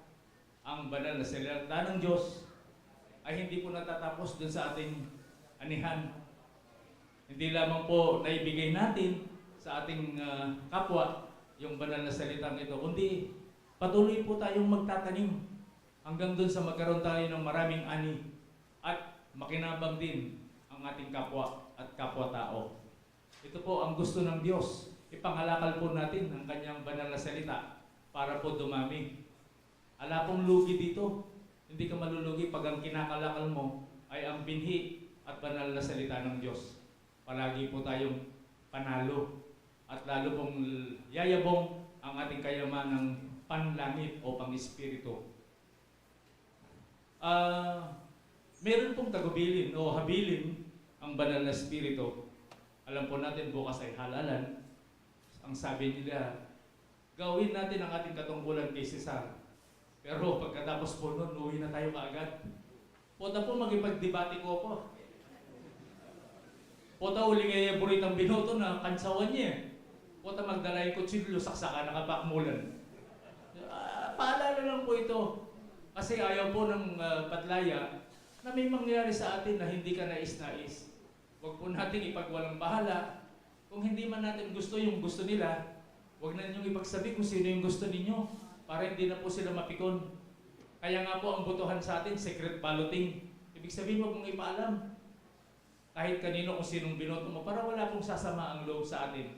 ang banal na salita ng Diyos ay hindi po natatapos dun sa ating anihan. Hindi lamang po naibigay natin sa ating, ah, kapwa yung banal na salitang ito, kundi patuloy po tayong magtatanim hanggang dun sa magkaroon tayo ng maraming ani at makinabang din ang ating kapwa at kapwa-tao. Ito po ang gusto ng Diyos. Ipangalakal po natin ang kanyang banal na salita para po dumami. Ala pong lugi dito. Hindi ka malulugi pag ang kinakalakal mo ay ang binhi at banal na salita ng Diyos. Palagi po tayong panalo at lalo pong yayabong ang ating kayamanang panlangit o pang-espiritu. Ah, meron pong tagubilin o habilin ang banal na espiritu. Alam po natin, bukas ay halalan. Ang sabi nila, gawin natin ang ating katungkulan kay Cesar. Pero pagkatapos po nun, uwi na tayo kaagad. Pota po, makipagdebate ko po. Pota, uling e buritang binoto na kansawan ya. Pota, magdala ing kutsilyo, saksakan na kapakmulan. Ah, paalala lang po ito. Kasi ayaw po ng, ah, patlaya na may mangyari sa atin na hindi ka nais-nais. Huwag po nating ipagwalang bahala. Kung hindi man natin gusto yung gusto nila, huwag na ninyong ipagsabi kung sino yung gusto ninyo para hindi na po sila mapikon. Kaya nga po ang botohan sa atin, secret balloting. Ibig sabihin, huwag mong ipaalam kahit kanino kung sinong binoto mo para wala pong sasama ang loob sa atin.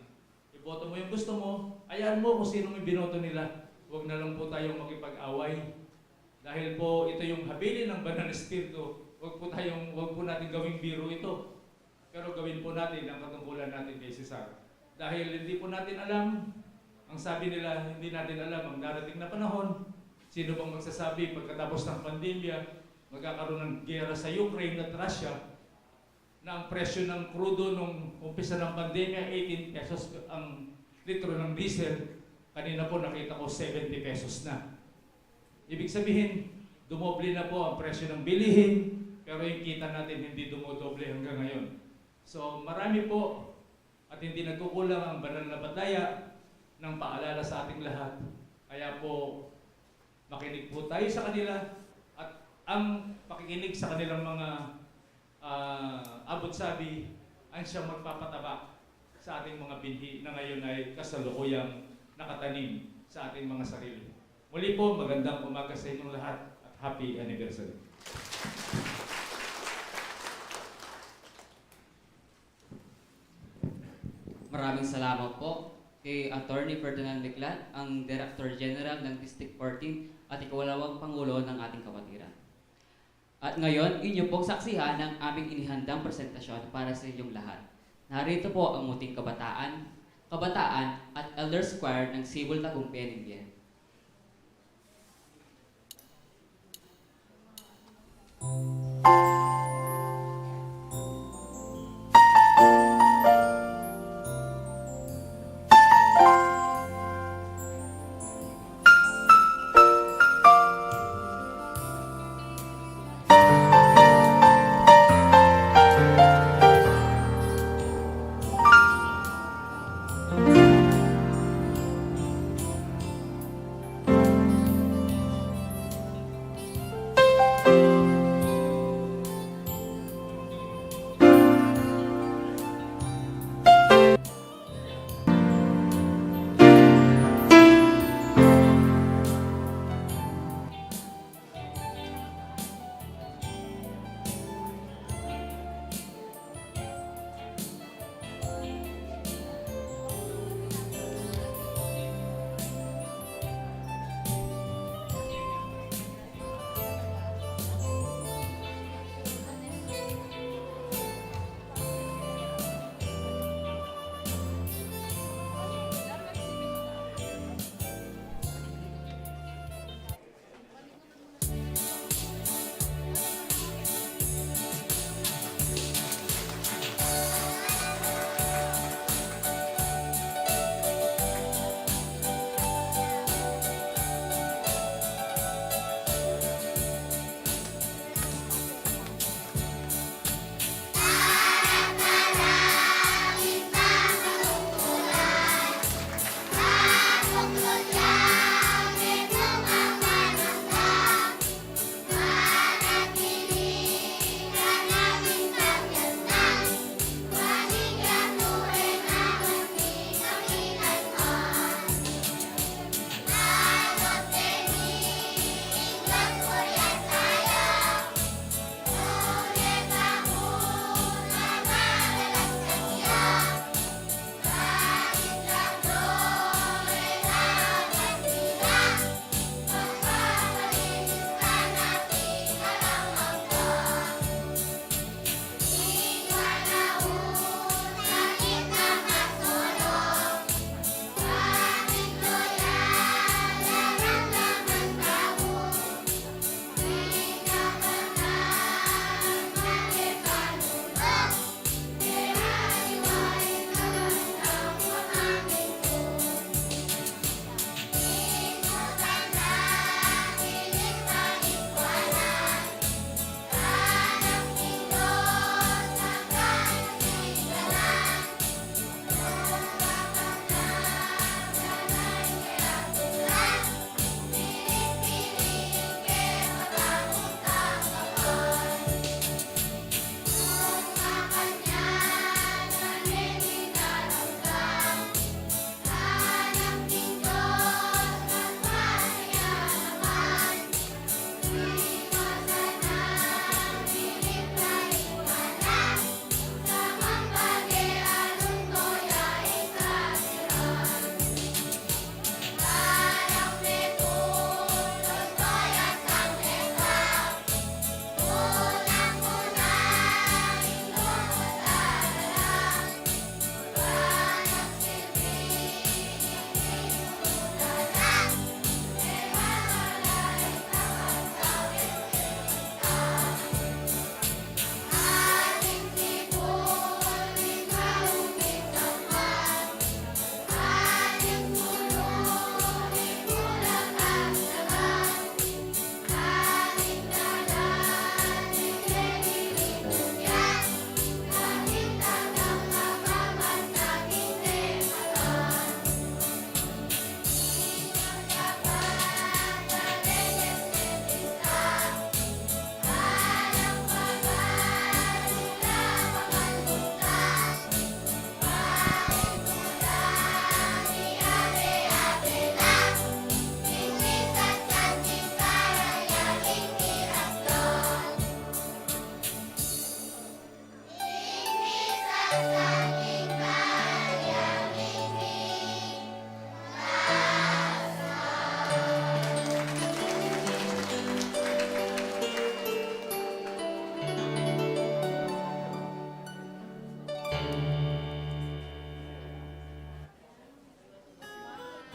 Iboto mo yung gusto mo, hayaan mo kung sinong ibinoto nila. Huwag na lang po tayong makipag-away. Dahil po ito yung habilin ng Banal na Espiritu, huwag po tayong, huwag po natin gawing biro ito. Pero gawin po natin ang katungkulan natin kay Cesar. Dahil hindi po natin alam, ang sabi nila, hindi natin alam ang darating na panahon. Sino bang magsasabi pagkatapos ng pandemya, magkakaroon ng gera sa Ukraine at Russia, na ang presyo ng krudo nung umpisa ng pandemya, eighteen pesos ang litro ng diesel. Kanina po nakita ko seventy pesos na. Ibig sabihin, dumoble na po ang presyo ng bilihin, pero yung kita natin hindi dumodoble hanggang ngayon. So, marami po at hindi nagkukulang ang banal na patlaya ng paalala sa ating lahat. Kaya po, makinig po tayo sa kanila at ang pakikinig sa kanilang mga, ah, abot sabi ang siyang magpapataba sa ating mga binhi na ngayon ay kasalukuyang nakatanim sa ating mga sarili. Muli po, magandang umaga sa inyong lahat at happy anniversary. Maraming salamat po kay Attorney Ferdinand Miclan, ang Director General ng District fourteen at ikawalawang Pangulo ng ating kapatiran. At ngayon, inyo pong saksihan ang aming inihandang presentasyon para sa inyong lahat. Narito po ang Muting Kabataan, Kabataan at Elders Choir ng Sibul Tagumpay Ningye.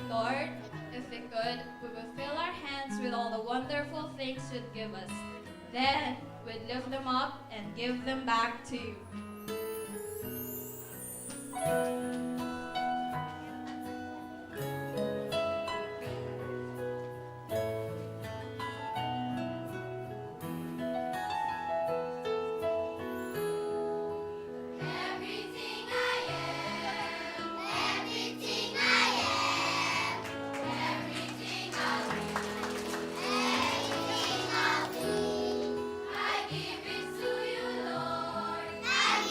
Lord, if we could, we would fill our hands with all the wonderful things you'd give us. Then we'd lift them up and give them back to you. Everything I am, everything I am, everything I'll be, everything I'll be, I give it to you, Lord. I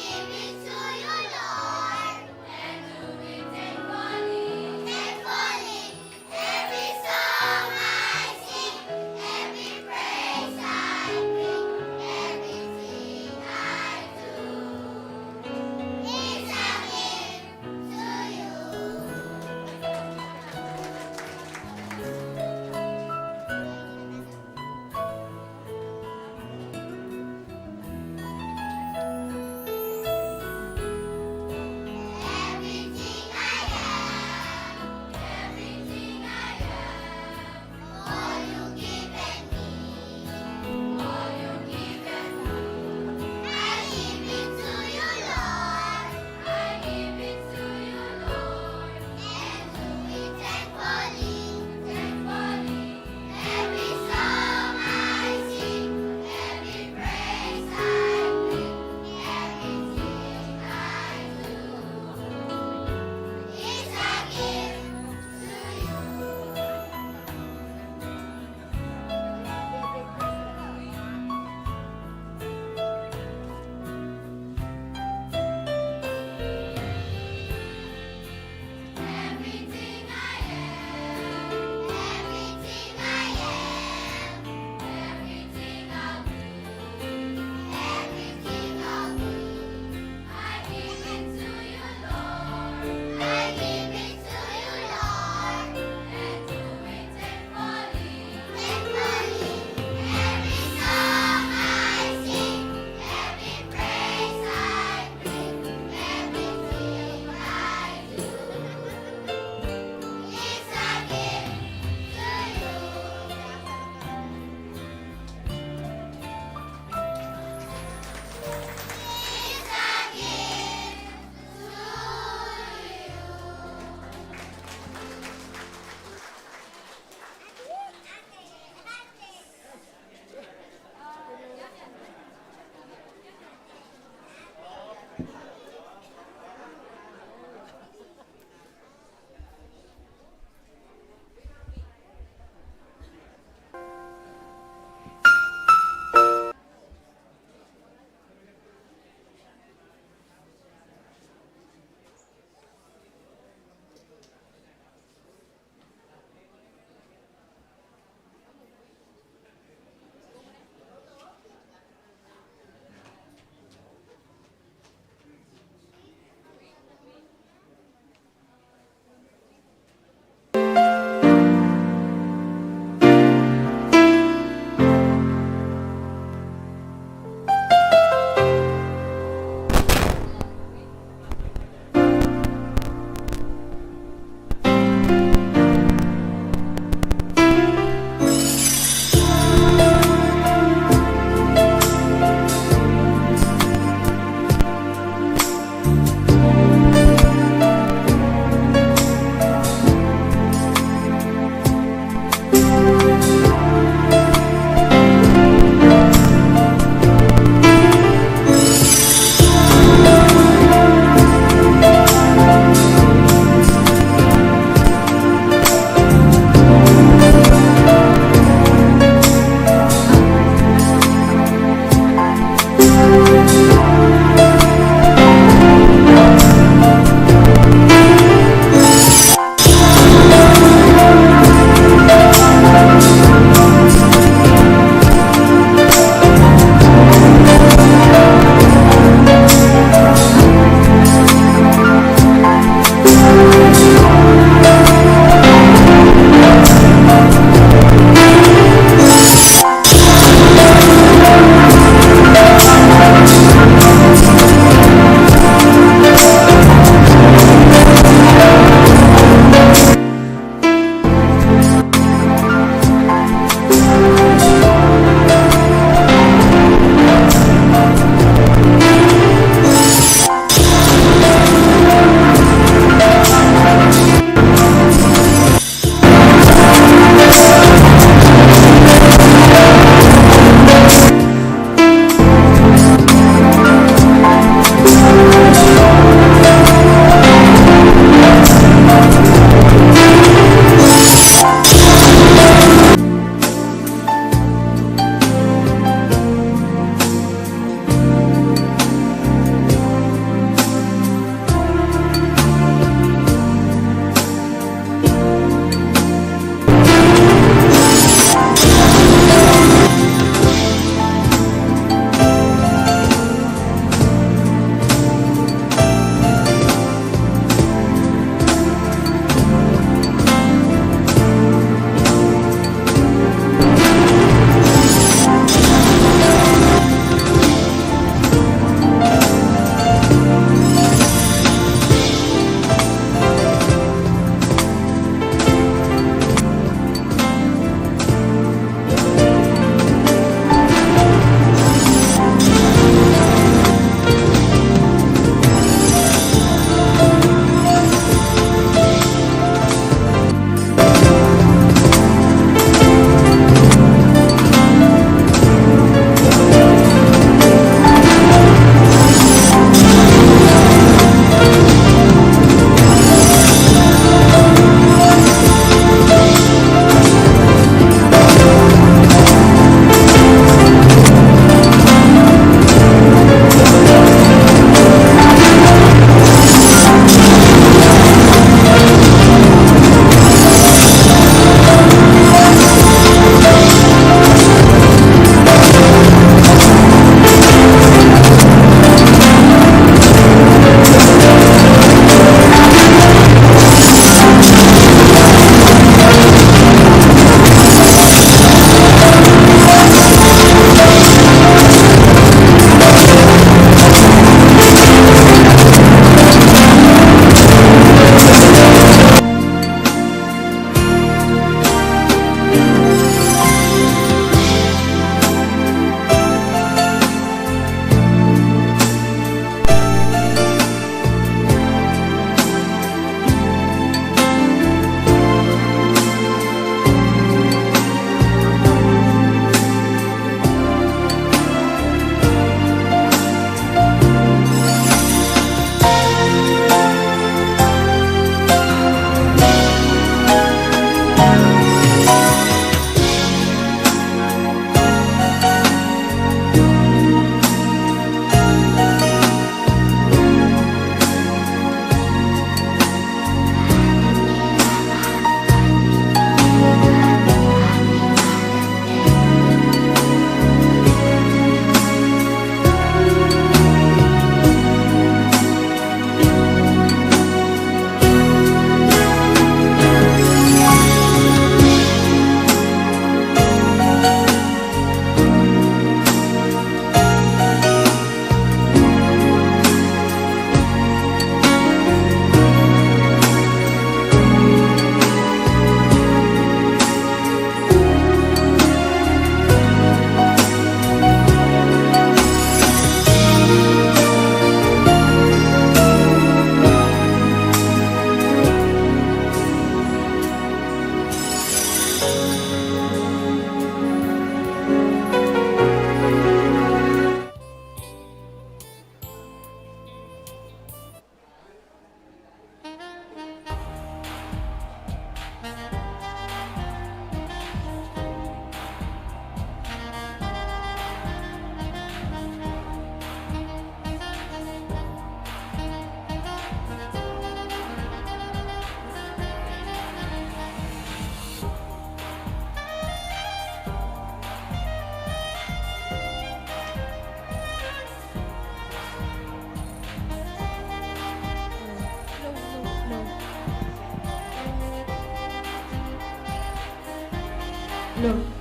No.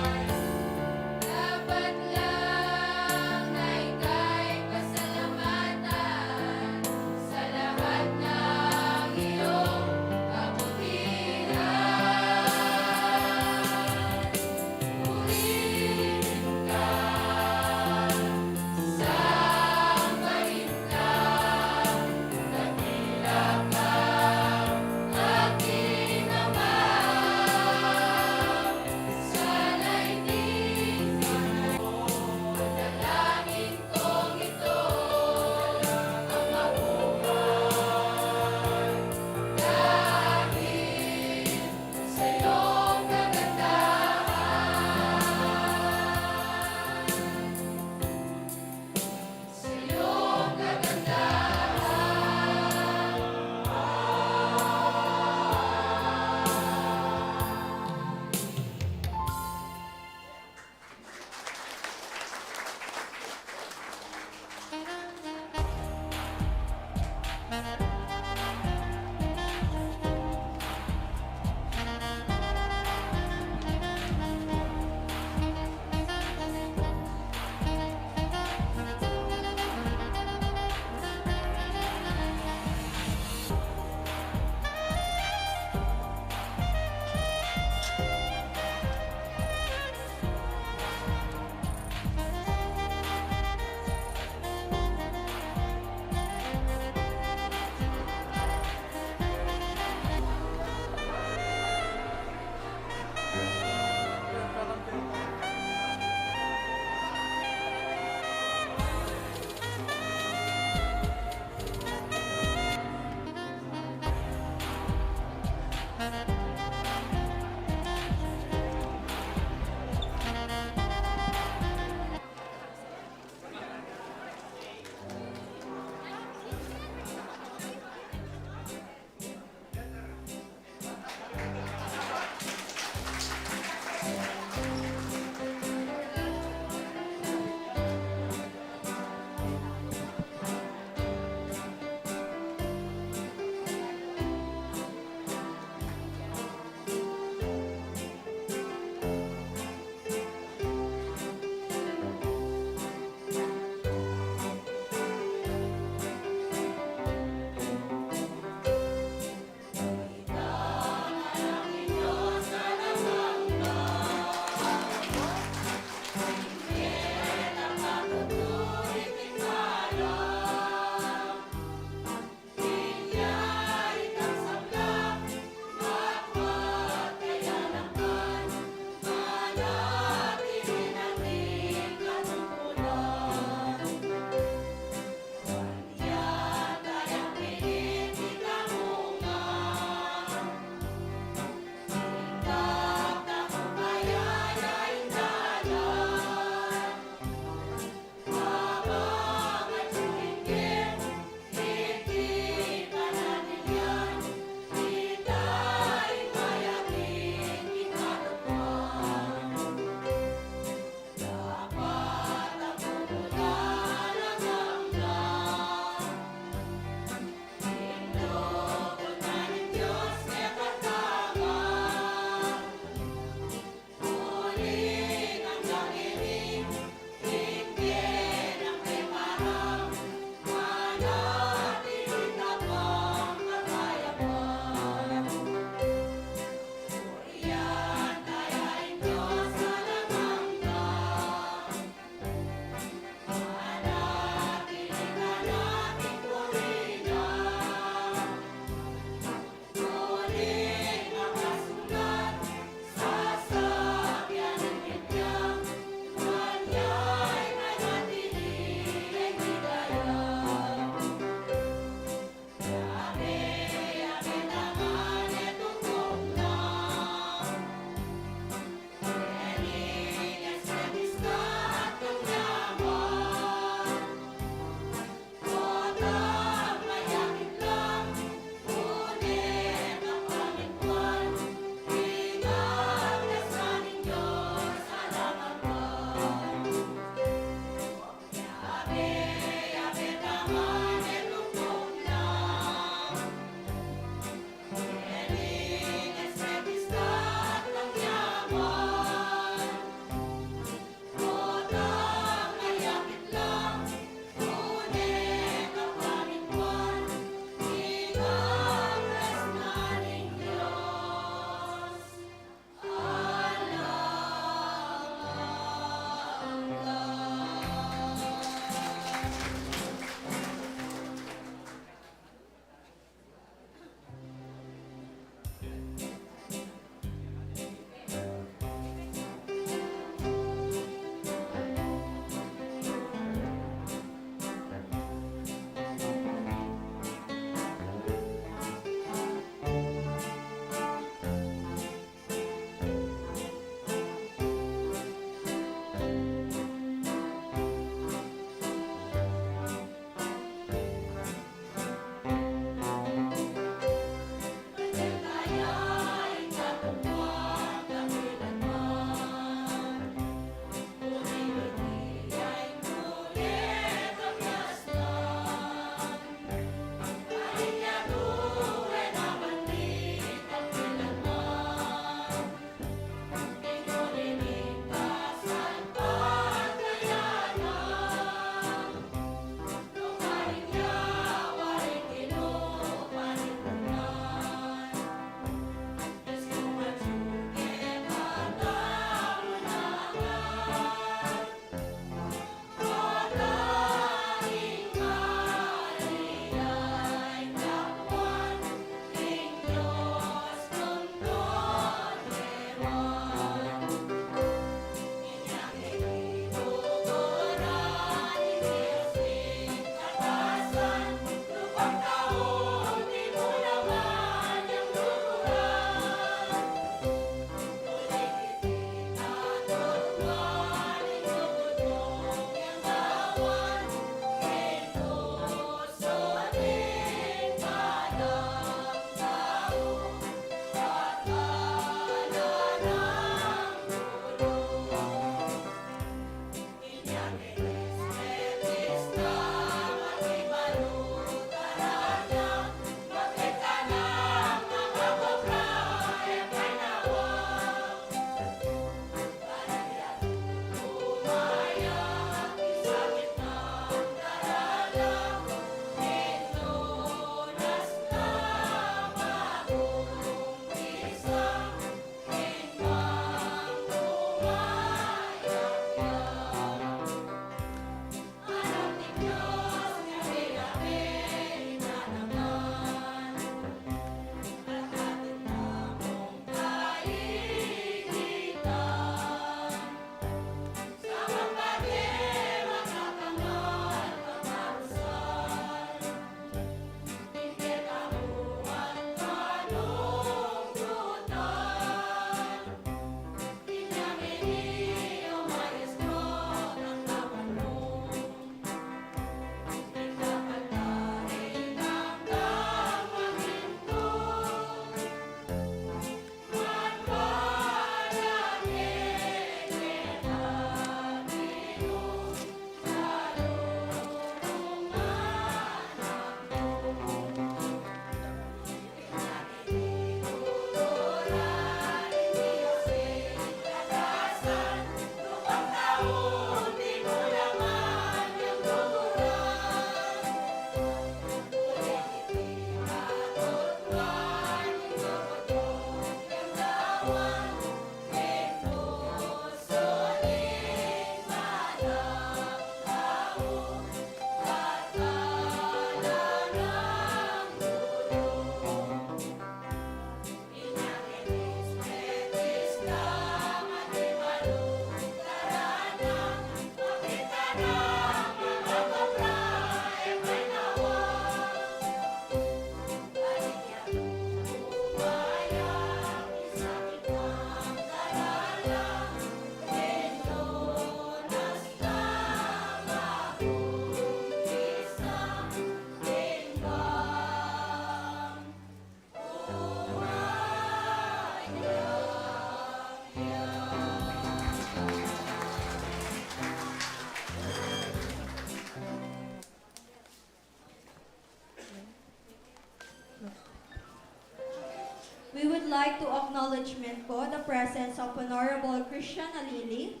Like to acknowledgement po the presence of Honorable Christian Alili,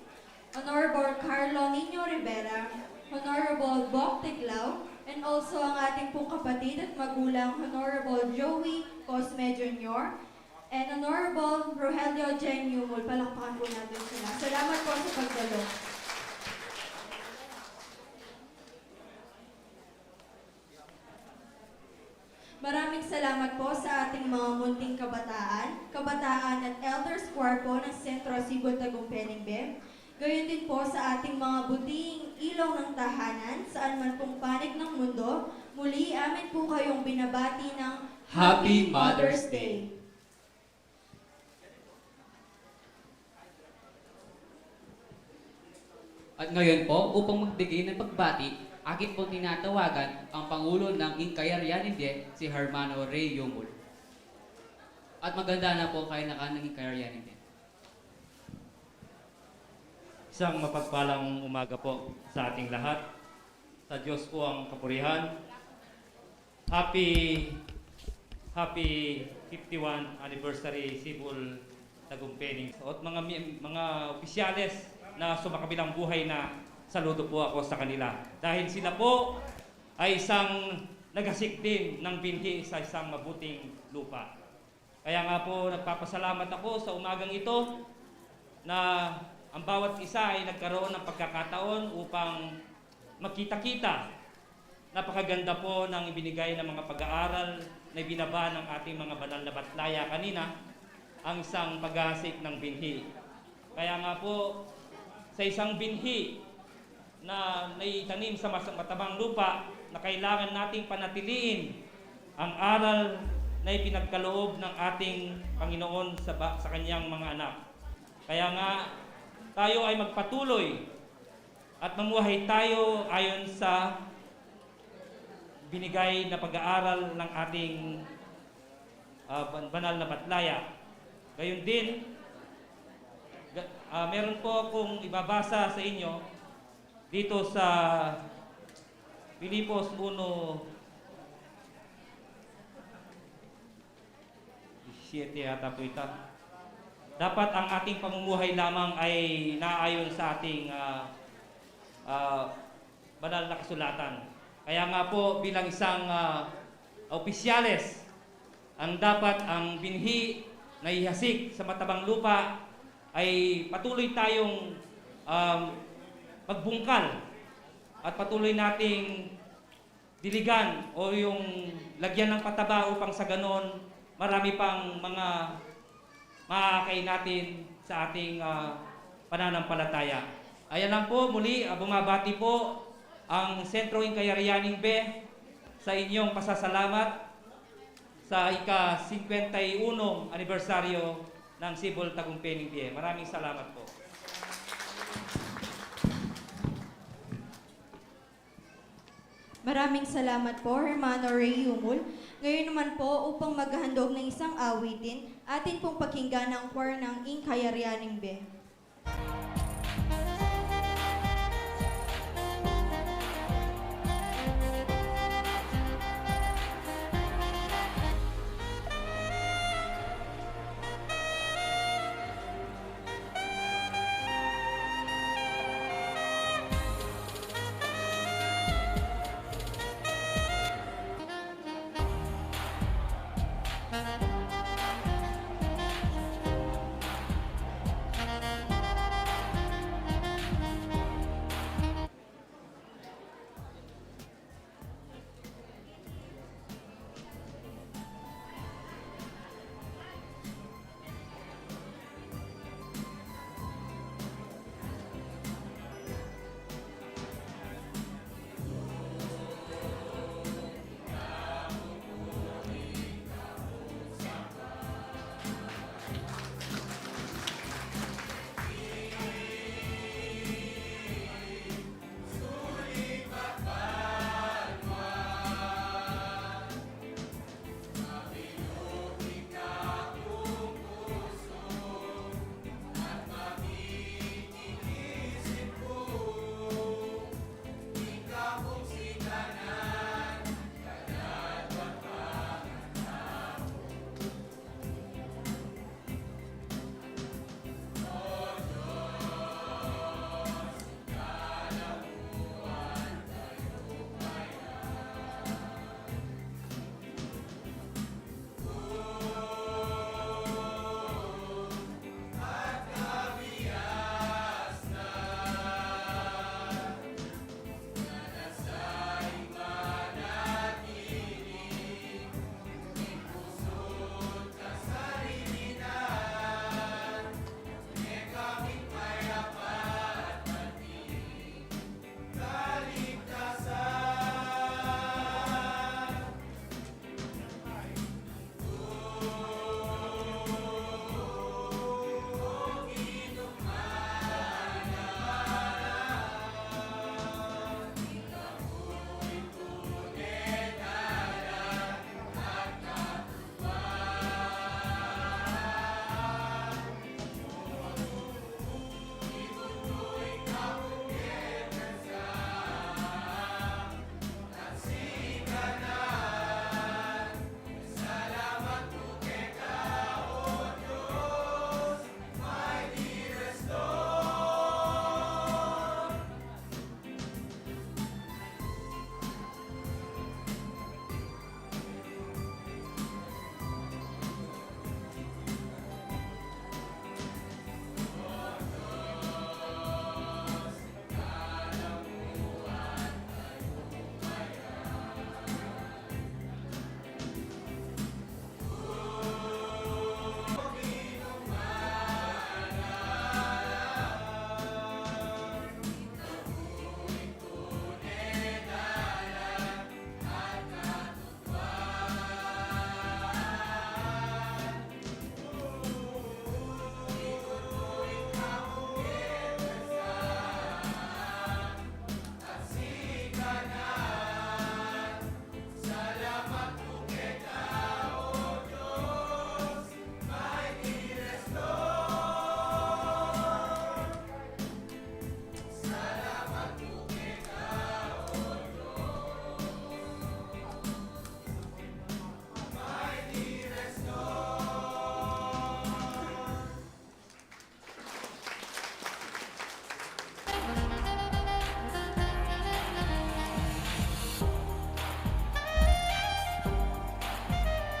Honorable Carlo Nino Rivera, Honorable Bok Tiglao, and also ang ating pong kapatid at magulang, Honorable Joey Cosme Junior, and Honorable Rogelio Jeng Yumul. Palakpakan po natin sila. Salamat po sa pagdalo. Maraming salamat po sa ating mga munting kabataan, kabataan at elders choir po ng Sentro Sibol Tagumpay Ningbe. Gayon din po sa ating mga buting ilaw ng tahanan, saan man pong panig ng mundo, muli amin po kayong binabati ng Happy Mother's Day. At ngayon po, upang magbigay ng pagbati, akin pong tinatawagan ang Pangulo ng Inkayaryani Ningbe, si Hermano Ray Yumul. At maganda na po kayo naka ng Inkayaryani Ningbe. Isang mapagpalang umaga po sa ating lahat. Sa Diyos po ang kapurihan. Happy, happy fifty-one anniversary, Sibol Tagumpay Ningbe. At mga mi-, mga opisyales na sumakabilang buhay na, saludo po ako sa kanila. Dahil sila po ay isang naghasik din ng binhi sa isang mabuting lupa. Kaya nga po, nagpapasalamat ako sa umagang ito na ang bawat isa ay nagkaroon ng pagkakataon upang magkita-kita. Napakaganda po ng ibinigay ng mga pag-aaral na ibinaba ng ating mga banal na batlaya kanina, ang isang paghasik ng binhi. Kaya nga po, sa isang binhi na naitanim sa mas-, matabang lupa, na kailangan nating panatiliin ang aral na ipinagkaloob ng ating Panginoon sa ba-, sa kanyang mga anak. Kaya nga, tayo ay magpatuloy at mamuhay tayo ayon sa binigay na pag-aaral ng ating, ah, ban-, banal na batlaya. Gayon din, ga-, ah, meron po akong ibabasa sa inyo dito sa Filipos uno, siyete yata po ita. Dapat ang ating pamumuhay lamang ay naayon sa ating, ah, ah, banal na kasulatan. Kaya nga po, bilang isang, ah, opisyales, ang dapat ang binhi na ihasik sa matabang lupa ay patuloy tayong, um, magbungkal at patuloy nating diligan o yung lagyan ng pataba upang sa ganon marami pang mga makakain natin sa ating, ah, pananampalataya. Ayan lang po, muli, ah, bumabati po ang Sentro Inkayaryani Ningbe sa inyong pasasalamat sa ika-singkwenta y unong anibersaryo ng Sibol Tagumpay Ningbe. Maraming salamat po. Maraming salamat po, Hermano Ray Yumul. Ngayon naman po, upang maghahandog ng isang awitin, atin pong pakinggan ang choir ng Inkayaryani Ningbe.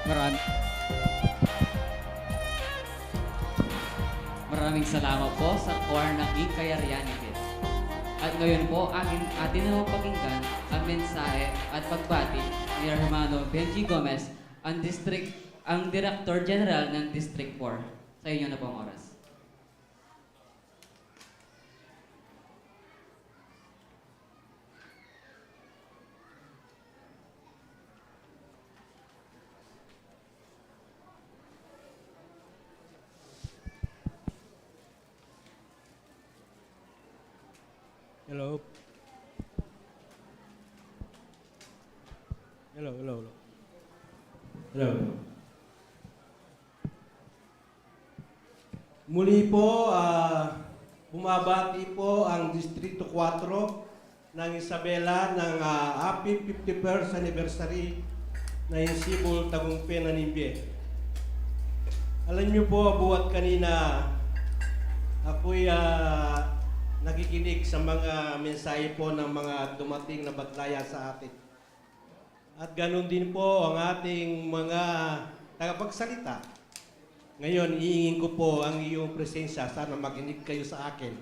Maram-, maraming salamat po sa Choir ng King Kayarian Ipit. At ngayon po, akin, atin naman pakinggan ang mensahe at pagbati ni Hermano Benji Gomez, ang District, ang Director General ng District four. Sa inyo na po ang oras. Hello. Hello, hello, hello. Hello, hello. Muli po, ah, bumabati po ang Distrito Cuatro ng Isabela ng, ah, happy fifty-first anniversary ng Sibul Tagumpay na Nibie. Alam niyo po, buhat kanina, ako'y, ah, nakikinig sa mga mensahe po ng mga dumating na batalaya sa atin. At ganun din po ang ating mga tagapagsalita. Ngayon, iingin ko po ang iyong presensya. Sana makinig kayo sa akin.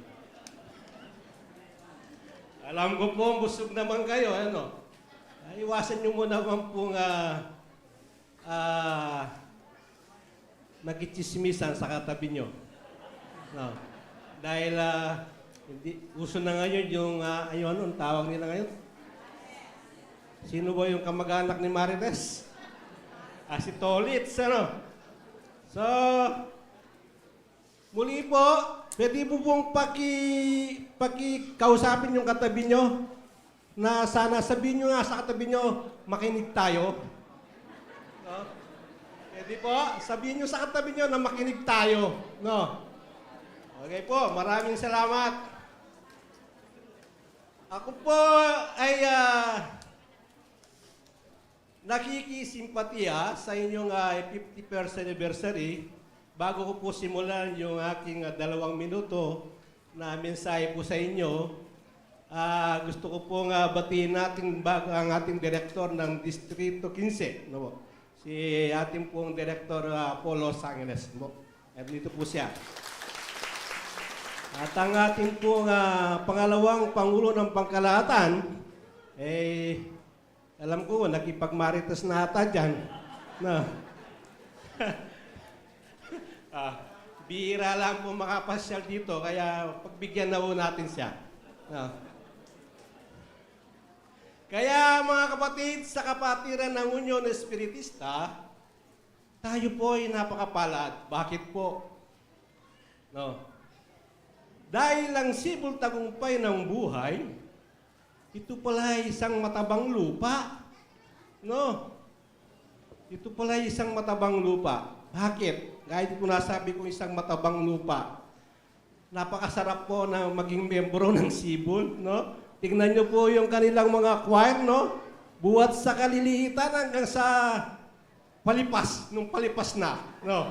Alam ko po, busog naman kayo, ano? Ay, iwasan niyo mo naman pong, ah, ah, makitsismisan sa katabi nyo. No. Dahil, ah, hindi, uso na ngayon yung, ah, yung ano, ang tawag nila ngayon? Sino ba yung kamag-anak ni Marites? Ah, si Tolits, ano? So, muli po, pwede po pong paki-, pakikausapin yung katabi nyo. Na sana sabihin nyo nga sa katabi nyo, "Makinig tayo." No? Pwede po, sabihin nyo sa katabi nyo na, "Makinig tayo." No? Okay po, maraming salamat. Ako po ay, ah, nakikisimpatiya sa inyong, ah, fifty-first anniversary. Bago ko po simulan yung aking, ah, dalawang minuto na mensahe po sa inyo, ah, gusto ko pong, ah, batiin natin bag-, ang ating direktor ng Distrito quince, no po? Si ating pong direktor, ah, Paul Los Angeles, no po? At dito po siya. At ang ating pong, ah, pangalawang pangulo ng pangkalahatan, eh, alam ko, nakipagmarites na ata dyan. No? Ah, bihira lang po makapasyal dito, kaya pagbigyan na po natin siya. No? Kaya, mga kapatid, sa kapatiran ng Union Espiritista, tayo po ay napakapalad. Bakit po? No? Dahil ang Sibul Tagumpay ng Buhay, ito pala ay isang matabang lupa. No? Ito pala ay isang matabang lupa. Bakit? Kahit ko nasabi kong isang matabang lupa, napakasarap po na maging miyembro ng Sibul, no? Tingnan niyo po yung kanilang mga choir, no? Buhat sa kaliliitan hanggang sa palipas, nung palipas na, no?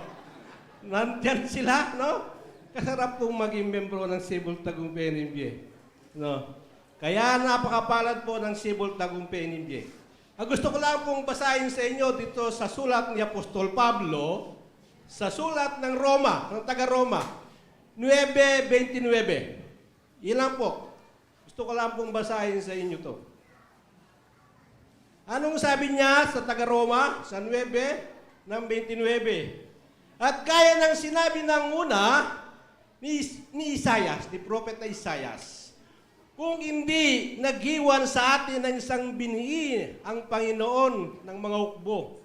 Nandiyan sila, no? Kasarap pong maging miyembro ng Sibul Tagumpay Nibie, no? Kaya napakapalad po ng Sibul Tagumpay Nibie. Ang gusto ko lang pong basahin sa inyo dito sa sulat ni Apostol Pablo, sa sulat ng Roma, ng taga-Roma, nuebe veintinuebe. Ilan po? Gusto ko lang pong basahin sa inyo 'to. Anong sabi niya sa taga-Roma, sa nuebe ng veintinuebe? "At gaya ng sinabi ng una ni Is-, ni Isaias, ni Propeta Isaias, 'Kung hindi nag-iwan sa atin ng isang binhi ang Panginoon ng mga hukbo,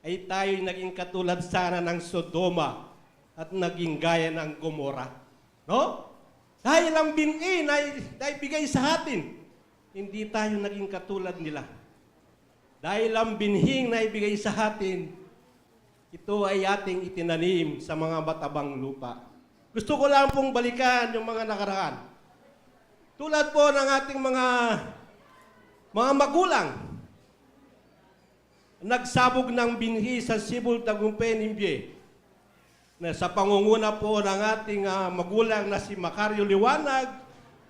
ay tayo'y naging katulad sana ng Sodoma at naging gaya ng Gomora.'" No? Dahil ang binhi na, na ibigay sa atin, hindi tayo naging katulad nila. Dahil ang binhing na ibigay sa atin, ito ay ating itinanim sa mga matabang lupa. Gusto ko lang pong balikan yung mga nakaraan. Tulad po ng ating mga, mga magulang, nagsabog ng binhi sa Sibul Tagumpay Nibie, na sa pangunguna po ng ating, ah, magulang na si Macario Liwanag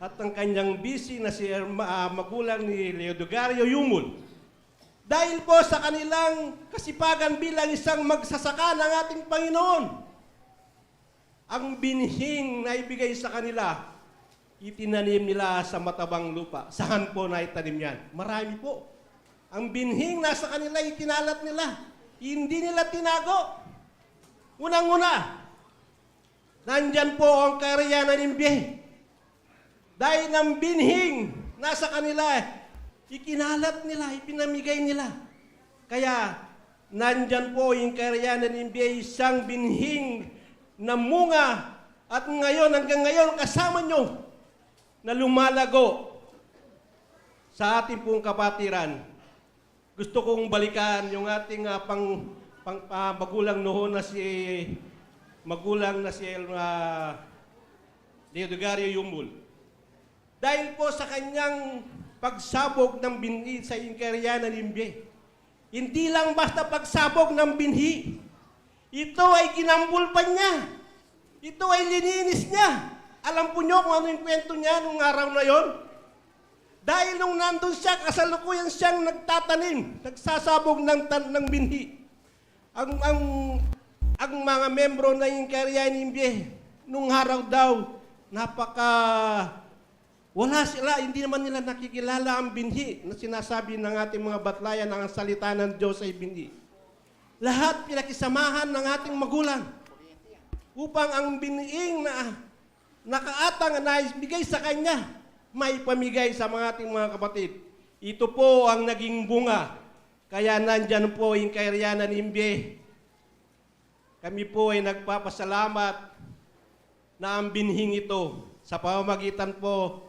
at ang kanyang bisi na si Erma-, ah, magulang ni Leodegario Yumul. Dahil po sa kanilang kasipagan bilang isang magsasaka ng ating Panginoon, ang binhing na ibigay sa kanila, itinanim nila sa matabang lupa. Saan po naitanim yan? Marami po. Ang binhing nasa kanila, ikinalat nila. Hindi nila tinago. Unang-una, nandyan po ang kayarian ning bie. Dahil ang binhing nasa kanila, ikinalat nila, ipinamigay nila. Kaya, nandyan po yung kayarian ning bie, isang binhing namunga, at ngayon, hanggang ngayon, kasama nyo na lumalago sa ating pong kapatiran. Gusto kong balikan yung ating, ah, pang, pang, ah, magulang noon na si, magulang na si El-, ah, Leodegario Yumul. Dahil po sa kanyang pagsabog ng binhi sa kayarian ning bie. Hindi lang basta pagsabog ng binhi. Ito ay ginambul pa niya. Ito ay lininis niya. Alam po niyo kung ano yung kwento niya nung araw na yon? Dahil nung nandun siya, kasalukuyan siyang nagtatanim, nagsasabog ng tan-, ng binhi. Ang, ang, ang mga membro ng kayarian ning bie, nung araw daw, napaka, wala sila, hindi naman nila nakikilala ang binhi na sinasabi ng ating mga batlayan na ang salita ng Diyos ay binhi. Lahat pinakisamahan ng ating magulang upang ang binhing na nakaatang na ibigay sa kanya, maipamigay sa mga ating mga kapatid. Ito po ang naging bunga. Kaya nandyan po yung kayarian ning bie. Kami po ay nagpapasalamat na ang binhing ito, sa pamamagitan po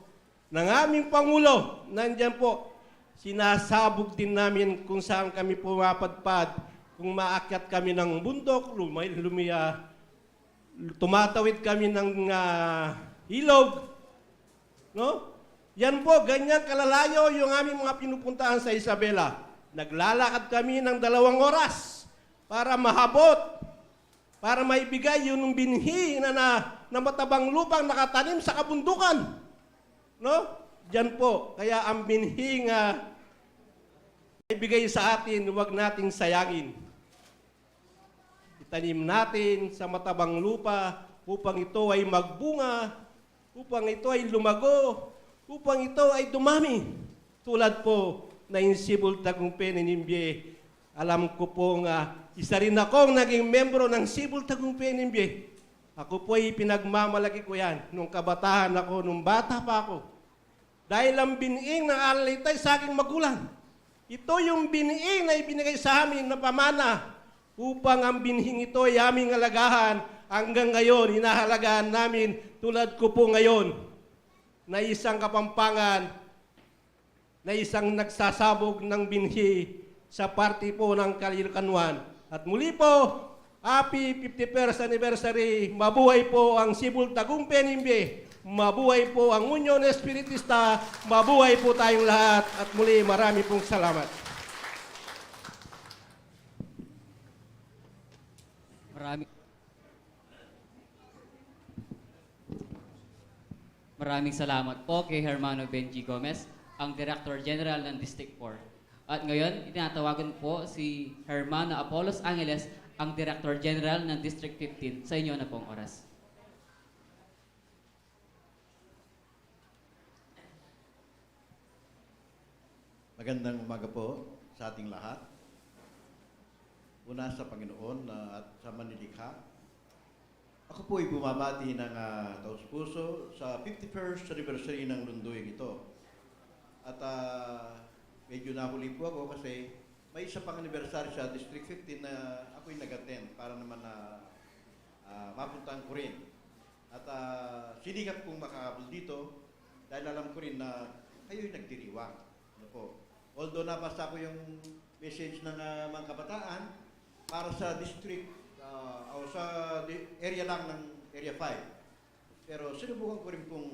ng aming Pangulo, nandyan po, sinasabog din namin kung saan kami pumapadpad, kung maakyat kami ng bundok, lumay-, lumiya, tumatawid kami ng, ah, ilog, no? Yan po, ganyan kalalayo yung aming mga pinupuntahan sa Isabela. Naglalakad kami ng dalawang oras para mahabot, para maibigay yung binhi na, na, na matabang lupang nakatanim sa kabundukan. No? Diyan po. Kaya ang binhi nga ibigay sa atin, huwag nating sayangin. Itanim natin sa matabang lupa upang ito ay magbunga, upang ito ay lumago, upang ito ay dumami. Tulad po na yung Sibul Tagumpay ning Bie. Alam ko po nga isa rin akong naging membro ng Sibul Tagumpay ning Bie. Ako po ay pinagmamalaki ko yan nung kabataan ako, nung bata pa ako. Dahil ang binhing na aral ito ay sa aking magulang. Ito yung binhing na ibinigay sa amin na pamana upang ang binhing ito ay aming alagahan. Hanggang ngayon, inahalagaan namin tulad ko po ngayon na isang Kapampangan na isang nagsasabog ng binhi sa parte po ng Kalilakan one. At muli po, happy fifty-first anniversary. Mabuhay po ang Sibul Tagumpay ning Bie. Mabuhay po ang Union Espiritista. Mabuhay po tayong lahat. At muli, marami pong salamat. Marami, Maraming salamat po kay Hermano Benji Gomez, ang Director General ng District four. At ngayon, itinatawagan po si Hermano Apollos Angeles, ang Director General ng District fifteen. Sa inyo na pong oras. Magandang umaga po sa ating lahat. Una sa Panginoon, ah, at sa Manlilikha. Ako po ay bumabati ng, ah, taos-puso sa fifty-first anniversary ng Lunduyang ito. At, ah, medyo nahuli po ako kasi may isa pang anniversary sa District fifteen na ako'y nag-attend para naman na, ah, mapuntahan ko rin. At, ah, sinikap kong makahabol dito dahil alam ko rin na kayo'y nagdiriwang. Ano po? Although nabasa ko yung message ng, ah, mga kabataan para sa district, ah, o sa di- area lang ng Area five. Pero sinubukan ko rin pong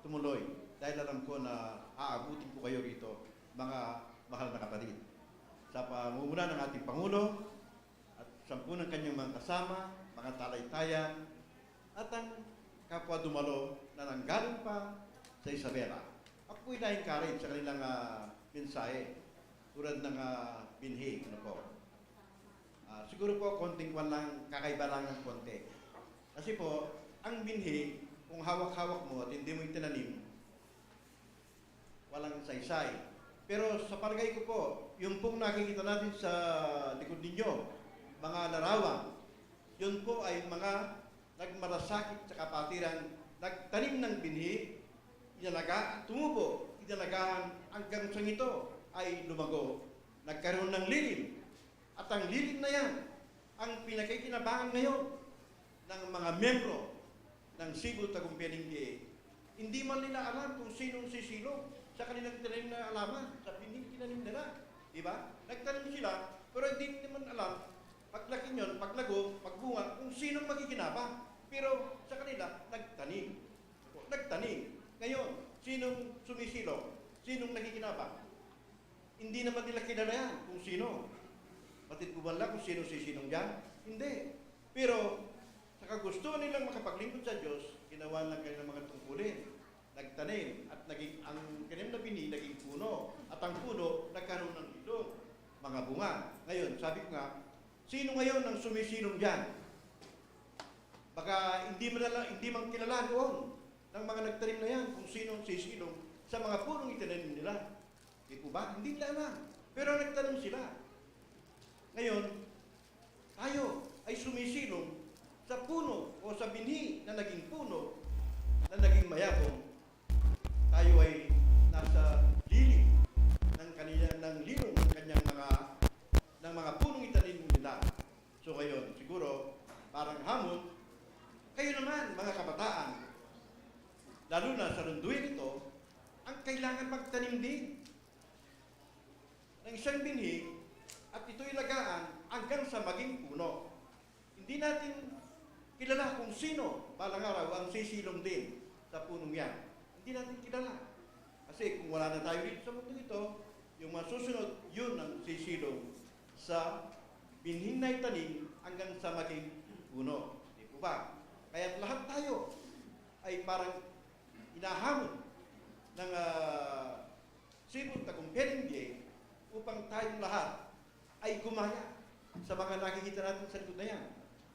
tumuloy dahil alam ko na aabutin ko kayo rito, mga mahal na kapatid. Sa pangunguna ng ating Pangulo, at sampu ng kanyang mga kasama, mga talahitayan, at ang kapwa dumalo na nanggaling pa sa Isabela. Ako po'y na-encourage sa kanilang, ah, mensahe. Tulad ng, ah, binhi, ano po. Ah, siguro po, konting kwan lang, kakaiba lang ng konti. Kasi po, ang binhi, kung hawak-hawak mo at hindi mo itinanim, walang saysay. Pero sa palagay ko po, yung pong nakikita natin sa likod ninyo, mga larawan, yun po ay mga nagmalasakit sa kapatiran, nagtanim ng binhi, inalagaan, tumubo, inalagaan hanggang sa ito ay lumago, nagkaroon ng lilim. At ang lilim na yan, ang pinakikinabangan ngayon ng mga miyembro ng Cebu Tagumpay N P A. Hindi man nila alam kung sinong sisilong sa kanilang tinanim na halaman, sa binhing tinanim nila. Di ba? Nagtanim sila, pero hindi naman alam, paglaki niyon, paglago, pagbunga, kung sinong makikinabang. Pero sa kanila, nagtanim. Nagtanim. Ngayon, sinong sumisilong? Sinong nakikinabang? Hindi naman nila kilala yan kung sino. Batid po ba nila kung sino sisilong diyan? Hindi. Pero sa kagustuhan nilang makapaglingkod sa Diyos, ginawa ng kanilang mga tungkulin. Nagtanim at naging, ang kanilang binhi naging puno. At ang puno nagkaroon ng ilong, mga bunga. Ngayon, sabi ko nga, sino ngayon ang sumisilong diyan? Baka hindi man, hindi man kilala noon ng mga nagtanim na yan kung sino ang sisilong sa mga punong itinanim nila. Di po ba? Hindi nila alam. Pero nagtanim sila. Ngayon, tayo ay sumisilong sa puno o sa binhi na naging puno, na naging mayabong. Tayo ay nasa lilim ng kanila, ng lilim ng kanyang mga, ng mga punong itanim nila. So ngayon, siguro, parang hamon, kayo naman, mga kabataan, lalo na sa Lunduyan ito, ang kailangan magtanim din ng isang binhi at ito'y lagaan hanggang sa maging puno. Hindi natin kilala kung sino balang araw ang sisilong din sa punong yan. Hindi natin kilala. Kasi kung wala na tayo dito sa mundo ito, yung masusunod, yun ang sisilong sa binhing naitanim hanggang sa maging puno. Di po ba? Kaya't lahat tayo ay parang inahamon ng, ah, Cebu Tagumpay N P A upang tayong lahat ay gumaya sa mga nakikita natin sa likod na yan,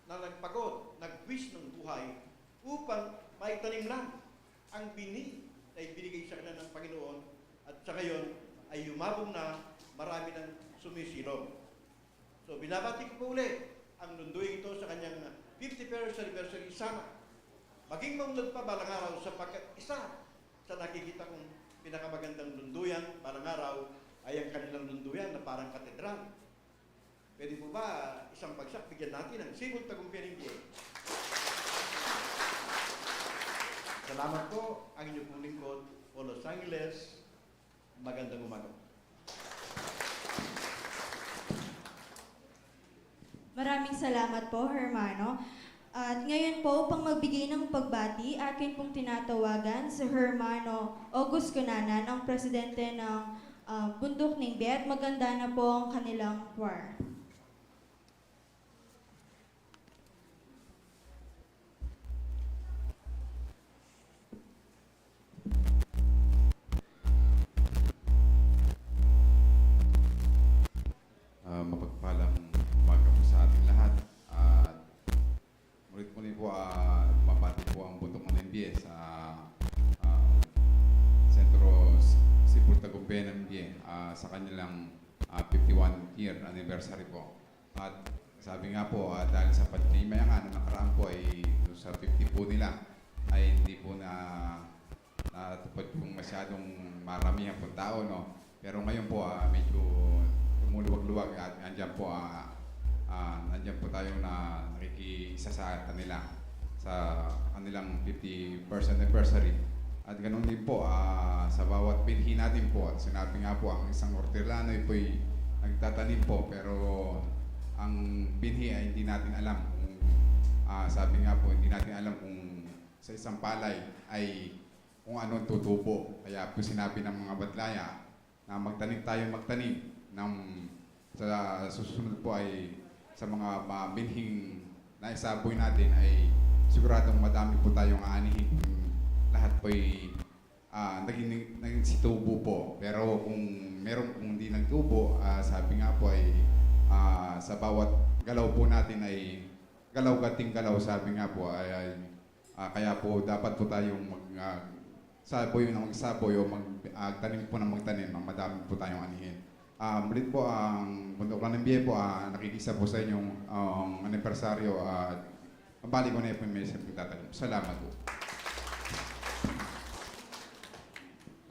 na nagpagod, nagbuwis ng buhay upang maitanim lang ang binhi na ibinigay sa kanila ng Panginoon, at sa ngayon ay yumabong na, marami nang sumisilong. So, binabati ko po uli ang Lunduyan ito sa kanyang fifty-first anniversary. Sana maging maunlad pa balang araw, sapagkat isa sa nakikita kong pinakamagandang Lunduyan balang araw ay ang kanilang Lunduyan na parang katedral. Pwede po ba isang bagsak bigyan natin ang Cebu Tagumpay N P A? Salamat po, ang inyo pong lingkod, Paul Los Angeles. Magandang umaga. Maraming salamat po, Hermano. At ngayon po, upang magbigay ng pagbati, akin pong tinatawagan si Hermano August Cunanan, ang presidente ng, ah, Bundok ng Biyet. Maganda na po ang kanilang choir. Ah, mapagpalang umaga po sa ating lahat. At mulit muli po, ah, mabati po ang Bundok ng N P A sa, ah, Sentro S-, Cebu Tagumpay N P A, ah, sa kanilang, ah, fifty-one year anniversary po. At sabi nga po, ah, dahil sa pandemya nga, nung nakaraan po ay, dun sa fifty po nila, ay hindi po na, natupad pong masyadong maramihan pong tao, no? Pero ngayon po, ah, medyo lumuluwag-luwag at andyan po, ah, ah, andyan po tayo na nakikiisa sa kanila sa kanilang fifty-first anniversary. At ganun din po, ah, sa bawat binhi natin po, at sinabi nga po, ang isang Orterano ay po'y nagtatanim po, pero ang binhi ay hindi natin alam kung, ah, sabi nga po, hindi natin alam kung sa isang palay ay kung anong tutubo. Kaya po sinabi ng mga Badlaya, na magtanim tayo, magtanim ng, sa susunod po ay sa mga, mga binhing naisaboy natin ay siguradong madami po tayong aanihin. Lahat po ay, ah, naging, naging situbo po. Pero kung meron pong hindi ng tubo, ah, sabi nga po ay, ah, sa bawat galaw po natin ay galaw kating galaw, sabi nga po ay, ay, ah, kaya po dapat po tayong mag, ah, saboy ng magsaboy o mag, ah, tanim po ng magtanim, ah, madami po tayong anihin. Ah, muli po ang Bundok ng Bie po, ah, nakikisa po sa inyong, ang anibersaryo, ah, mabalik ko na po yung mesa pagtatanim. Salamat po.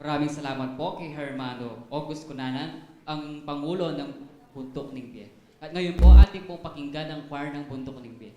Maraming salamat po kay Hermano August Cunanan, ang Pangulo ng Bundok ng Bie. At ngayon po, atin pong pakinggan ang choir ng Bundok ng Bie.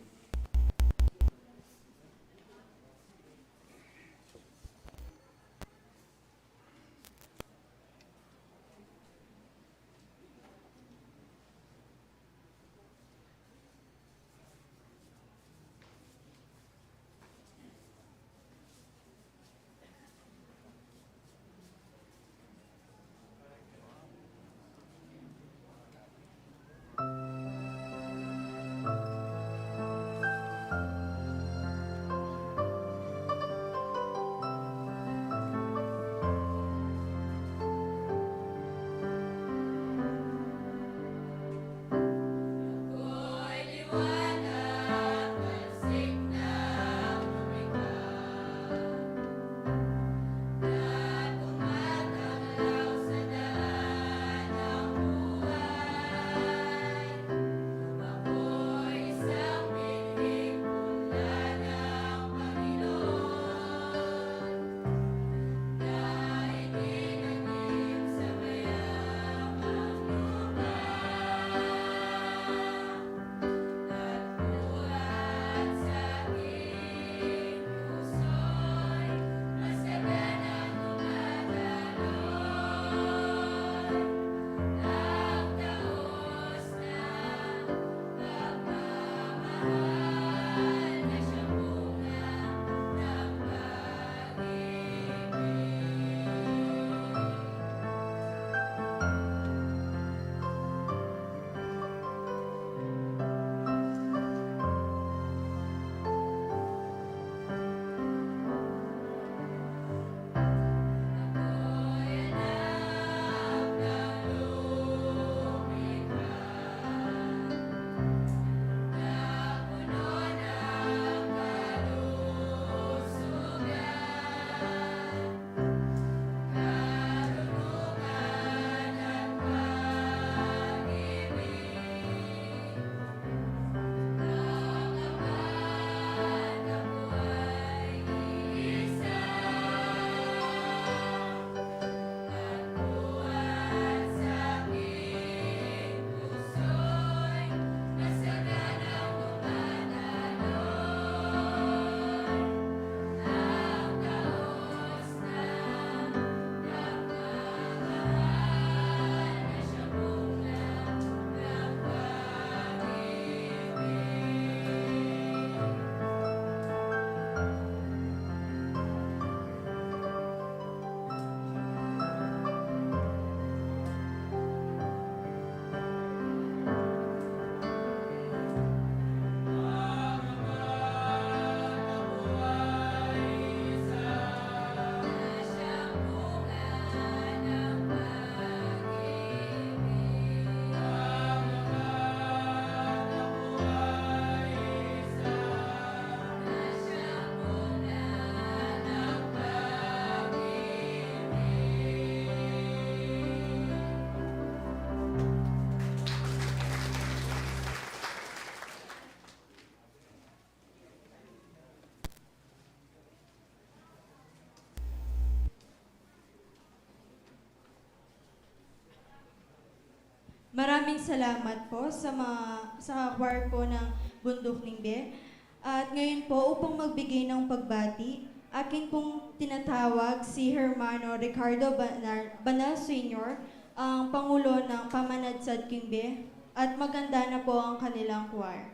Maraming salamat po sa mga, sa choir po ng Bundok ng Bie. At ngayon po, upang magbigay ng pagbati, akin pong tinatawag si Hermano Ricardo Banal, Banal Senior, ang Pangulo ng Pamanadsad king Bie, at maganda na po ang kanilang choir.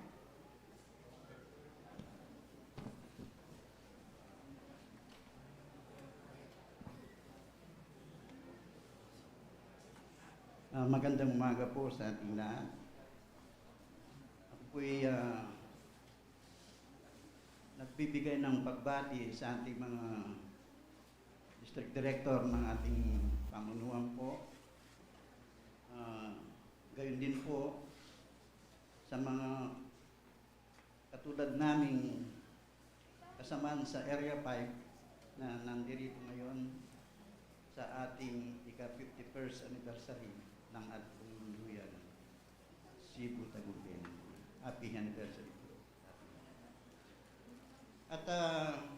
Ah, magandang umaga po sa ating lahat. Ako po'y, ah, nagbibigay ng pagbati sa ating mga district director ng ating pamunuan po. Gayon din po sa mga katulad naming kasamaan sa Area five na nandirito ngayon sa ating ika-fifty-first anniversary ng ating Lunduyan, Cebu Tagumpay. Happy anniversary po. At, ah,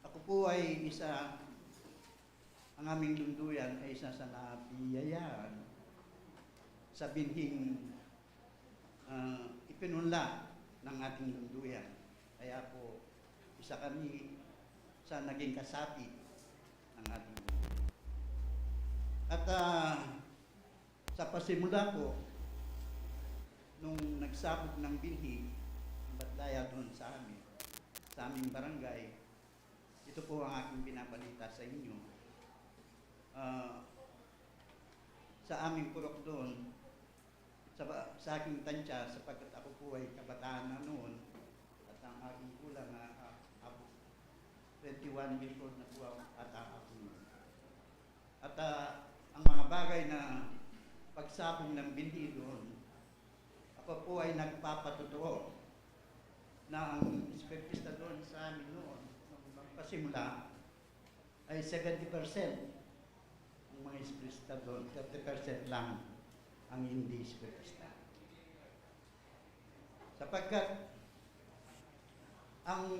ako po ay isa, ang aming Lunduyan ay isa sa nabiyayaan sa binhing, ah, ipinunla ng ating Lunduyan. Kaya po, isa kami sa naging kasapi ng ating Lunduyan. At, ah, sa pasimula po, nung nagsabog ng binhi ang Batlaya doon sa amin, sa aming barangay, ito po ang aking binabalita sa inyo. Ah, sa aming purok doon, sa, sa aking tansya, sapagkat ako po ay kabataan na noon, at ang aking gulang, ah, ah, abo-, twenty-one years old na po ako, at ako noon. At, ah, ang mga bagay na pagsabog ng binhi doon, ako po ay nagpapatutuo na ang espiritista doon sa amin noon, nung magpasimula, ay seventy percent ang mga espiritista doon, thirty percent lang ang hindi espiritista. Sapagkat ang,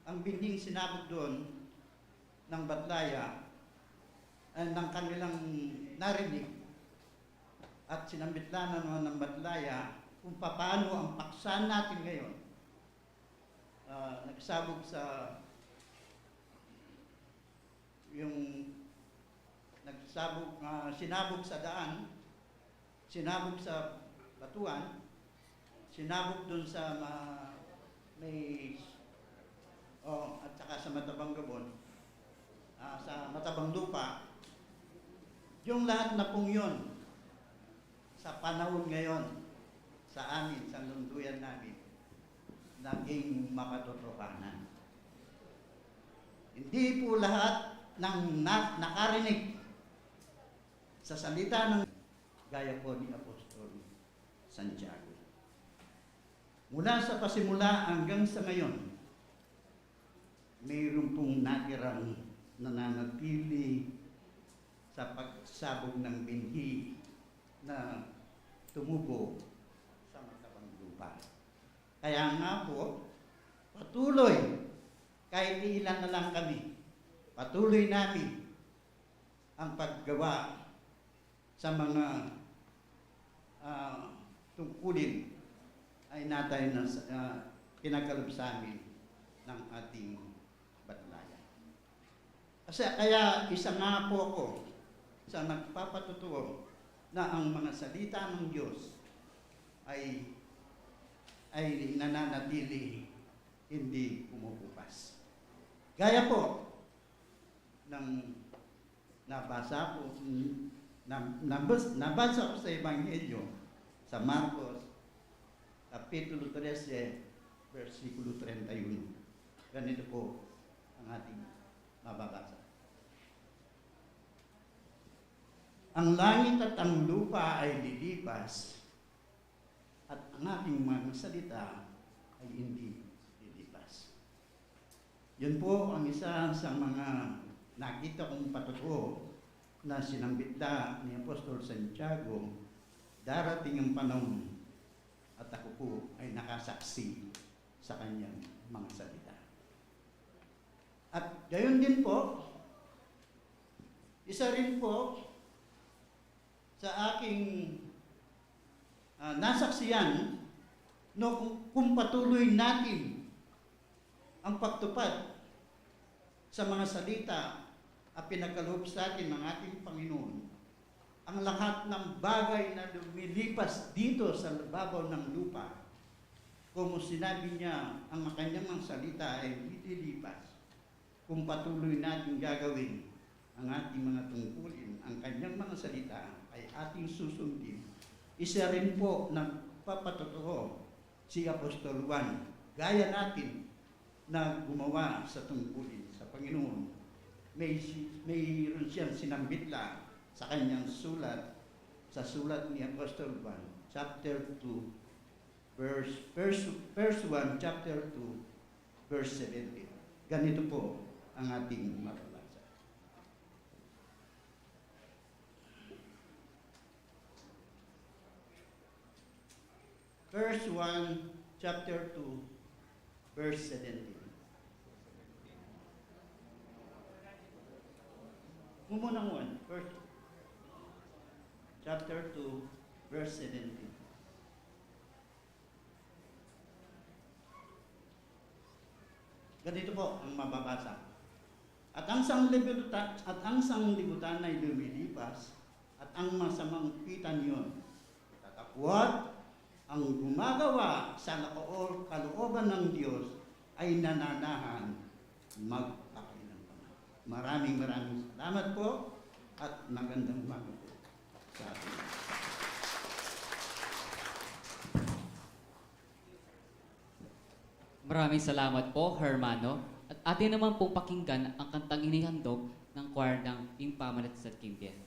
ang binhing sinabog doon ng Batlaya, eh, ng kanilang narinig at sinambit na naman ng Batlaya kung papaano ang paksa natin ngayon. Ah, nagsabog sa, yung nagsabog, ah, sinabog sa daan, sinabog sa batuan, sinabog dun sa ma-, may, oh, at saka sa matabang gabon, ah, sa matabang lupa, yung lahat na pong yun, sa panahon ngayon, sa amin, sa Lunduyan namin, naging makatotohanan. Hindi po lahat ng na-, nakarinig sa salita ng gaya po ni Apostol Santiago. Mula sa pasimula hanggang sa ngayon, mayroon pong natirang nananatili sa pagsabog ng binhi na tumubo sa matabang lupa. Kaya nga po, patuloy, kahit ilan na lang kami, patuloy namin ang paggawa sa mga, ah, tungkulin ay natay na sa, ah, pinagkaloob sa amin ng ating Batlaya. Kasi kaya isa nga po ako sa nagpapatutuo na ang mga salita ng Diyos ay, ay nananatili, hindi pumupupas. Gaya po ng nabasa ko, na, nabas-, nabasa ko sa Ebanghelyo, sa Marcos, Kapitulo trese, bersikulo treinta y uno. Ganito po ang ating mababasa. Ang langit at ang lupa ay lilipas, at ang aking mga salita ay hindi lilipas. Yun po ang isa sa mga nakita kong patutuo na sinambit la ni Apostol Santiago, darating ang panahon at ako po ay nakasaksi sa kanyang mga salita. At gayon din po, isa rin po sa aking, ah, nasaksihan, no, kung, kung patuloy natin ang pagtupad sa mga salita at pinagkaloob sa atin ng ating Panginoon, ang lahat ng bagay na lumilipas dito sa babaw ng lupa, kung sinabi niya ang kanyang mga salita ay lilipas. Kung patuloy nating gagawin ang ating mga tungkulin, ang kanyang mga salita ay ating susundin. Isa rin po nagpapatutuo si Apostol Juan, gaya natin na gumawa sa tungkulin sa Panginoon. May si-, mayroon siyang sinambit la sa kanyang sulat sa sulat ni Apostol Juan, chapter two, verse, verse, verse one, chapter two, verse seventeen. Ganito po ang ating mababasa. Verse one, chapter two, verse seventeen. Mumuna ngan, verse, chapter two, verse seventeen. Ganito po ang mababasa. At ang sanglibutan, at ang sanglibutan ay lumilipas, at ang masamang pitan iyon. Datapwat ang gumagawa sa loo-, kalooban ng Diyos ay nananahan magpakailanman. Maraming, maraming salamat po at magandang umaga po sa atin. Maraming salamat po, Hermano. At atin naman pong pakinggan ang kantang inihandog ng choir ng Ing Pamana't Sat King Biyaya.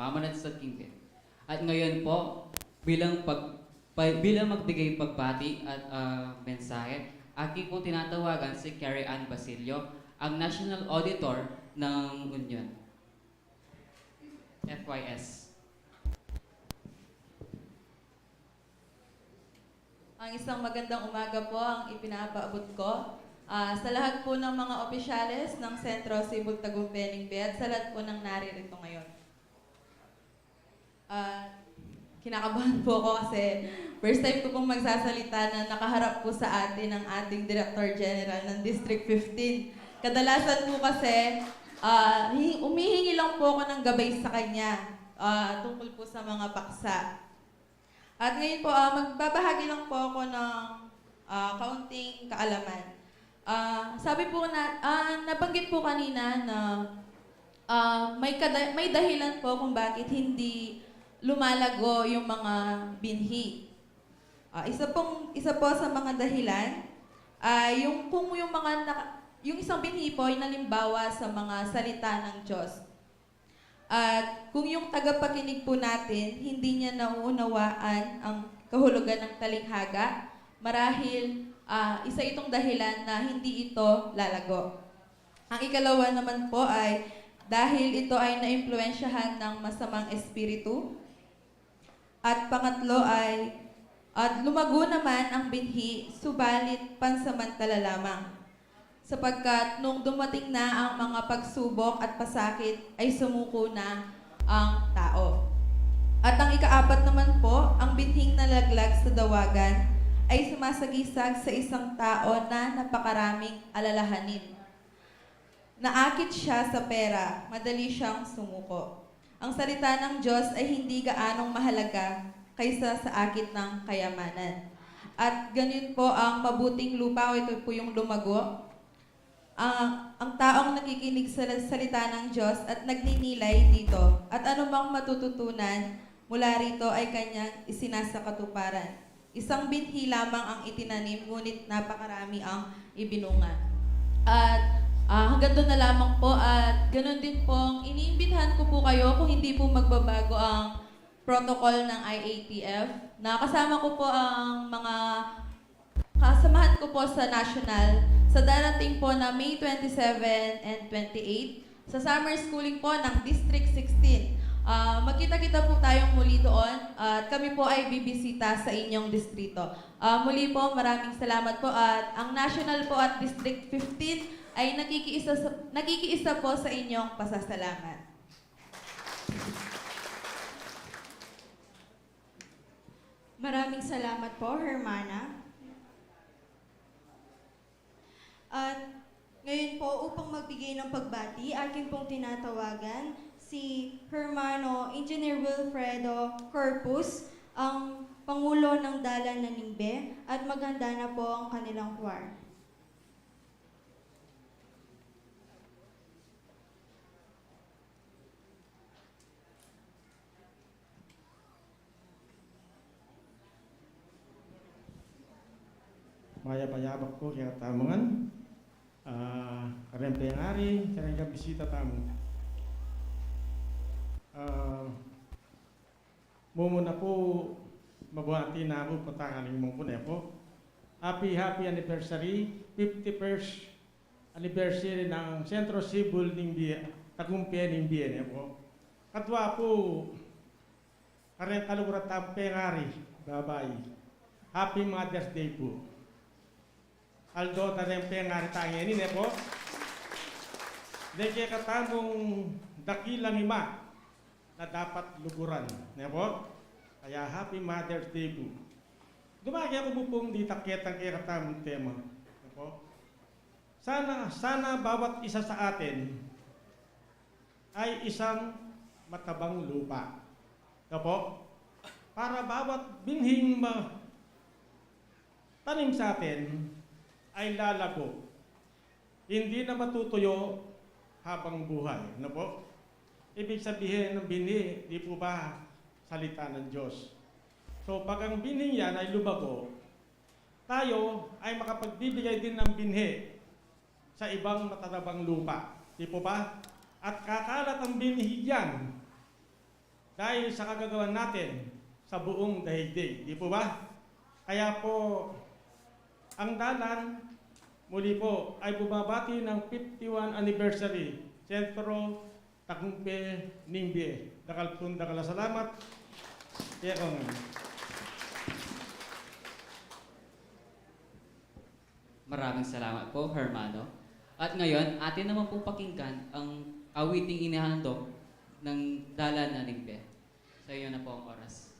Mamanat sa King Ben. At ngayon po, bilang pag-, pa-, bilang magbigay pagbati at, ah, mensahe, akin pong tinatawagan si Carrie Ann Basilio, ang National Auditor ng Union, F Y S. Ang isang magandang umaga po ang ipinapaabot ko, ah, sa lahat po ng mga opisyales ng Sentro Civil Tagumpay Ningbe at sa lahat po ng naririto ngayon. Ah, kinakabahan po ako kasi first time ko pong magsasalita na nakaharap po sa atin ang ating Director General ng District fifteen. Kadalasan po kasi, ah, hi-, humihingi lang po ako ng gabay sa kanya, ah, tungkol po sa mga paksa. At ngayon po, ah, magbabahagi lang po ako ng, ah, kaunting kaalaman. Ah, sabi po na, ah, nabanggit po kanina na, ah, may kada-, may dahilan po kung bakit hindi lumalago yung mga binhi. Ah, isa pong, isa po sa mga dahilan, ah, yung, kung yung mga naka-, yung isang binhi po ay nalimbawa sa mga salita ng Diyos. At kung yung tagapakinig po natin, hindi niya nauunawaan ang kahulugan ng talinghaga, marahil, ah, isa itong dahilan na hindi ito lalago. Ang ikalawa naman po ay dahil ito ay naimpluwensyahan ng masamang espiritu. At pangatlo ay, at lumago naman ang binhi, subalit pansamantala lamang. Sapagkat nung dumating na ang mga pagsubok at pasakit, ay sumuko na ang tao. At ang ikaapat naman po, ang binhing nalaglag sa dawagan ay sumasagisag sa isang tao na napakaraming alalahanin. Naakit siya sa pera, madali siyang sumuko. Ang salita ng Diyos ay hindi gaanong mahalaga kaysa sa akit ng kayamanan. At ganun po ang mabuting lupa, o ito po yung lumago. Ang, ang taong nakikinig sa salita ng Diyos at nagninilay dito, at anumang matututunan mula rito ay kanyang isinasakatuparan. Isang binhi lamang ang itinanim, ngunit napakarami ang ibinunga. At, ah, hanggang doon na lamang po, at ganun din pong iniimbitahan ko po kayo, kung hindi po magbabago ang protocol ng I A T F, na kasama ko po ang mga kasamahan ko po sa national, sa darating po na May twenty-seven and twenty-eight, sa summer schooling po ng District sixteen. Ah, magkita-kita po tayong muli doon at kami po ay bibisita sa inyong distrito. Ah, muli po, maraming salamat po at ang national po at District fifteen ay nakikiisa sa, nakikiisa po sa inyong pasasalamat. Maraming salamat po, Hermana. At ngayon po, upang magbigay ng pagbati, akin pong tinatawagan si Hermano Engineer Wilfredo Corpus, ang Pangulo ng Dalan ng Ningbe, at maghanda na po ang kanilang choir. Mayap a yabak pu kekatamu ngan, ah, kareng pengari, kareng kabisita tamu. Ah, mumuna pu, mabati na ku pu, tangalinan ku ne pu. Happy, happy anniversary, fifty-first anniversary ng Centro Civil Ningbe, Tagumpay Ningbe ne pu. Kadua pu, kareng kaluguran tang pengari babai, Happy Mother's Day pu. Aldo ta reng pengari tang ini ne pu. Deng kekatamung dakilang ima na dapat luguran ne pu. Kaya Happy Mother's Day pu. Dumake ku pu pung ditak ketang kekatamung tema ne pu. Sana, sana bawat isa sa atin ay isang matabang lupa. Opo? Para bawat binhing ma-, tanim sa atin ay lalago. Hindi na matutuyo habang buhay. Ano po? Ibig sabihin ng binhi, di po ba salita ng Diyos? So, pag ang binhing yan ay lumago, tayo ay makapagbibigay din ng binhi sa ibang matabang lupa. Di po ba? At kakalat ang binhi yan dahil sa kagagawan natin sa buong daigdig. Di po ba? Kaya po, ang dalan, muli po, ay bumabati ng fifty-one anniversary, Sentro Tagumpe Ningbe. Dakal pong dakal a salamat. Kaya kung Maraming salamat po, Hermano. At ngayon, atin naman pong pakinggan ang awiting inihandog ng Dalan na Ningbe. Sa iyo na po ang oras.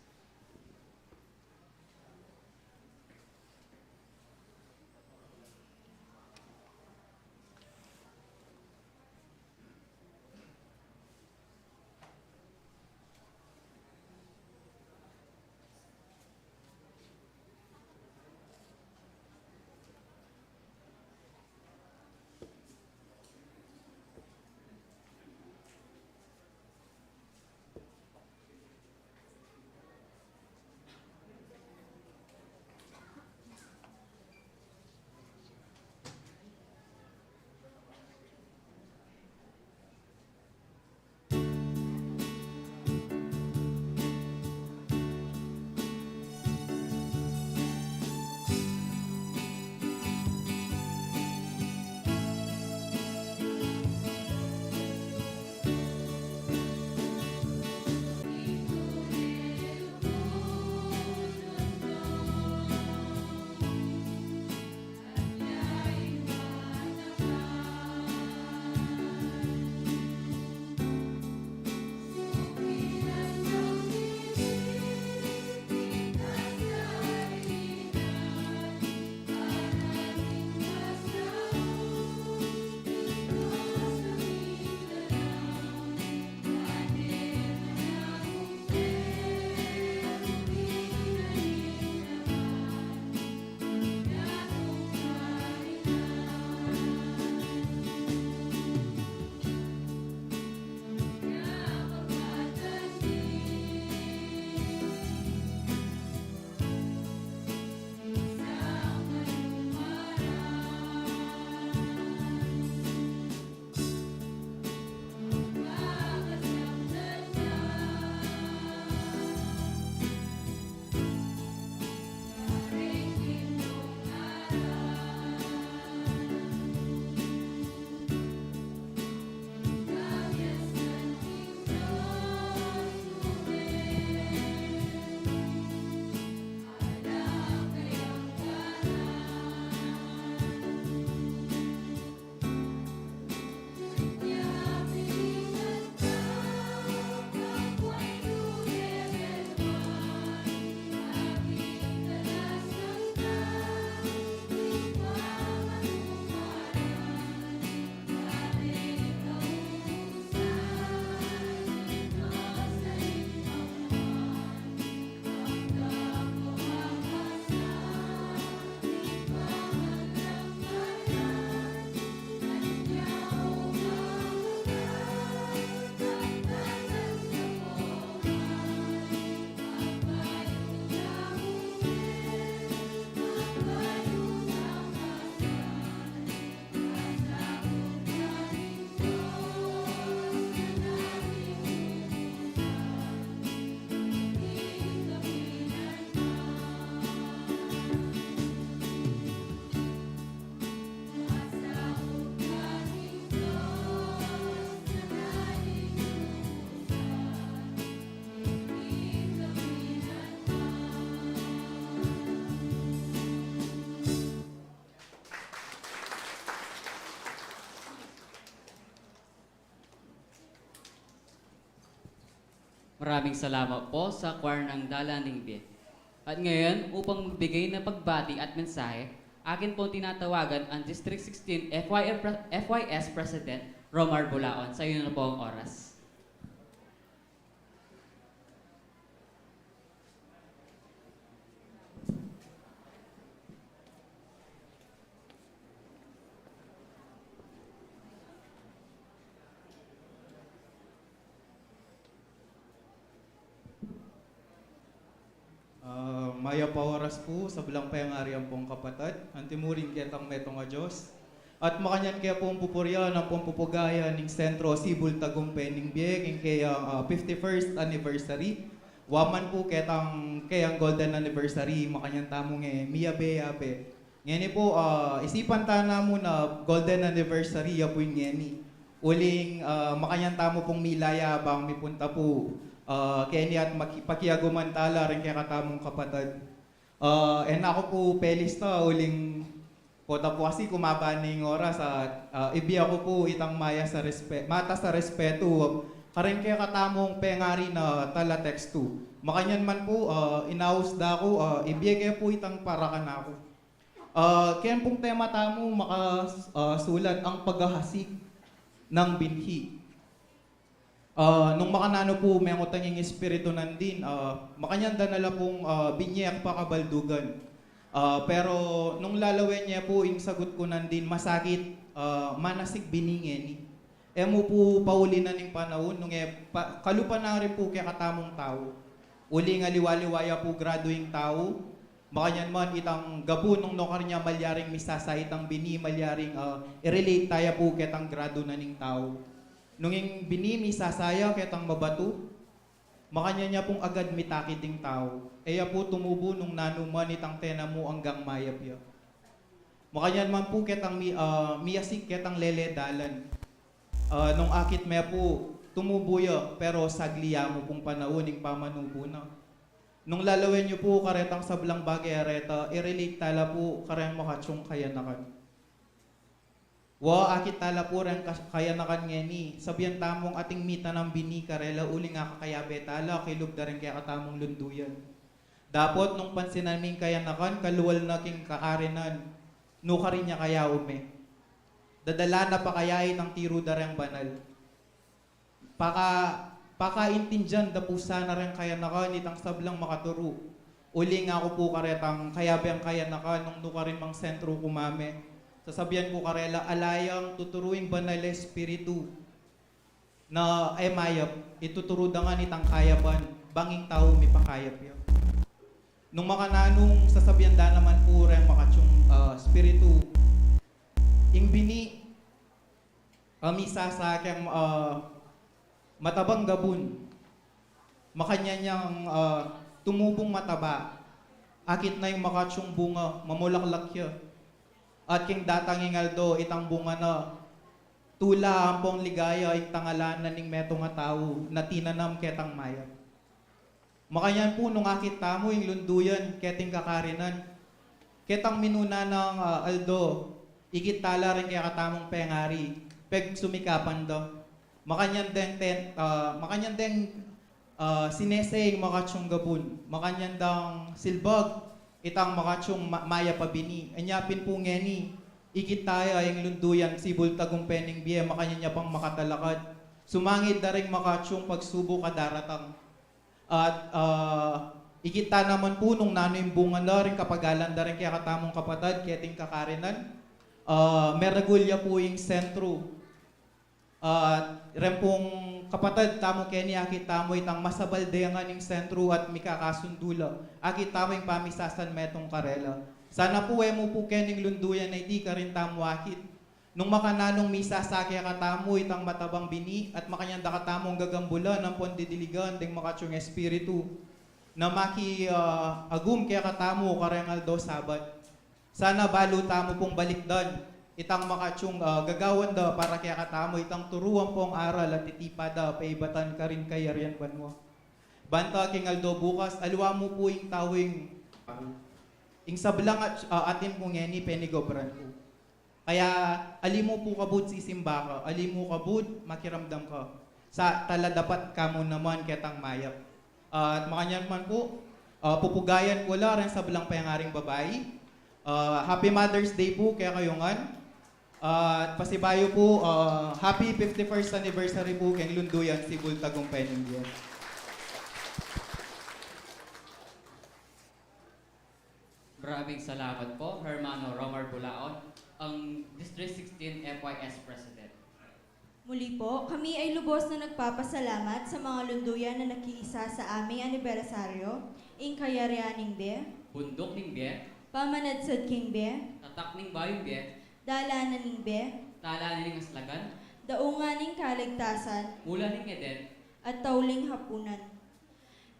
Maraming salamat po sa choir ng Dalan Ningbe. At ngayon, upang magbigay ng pagbati at mensahe, akin pong tinatawagan ang District sixteen F Y F pre- F Y S President Romar Bulaon. Sa iyo na po ang oras. Ah, mayap a oras pu sa balang pengarian pung kapatad. Anti murin ketang metung a Dios. At makanyan ke pung pupurian ampong pupugayan ning Sentro Sibul Tagumpay ning Bie king keyang, ah, fifty-first anniversary. Wa man pu ketang keyang golden anniversary, makanyan tamu nge miyabe-yabe. Ngeni pu, ah, isipan ta namu na golden anniversary ya pu ing ngeni. Uling, ah, makanyan tamu pung milaya bang mipunta pu, ah, keni at maki-, pakiaguman ta la ring kekatamung kapatad. Ah, e na ku pu pelista uling pota pu kasi kumaba ne ing oras at, ah, ibie ku pu itang maya sa respe-, matas a respetu karing kekatamung pengari na tala-tekstu. Makanyan man pu, ah, inaus da ku, ah, ibie ke pu itang para kanaku. Ah, keng pung tema tamu maka-, ah, sulat ang paghahasik ng binhi. Ah, nung makananu pu mengutang ing espiritu nandin, ah, makanyan da na la pung, ah, binie at pakabaldugan. Ah, pero nung lalawen ye pu ing sagut ku nandin, masakit, ah, manasig bini ngeni. E mu pu paulinan ing panaun, nung e pa-, kalupa na rin pu kekatamung tau. Uling aliwa-liwa ya pu gradu ing tau, makanyan man itang gabun nung nukarin ya malyaring misasa itang bini, malyaring, ah, i-relate ta ya pu ketang gradu na ning tau. Nung ing bini misasa ya ketang mabatu, makanyan ya pung agad mitakit ing tau. E ya pu tumubu nung nanu man itang tena mu anggang mayap ya. Makanyan man pu ketang mi-, ah, miyasik ketang lele dalan. Ah, nung akit me pu, tumubu ya, pero sagli ya mu pung panaun ing pamanubu na. Nung lalawen yu pu karetang sablang bage a reta, i-relate ta la pu kareng makatsung kayanakan. Wa, akit ta la pu reng kas-, kayanakan ngeni, sabian tamung ating mitanam bini karela uling akakayabe ta la kilub da reng kekatamung lunduyan. Dapot nung pansinan ming kayanakan, kalual na king kakarinan, nukarin ya kaya ume. Dadala na pa kaya itang tiru da reng banal. Paka-, pakaintindian da pu sana reng kayanakan itang sablang makaturu. Uling aku pu karetang kayabeng kayanakan nung nukarin mang sentru ku mame. Sasabian ku karela, ala yang tuturu ing Banal a Espiritu na e mayap, ituturu da ngan itang kayapan, bang ing tau mipakayap ya. Nung makananung sasabian da naman pu reng makatsung, ah, espiritu, ing bini, ah, misasa keng, ah, matabang gabun. Makanyan yang, ah, tumubung mataba. Akit na ing makatsung bunga, mamulaklak ya. At king datang ing aldo, itang bunga na, tula ampong ligaya ing tangalan na ning metung a tau na tinanam ketang mayap. Makanyan pu nung akit tamu ing lunduyan keting kakarinan, ketang minuna nang, ah, aldo, ikit ta la ring kekatamung pengari, pegsumikapan da. Makanyan deng ten-, ah, makanyan deng, ah, sinese ing makatsung gabun, makanyan dang silbag itang makatsung ma-, mayap a bini. Anya pin pu ngeni, ikit ta ya ing lunduyan Sibul Tagumpay ning Bie, makanyan ya pang makatalakad. Sumangid da ring makatsung pagsubuk a daratang. At, ah, ikit ta naman pu nung nanu ing bunga na ring kapagalan da ring kekatamung kapatad keting kakarinan. Ah, meragul ya pu ing sentru. At reng pung kapatad tamu keni, akit tamu itang masabaldengan ing sentru at mikakasundu la. Akit tamu ing pamisasan metung karela. Sana pu e mu pu kening lunduyan a iti karin tamu akit. Nung makananung misasa kekatamu itang matabang bini at makanyan da katamung gagambulan ampong didiligan deng makatsung espiritu na maki, ah, agum kekatamu kareng aldo Sabat. Sana balu tamu pung balikdan itang makatsung, ah, gagawan da para kekatamu itang turu ampong aral at itipa da peibatan karin kayarian banua. Banta king aldo bukas, aliwa mu pu ing tau ing, ing sablang at, ah, atin ku ngeni penigobran ku. Kaya ali mu pu kabud sisimba ka, ali mu kabud makiramdam ka. Sa taladapat ka mu naman ketang mayap. At makanyan man pu, ah, pupugayan ku la reng sablang pengaring babai. Ah, Happy Mother's Day pu kekayu ngan. At pasibayu pu, ah, happy fifty-first anniversary pu keng Lunduyan Sibul Tagumpay ning Bie. Maraming salamat po, Hermano Romar Bulaon, ang District sixteen F Y S President. Muli po, kami ay lubos na nagpapasalamat sa mga lunduyan na nakiisa sa aming anibersaryo, ing Kayarian ning Bie, Bunduk ning Bie, Pamanadsad king Bie, Tatak ning Bayung Bie, Dalanan ning bie. Tala ning aslagan. Daungan ning kaligtasan. Mula ning Eden. At tauling hapunan.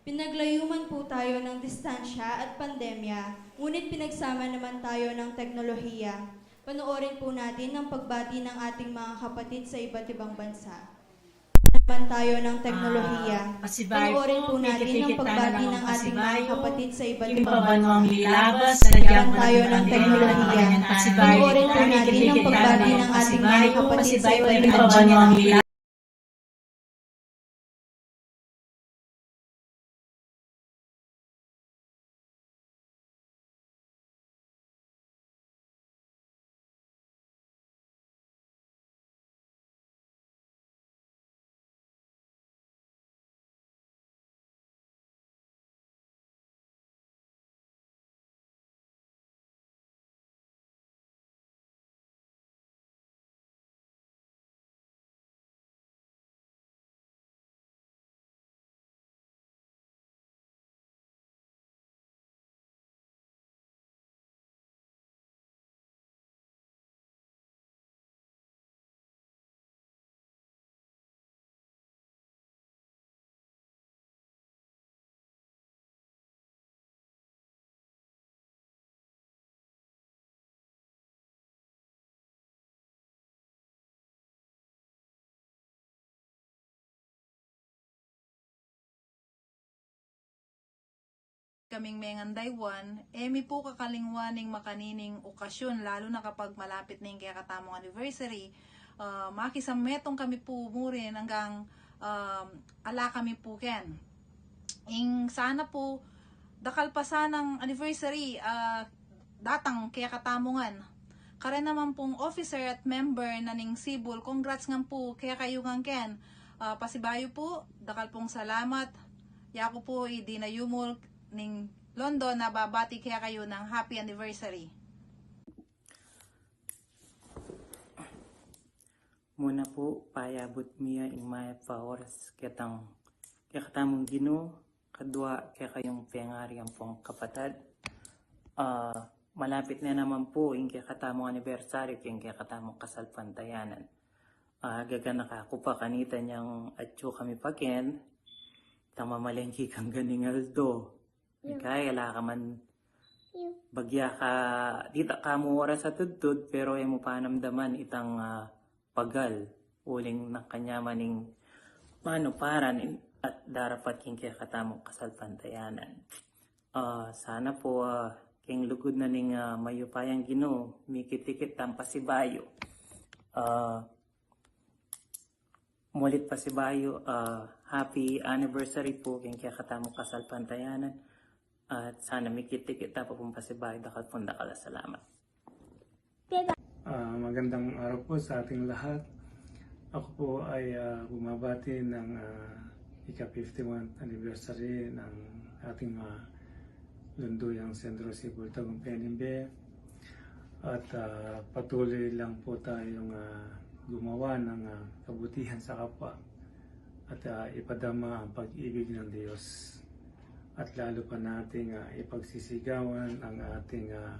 Pinaglayo man po tayo ng distansya at pandemya, ngunit pinagsama naman tayo ng teknolohiya. Panoorin po natin ang pagbati ng ating mga kapatid sa iba't ibang bansa. Naman tayo ng teknolohiya. Ah, pasibayu. Panoorin po natin ang pagbati ng ating mga kapatid sa iba't ibang bansa. Naman tayo ng teknolohiya. Panoorin po natin ang pagbati ng ating mga kapatid sa iba't ibang bansa. Kaming mengan daywan, e mi pu kakalingwan ing makanining okasyon, lalu na kapag malapit na ing kekatamung anniversary. Ah, makisametung kami pu murin anggang, um, ala kami pu ken. Ing sana pu, dakal pa sanang anniversary, ah, datang kekatamu ngan. Karin naman pung officer at member na ning Sibul, congrats ngan pu kekayu ngan ken. Ah, pasibayu pu, dakal pung salamat. Yaku pu i Dina Yumul ning London, nababati kekayu ng happy anniversary. Muna pu, payabut mi ya ing mayap a oras ketang kekatamung Ginu, kadua kekayung pengari ampong kapatad. Ah, malapit na naman pu ing kekatamung anibersaryu keng kekatamung kasalpantayanan. Ah, gaganaka ku pa kanita nyang atyu kami pa ken, tang mamalengki kang ganing aldo. Mikay, ala ka man bagya ka, dita ka mu oras a tudtud, pero e mu panamdaman itang, ah, pagal, uling nang kanyaman ing manuparan in-, at darapat king kekatamung kasalpantayanan. Ah, sana pu, ah, king lugud na ning, ah, mayupayang Ginu, mikit-ikit tang pasibayu. Ah, Mulit pasibayu, ah, happy anniversary pu king kekatamung kasalpantayanan. At sana mikit-ikit ta pa pung pasibayu, dakal pung dakal a salamat. Ah, magandang araw po sa ating lahat. Ako po ay, ah, bumabati ng, ah, ika fifty-one anniversary ng ating, ah, Lunduyang Sentro Sibul Tagumpay ning Bie. At, ah, patuloy lang po tayong, ah, gumawa ng, ah, kabutihan sa kapwa at, ah, ipadama ang pag-ibig ng Diyos. At lalo pa nating, ah, ipagsisigawan ang ating, ah,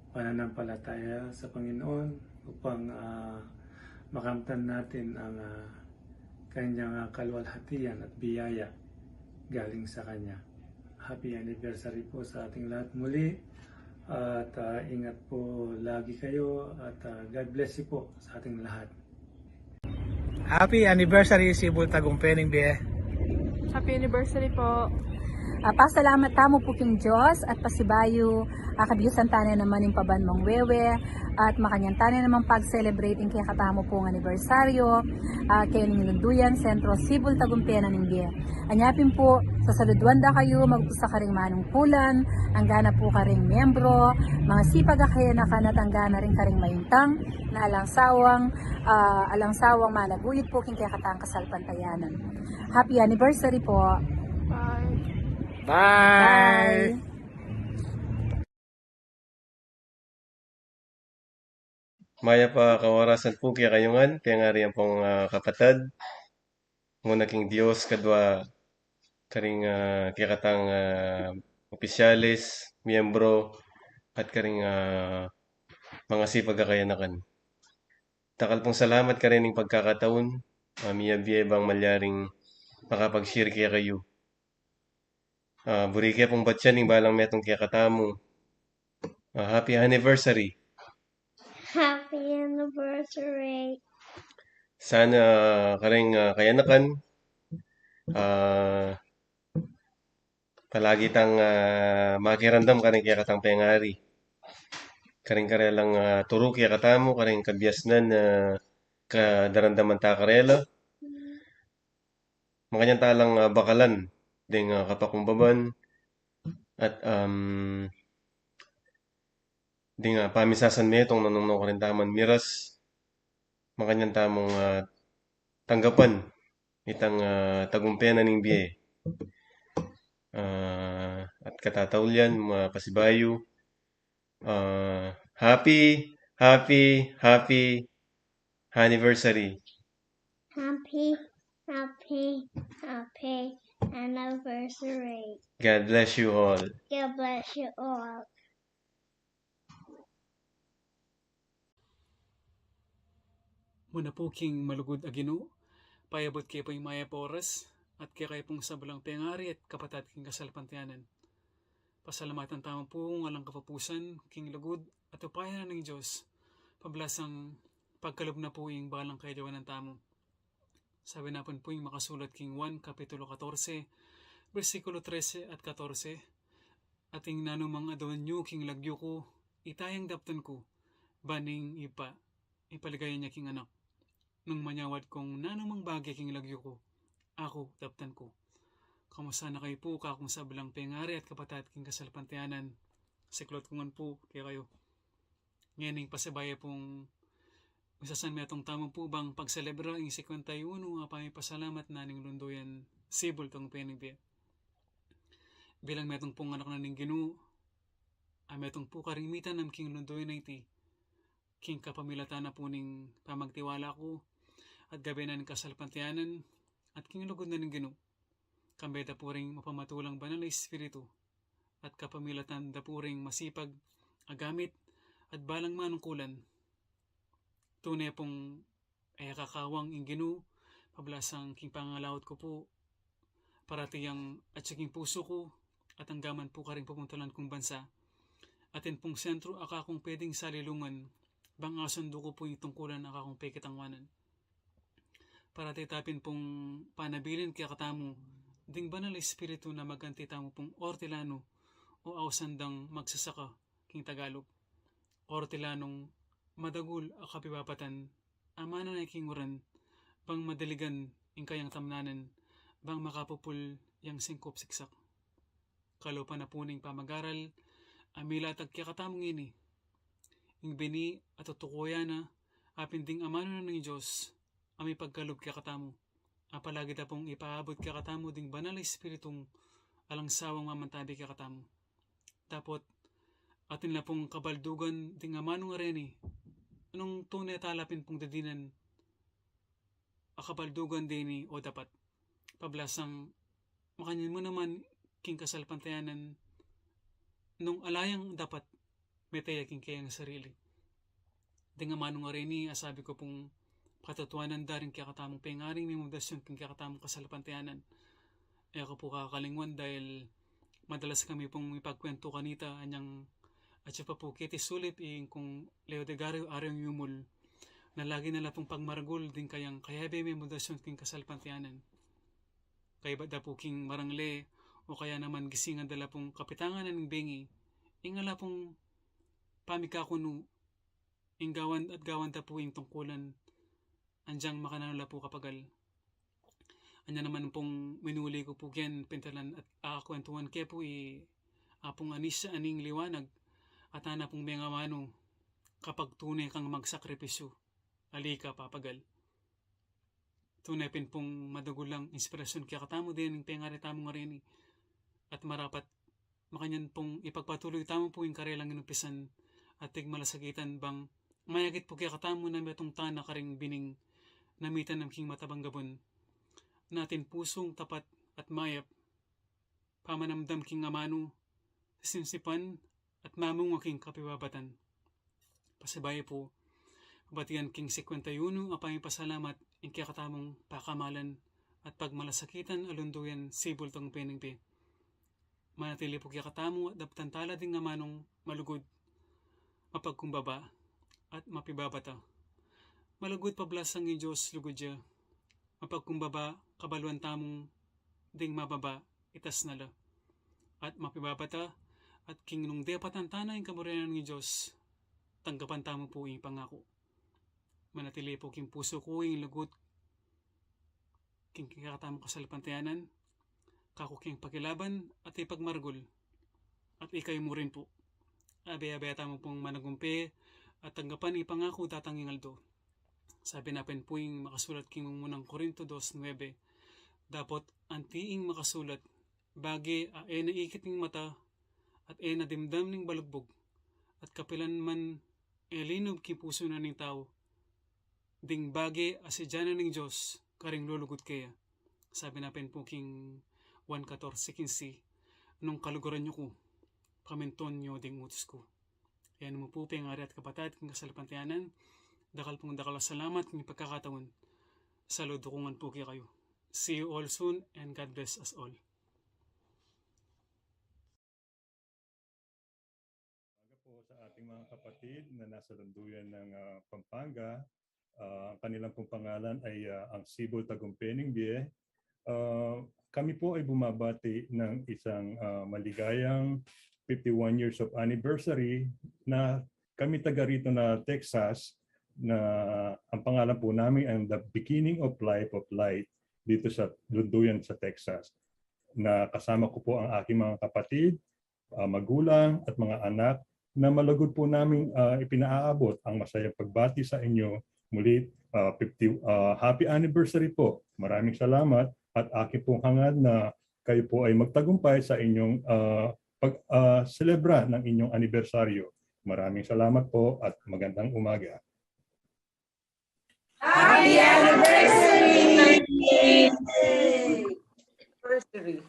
pananampalataya sa Panginoon upang, ah, makamtan natin ang, ah, kanyang, ah, kaluwalhatian at biyaya galing sa kanya. Happy anniversary po sa ating lahat muli. At, ah, ingat po lagi kayo at, ah, God bless you po sa ating lahat. Happy anniversary, Sibul Tagumpay ning Bie. Happy anniversary po. Ah, pasalamat tamu pu king Dios at pasibayu, ah, kabiusan tana naman ing pabanwang wewe at makanyan tana naman pag-celebrate ing kekatamu pung anibersaryo, ah, keng Lunduyan Sentro Sibul Tagumpay ning Bie. Anya pin pu, sasaluduan da kayu, magpus a karing manungkulan, anggana pu karing miyembro, mga sipag a kayanakan at anggana rin karing maintang, na alang sawang, ah, alang sawang managuyod pu king kekatang kasalpantayanan. Happy anniversary po. Bye. Bye. Mayap a kaorasan pu kekayu ngan, pengari ampong, ah, kapatad. Muna king Dios, kadua karing, ah, kekatang, ah, opisyales, miyembro, at karing, ah, Mangasipag a kayanakan. Dakal pung salamat karening pagkakataun a miyabie bang malyaring makapag-share kekayu. Ah, buri ke pung batyan ing balang metung kekatamu. Ah, happy anniversary. Happy anniversary. Sana kareng, ah, kayanakan, ah, palagi tang, ah, makiramdam kareng kekatang pengari. Kareng karelang, ah, turu kekatamu, kareng kabiasnan, ah, kadaramdaman ta karela. Makanyan ta lang, ah, bakalan deng, ah, kapakumbaban at, um, deng, ah, pamisasan metung nung nukarin taman miras. Makanyan tamung, ah, tanggapan itang, ah, tagumpe na ning bie. Ah, at katataulian, mapasibayu, ah, happy, happy, happy anniversary. Happy, happy, happy anniversary. God bless you all. God bless you all. Muna pu king malugud a Ginu, payabut ke pu ing mayap a oras, at kekayu pung sablang pengari at kapatad king kasalpantayanan. Pasalamatan tamu pu king alang kapupusan king lugud at upaya ning Dios, pablasang pagkalub na pu ing balang kayadwanan tamu. Sabi na pun pu ing makasulat king Juan Kapitulo katorse, bersikulo trese at katorse, Ating nanumang aduan yu king lagyu ku, ita yang daptan ku, ban ning Ibpa, ipaligaya ya king Anak. Nung manyawad kung nanumang bage king lagyu ku, aku daptan ku. Kamusta na kayu pu, kakung sablang pengari at kapatad king kasalpantayanan? Siklaud ku ngan pu kekayu. Ngening pasibayu pung misasanmetung tamu pu bang pagselebra ing singkwenta y uno a pamipasalamat na ning Lunduyan Cebu, tanggapan ning bie. Bilang metung pung anak na ning Ginu, a metung pu karing mitanam king Lunduyan a iti, king kapamilatan na pu ning pamagtiwala ku at gabe na ning kasalpantayanan at king lugud na ning Ginu. Kambe da pu ring mapamatulang Banal a Espiritu at kapamilatan da pu ring masipag a gamit at balang manungkulan. Tune pung e ya kakawang ing Ginu, pablasang king pangangalaud ku pu, parati yang atyu king pusu ku, at anggaman pu karing pupuntalan kung bansa. Atin pung sentru a kakung pwedeng salilungan, bang asundu ku pu ing tungkulan a kakung pekitangwanan. Parati ta pin pung panabilin kekatamu ding Banal a Espiritu na maganti tamu pung ortilanu o ausan dang magsasaka king Tagalog. Ortilanung madagul a kapibabatan a mananay king uran, bang madaligan ing kayang tamnanan, bang makapupul yang singkup siksak. Kalupa na pu ning pamagaral a milatag kekatamu ngeni, ing bini a tutukuyan na, a pin ding amanu na ning Dios a mipagkalub kekatamu, a palagi da pung ipaabut kekatamu ding Banal a Espiritung alang sawang mamantabi kekatamu. Dapot atin la pung kabaldugan ding amanu a reni, nung tune ta la pin pung didinan a kabaldugan deni o dapat. Pablasang makanyan mu naman king kasalpantayanan nung ala yang dapat mete ya king kayang sarili. Ding amanu a reni a sabi ku pung katutuanan da ring kekatamung pengaring memundasyon king kekatamung kasalpantayanan. E ku pu kakalingwan dahil madalas kami pung mipagkwentu kanita anyang atyu pa pu keti sulip ing kung Leodegario Ariong Yumul na lagi na la pung pagmaragul ding kayang kayabe memundasyon king kasalpantayanan. Kaybat da pu king marangle o kaya naman gisingan da la pung kapitangan na ning bengi, ing ala pung pamikakunu, ing gawan at gawan da pu ing tungkulan, anyang makananu la pu kapagal. Anya naman pung minuli ku pu ken pintalan at akakwentuan ke pu i Apung Anis a ning Liwanag, at ana pung mengamanu, kapag tune kang magsakripisyu, ali ka papagal. Tune pin pung madagul lang inspirasyon kekatamu dening pengari tamu ngeni. At marapat makanyan pung ipagpatuloy tamu pu ing karelang inumpisan at tig malasakitan bang mayakit pu kekatamu na metung tana karing bining na mitanam king matabang gabun, na atin pusung tapat at mayap, pamanamdam king amanu, sisimsipan at mamunga king kapibabatan. Pasibayu pu, batian king singkwenta y uno a pamipasalamat ing kekatamung pakamalan at pagmalasakitan a lunduyan sibul tagumpay ning bie. Manatili pu kekatamu at daptan tala ding amanung malugud, mapagkumbaba, at mapibabata. Malugud pablasang ing Dios lugud ya, mapagkumbaba kabaluan tamung ding mababa, itas na la. At mapibabata, at king nung depatan tana ing kamurian ning Dios, tanggapan tamu pu ing pangaku. Manatili pu king pusu ku ing lugud king kekatamung kasalpantayanan, kaku king pakilaban at ipagmaragul, at ikayu mu rin pu. Abe-abe tamu pung managumpe at tanggapan ing pangaku datang ing aldo. Sabi na pin pu ing makasulat king Unang Korinto dos nuebe, dapot anti ing makasulat, bage a e na ikit ning mata, at e na dimdam ning balugbug, at kapilan man e linub king pusu na ning tau, ding bage a sidyanan ning Dios karing lulugud keya. Sabi na pin pu king Juan katorse kinse, nung kaluguran yu ku, pamintuan yu ding utus ku. Yan mu pu, pengari at kapatad king kasalpantayanan, dakal pung dakal a salamat king pagkakataun. Saludu ku ngan pu kekayu. See you all soon and God bless us all. Umaga po sa ating mga kapatid na nasa Lunduyan ng, ah, Pampanga. Ah, ang kanilang pong pangalan ay, ah, ang Sibul Tagumpay ning Bie. Ah, kami po ay bumabati ng isang, ah, maligayang fifty-one years of anniversary na kami taga rito na Texas, na ang pangalan po namin ay The Beginning of Life of Light dito sa Lunduyan sa Texas, na kasama ko po ang aking mga kapatid, ah, magulang at mga anak na malugud po naming, ah, ipinaaabot ang masayang pagbati sa inyo muli. Ah, fifty, ah, happy anniversary po. Maraming salamat at akin pong hangad na kayo po ay magtagumpay sa inyong, ah, pag, ah, selebra ng inyong anibersaryo. Maraming salamat po at magandang umaga. Happy anniversary! Anniversary.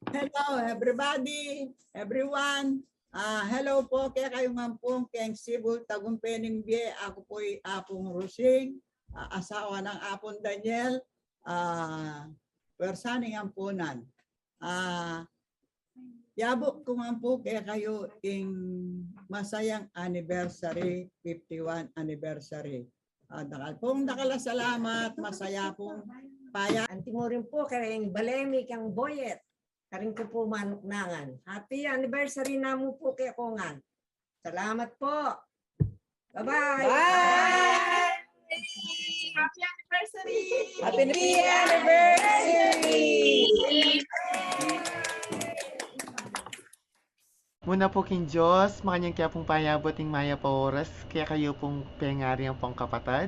Hello, everybody, everyone. Ah, hello po kekayu ngan pung keng Sibul Tagumpay ning Bie. Aku pu'y Apung Rusing, ah, asawa ng Apung Daniel, ah, pwersa ning ampunan. Ah, yabu ku ngan pu kekayu ing masayang anniversary, fifty-one anniversary. Ah, dakal pung dakal a salamat, masaya pung paya. Anti mu rin pu keng bale mi keng Boyet, karing ku pu manuknangan. Happy anniversary namu pu kekongan. Salamat po. Bye-bye. Bye! Happy anniversary! Happy anniversary! Muna pu king Dios, makanyan ke pung payabut ing mayap a oras kekayu pung pengari ngan pung kapatad.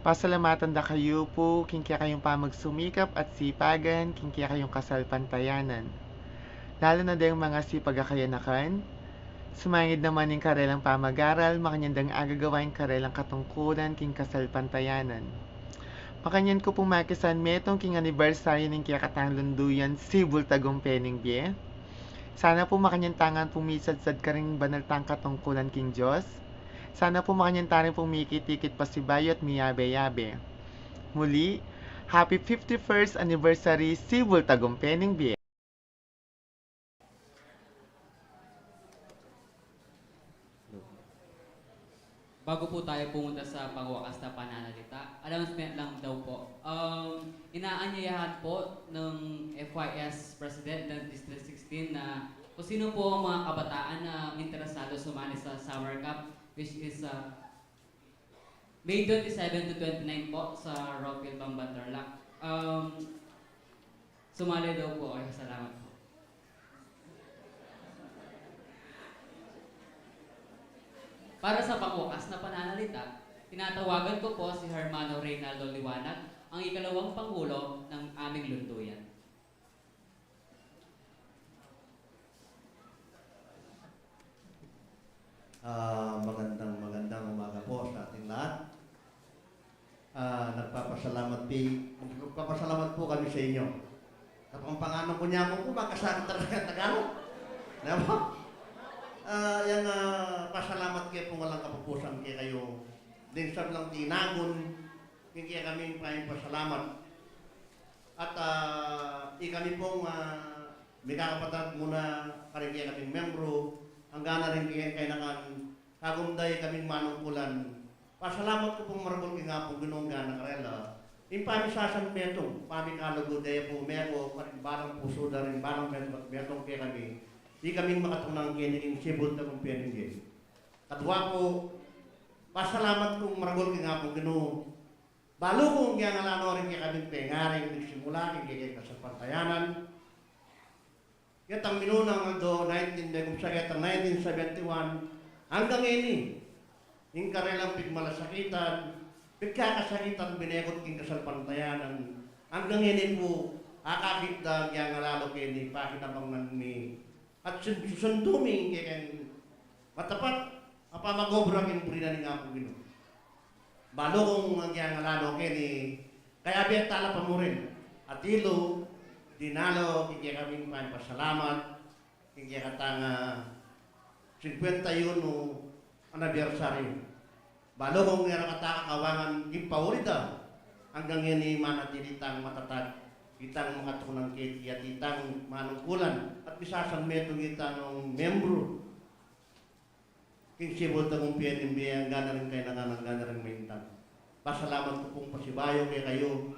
Pasalamatan da kayu pu king kekayung pamagsumikap at sipagan king kekayung kasalpantayanan. Lalu na deng mga sipag a kayanakan, sumangid naman ing karelang pamag-aral, makanyan dang agagawa ing karelang katungkulan king kasalpantayanan. Makanyan ku pung makisan metung king anibersaryu ning kekatang Lunduyan Sibul Tagumpay ning Bie. Sana pu makanyan ta ngan pung misadsad karing banal tang katungkulan king Dios. Sana pu makanyan ta rin pung mikit-ikit pasibayu at miyabe-yabe. Muli, happy fifty-first anniversary, Sibul Tagumpay ning Bie. Bago po tayo pumunta sa pangwakas na pananalita, announcement lang daw po. Um, inaanyayahan po ng F Y S President ng District sixteen na kung sino po ang mga kabataan na interesado sumali sa Summer Camp, which is, uh, May twenty-seven to twenty-nine po sa Rockville, Bamban, Tarlac. Um, sumali daw po kayo. Salamat po. Para sa pangwakas na pananalita, tinatawagan ko po si Hermano Reynaldo Liwanag, ang ikalawang pangulo ng aming lunduyan. Ah, magandang, magandang umaga po sa ating lahat. Ah, nagpapasalamat pi-, nagpapasalamat po kami sa inyo. Kapampanganan ku niya mo po, magkasakit talaga ang Tagalog. Di ba? Ah, yan, ah, pasalamat kayo po Alang kapupusan kekayu ding sablang tinagun king kekaming pamipasalamat. At, ah, ikami pung, ah, mikakapatad muna karing kekaming membru, angga na ring kekeng kayanakan, kagum da ikaming manungkulan. Pasalamat ku pung maragul king Apung Ginu, angga na karela ing pamisasanmetung, pamikalugud da pu metung karing balang pusu da ring balang metung at metung kekami, ikaming makatunang keni king sibul tagumpay ning bie. Kadua pu, pasalamat kung maragul king Apung Ginu, balu kung agyang ala no ring kekaming pengaring migsimula king kekeng kasalpantayanan. Ketang minunang aldo, nineteen, megum sa ketang nineteen seventy-one, anggang ini, ing karelang pigmalasakitan, pigkakasakitan, binekut king kasalpantayanan, anggang ini pu, akakit da agyang ala no keni, pakinabangan mi, at sun-, susundu mi ing kekeng matapat a pamag-obra king buri na ning Apung Ginu. Balu kung agyang ala no keni, kayabe tala pa mu rin. Atilu, dinalu king kekaming pamipasalamat king kekatang, ah, singkwenta y uno anibersaryu. Balu kung e ra kata kakawangan king pauli da, anggang ini manatili tang matatag, itang makatunang keti at itang manungkulan at misasanmetung itang membru king sibul tagumpay ning bie, angga na ring kayanakan, angga na ring maintang. Pasalamat ku pung pasibayu kekayu,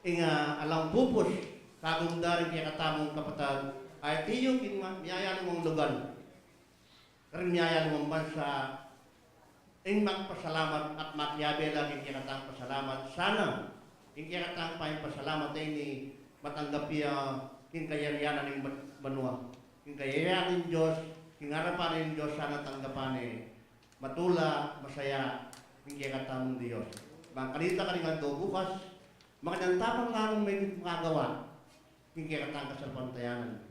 ing, ah, alang pupus, kagum da ring kekatamung kapatad a itiyu king ma-, miyayaliwang lugal, karing miyayaliwang bansa, ing magpasalamat at makiabe la king kekatang pasalamat. Sana ing kekatang pamipasalamat a ini matanggap ya king kayarian ning ban-, banua. King kayarian ning Dios, king arapan ning Dios, sana tanggapan ne matula, masaya ing kekatamung Dios. Bang kanita karing aldo bukas, makanyan ta pang lalung mekit makagawa king kekatang kasalpantayanan.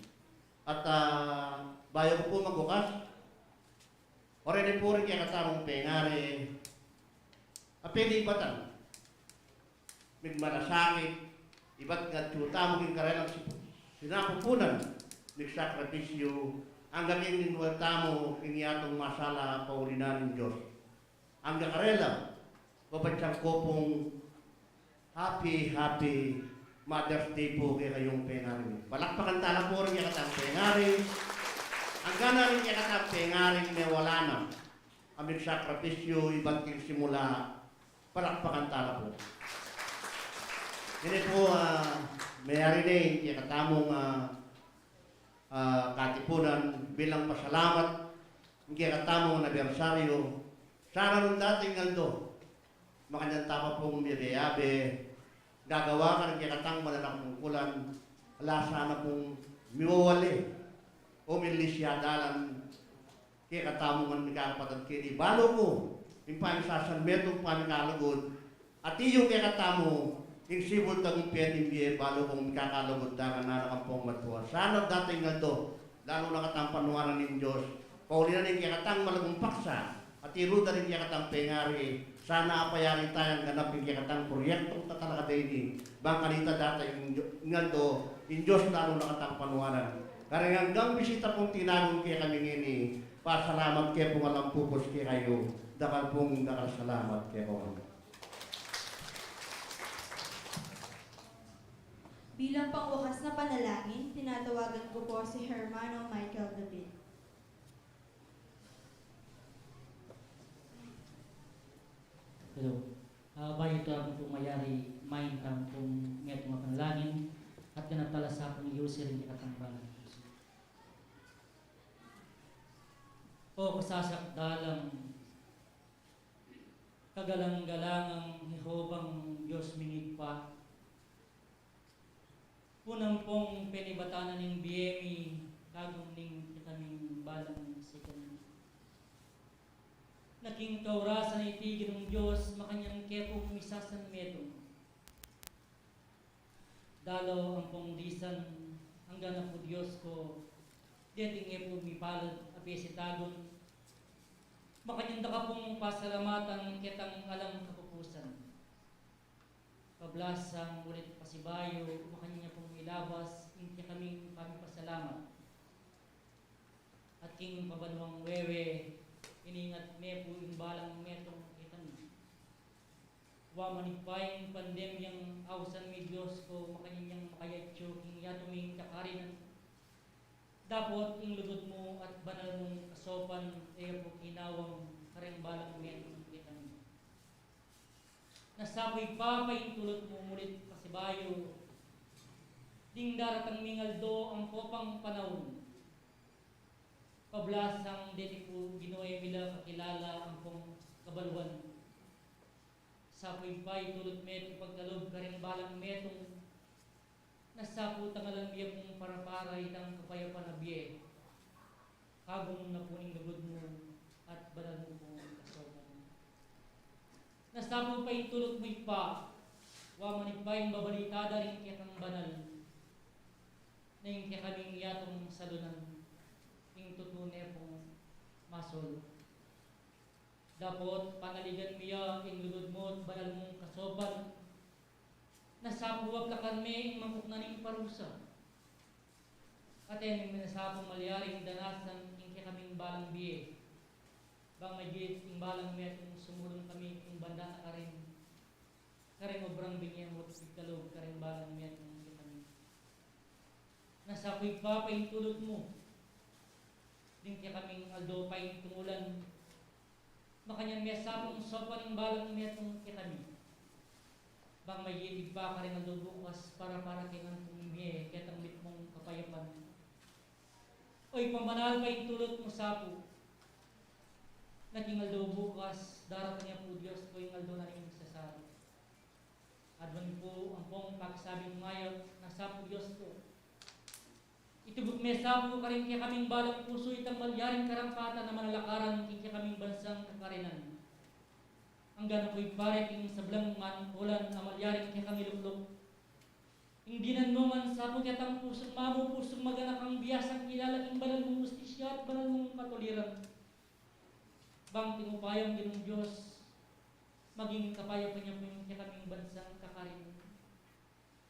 At, ah, bayu ku pu magwakas, oreni pu ring kekatamung pengari a pelibatan, migmalasakit, ibat ngatsu tamu king karelang sipu-, sinapupunan, migsakripisyu, angga king linwal tamu king yatung masala pauli na ning Dios. Angga karela, babatyang ku pung happy, happy Mother's Day pu kekayung pengari mi. Palakpakan tala pu ring kekatang pengari. Angga na ring kekatang pengari mewala na a migsakripisyu ibat king simula. Palakpakan tala pu. Ini pu, ah, meyari ne ing kekatamung, ah, ah, katipunan bilang pasalamat ing kekatamung anibersaryu. Sana nung dating aldo, makanyan ta pa pung miyabe-yabe, gagawa karing kekatang mananakungkulan, ala sana pung miwawali o milisya dalan kekatamu ngan mikakapatad keni. Balu ku ing pamisasanmetung, pamikalugud, atiyu kekatamu king sibul tagumpay ning bie, balu kung mikakalugud da ngan anak ampong matua. Sana dating aldo, lalu na katang panuanan ning Dios, pauli na ning kekatang malagumpak sa, atiru da ring kekatang pengari, sana apayari tayang ganap ing kekatang proyektung tatalakad a ini. Bang kanita dating aldo, ing Dios lalu na katang panuanan. Karing anggang bisita pung tinagun kekami ngeni, pasalamat ke pung alang pupus kekayu, dakal pung dakal salamat kekongan. Bilang pangwakas na panalangin, tinatawagan ko po si Hermano Michael David. Hello. Ah, bayu tamu pung mayari, maintang pung metung a panalangin, at ganap tala sa pung iyusi ring kekatang banal a pusu. O kasasakdalang kagalang-galangang Jehovang Dios ming Ibpa, pun ampong penibatan na ning bie mi kagum ning kekaming balang sikanan. Na king kaurasan a iti, Ginung Dios, makanyan ke pung misasanmetung. Dalo ampong disan, angga na pu Dios ku, deti ngan pu mipalad a bisitagun, makanyan da ka pung pasalamatan ketang alang kapupusan. Pablasang ulit pasibayu, makanyan ya pung ilabas ing kekaming pamipasalamat. At king pabanuang wewe, iningat me pu ing balang metung kekami. Wa man ing pandemyang ausan mi, Dios ko, makanyan yang makayatsu king yatu ming kakarinan. Dapot ing lugud mu at banal mung kasaupan e ya pu kinawang kareng balang metung kekami. Nasapu Ibpa, paintulut mu mulit pasibayu ding daratang ming aldo ampo pang panaun. Pablasang deti pu Ginu e mi la kakilala ampong kabaluan. Sapu Ibpa, itulut me iti pagkalub kareng balang metung. Nasapu tangalan mi ya pung para-para itang kapayapan a bie. Kagum na pu ning lugud mu at banal mu pung kasaupan. Nasapu paintulut mu Ibpa, wa man Ibpa ing babalita da ring kekang banal, na ing kekaming yatung salunan ing tutu ne pung masolu. Dapot panaligan mi ya ing lugud mu at banal mung kasaupan. Nasapu aplakan me ing mangkuknan ning parusa. At e mi nasapu malyaring danasan ing kekaming balang bie. Bang magit ing balang metung sumulung kami king banda na karin, kareng obrang binye mu at pigkalub kareng balang metung kekami. Nasapu Ibpa, paintulut mu ding kekaming aldo paintungulan. Makanyan me sapung saupan ing balang metung kekami. Bang magit Ibpa kareng aldo bukas para-para king antung mie ketang mitmung kapayapan. O Ibpang banal, paintulut mu sapu na king aldo bukas daratang ya pu, Dios ko, ing aldo na ning sasabi. Aduan mi pu ampong pagsabing mayap. Nasapu, Dios ko, itubud me sapu karing kekaming balang pusu itang malyaring karampatan a manalakaran king kekaming bansang kakarinan. Angga na pu Ibpa reting sablang manungkulan a malyaring kekang ilukluk. Ing dinan mu man sapu ketang pusung mamu, pusung maganakang biasang kilala king banal mung ustisya at banal mung katuliran. Bang king upayang Ginung Dios, maging kapayapan ya pu ing kekaming bansang kakarinan.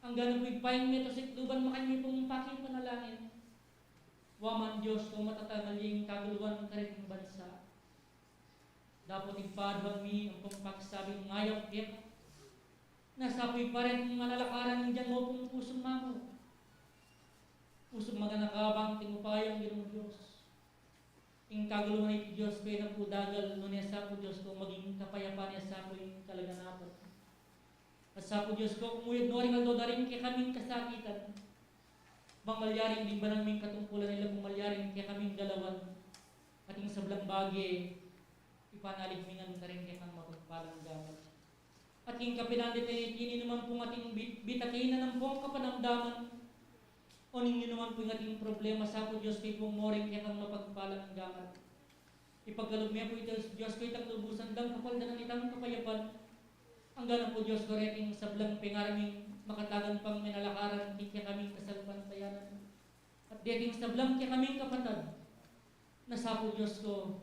Angga na pu Ibpa ing meto sikluban makanyan pung pakipanalangin. Wa man Dios ko, matatangal ya ing kaguluan kareting bansa. Dapot Ibpa, aduan mi ampong pagsabing mayap keka. Nasapu Ibpa reting manalakaran ing dinan mu pung pusung mamu, pusung maganaka. Bang king upayang Ginung Dios, ing kaguluan iti Dios ko e na pu dagal, nune sapu Dios ko maging kapayapan ya sapu ing kalaganapan. At sapu Dios ko, kumuyag no ring aldo da ring kekaming kasakitan. Bang malyaring ding banal ming katungkulan e la pu malyaring kekaming galawan. At ing sablang bage ipanalig mi ngan karing kekang mapagpalang gamat. At king kapilan deti, ing ninuman pung ating bit-, bitbit a kainan ampong kapanamdaman, o ning ninuman pung ating problema, sapu Dios ko, ipung mo ring kekang mapagpalang gamat. Ipagkalub me pu Dios, Dios ko, itang lubusan dang kapaldanan itang kapayapan. Angga na pu Dios ko, reting sablang pengaraming makatagan pang menalakaran king kekaming kasalpantayanan. At deting sablang kekaming kapatad, nasapu Dios ko,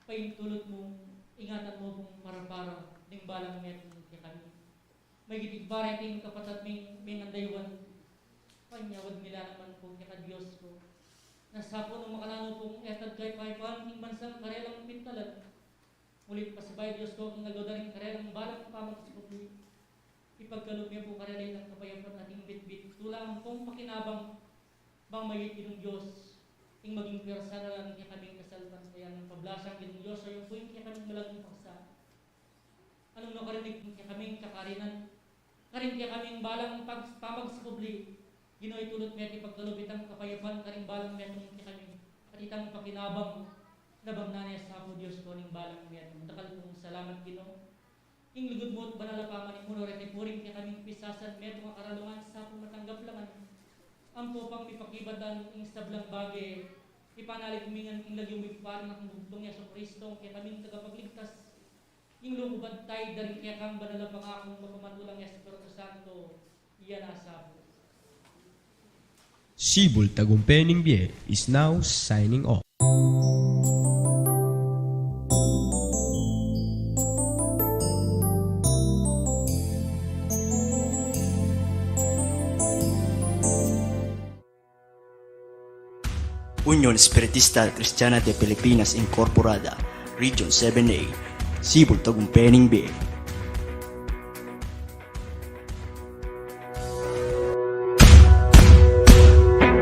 paintulut mu, ingatan mu pung para-para ding balang metung kekami. Magit Ibpa reting kapatad ming mengandaywan, panyawad mi la naman pu keka Dios ko. Nasapu nung makananu pung etad kaypayapan king bansang karelang pintalan. Ulit pasibayu Dios ko, king aldo da ring karelang balang pamagsikubli, ipagkalub me pu karela itang kapayapan ating bitbit, tula ampong pakinabang. Bang magit Ginung Dios, ing maging pwersa na la ning kekaming kasalpantayanan. Pablasang Ginung Dios, o yu pu ing kekaming malagung paksa. Anung no karinig king kekaming kakarinan, karing kekaming balang pag-, pamagsikubli, Ginu, itulut me at ipagkalub itang kapayapan karing balang metung kekami, at itang pakinabang, na bang nanu ya sapu Dios ko ning balang metung. Dakal pung salamat Ginu. Ing lugud mu at banal a pamanimuno reti pu ring kekaming pisasan metung a karalungan, sapu matanggap la ngan. Ampo pang mipakibatan ing sablang bage, ipanalig mi ngan king lagyu ming Ibpa at Anak, Ginu Jesucristo, ing kekaming tagapagligtas. Ing lugud at taid da ring kekang banal a pangakung mapamatulang Espiritu Santo, iya na sapu. Sibul Tagumpay ning Bie is now signing off. Union Espiritista Kristiana de Pilipinas Incorporada, Region seven A, Sibul, Tagum, Pene, Bengue.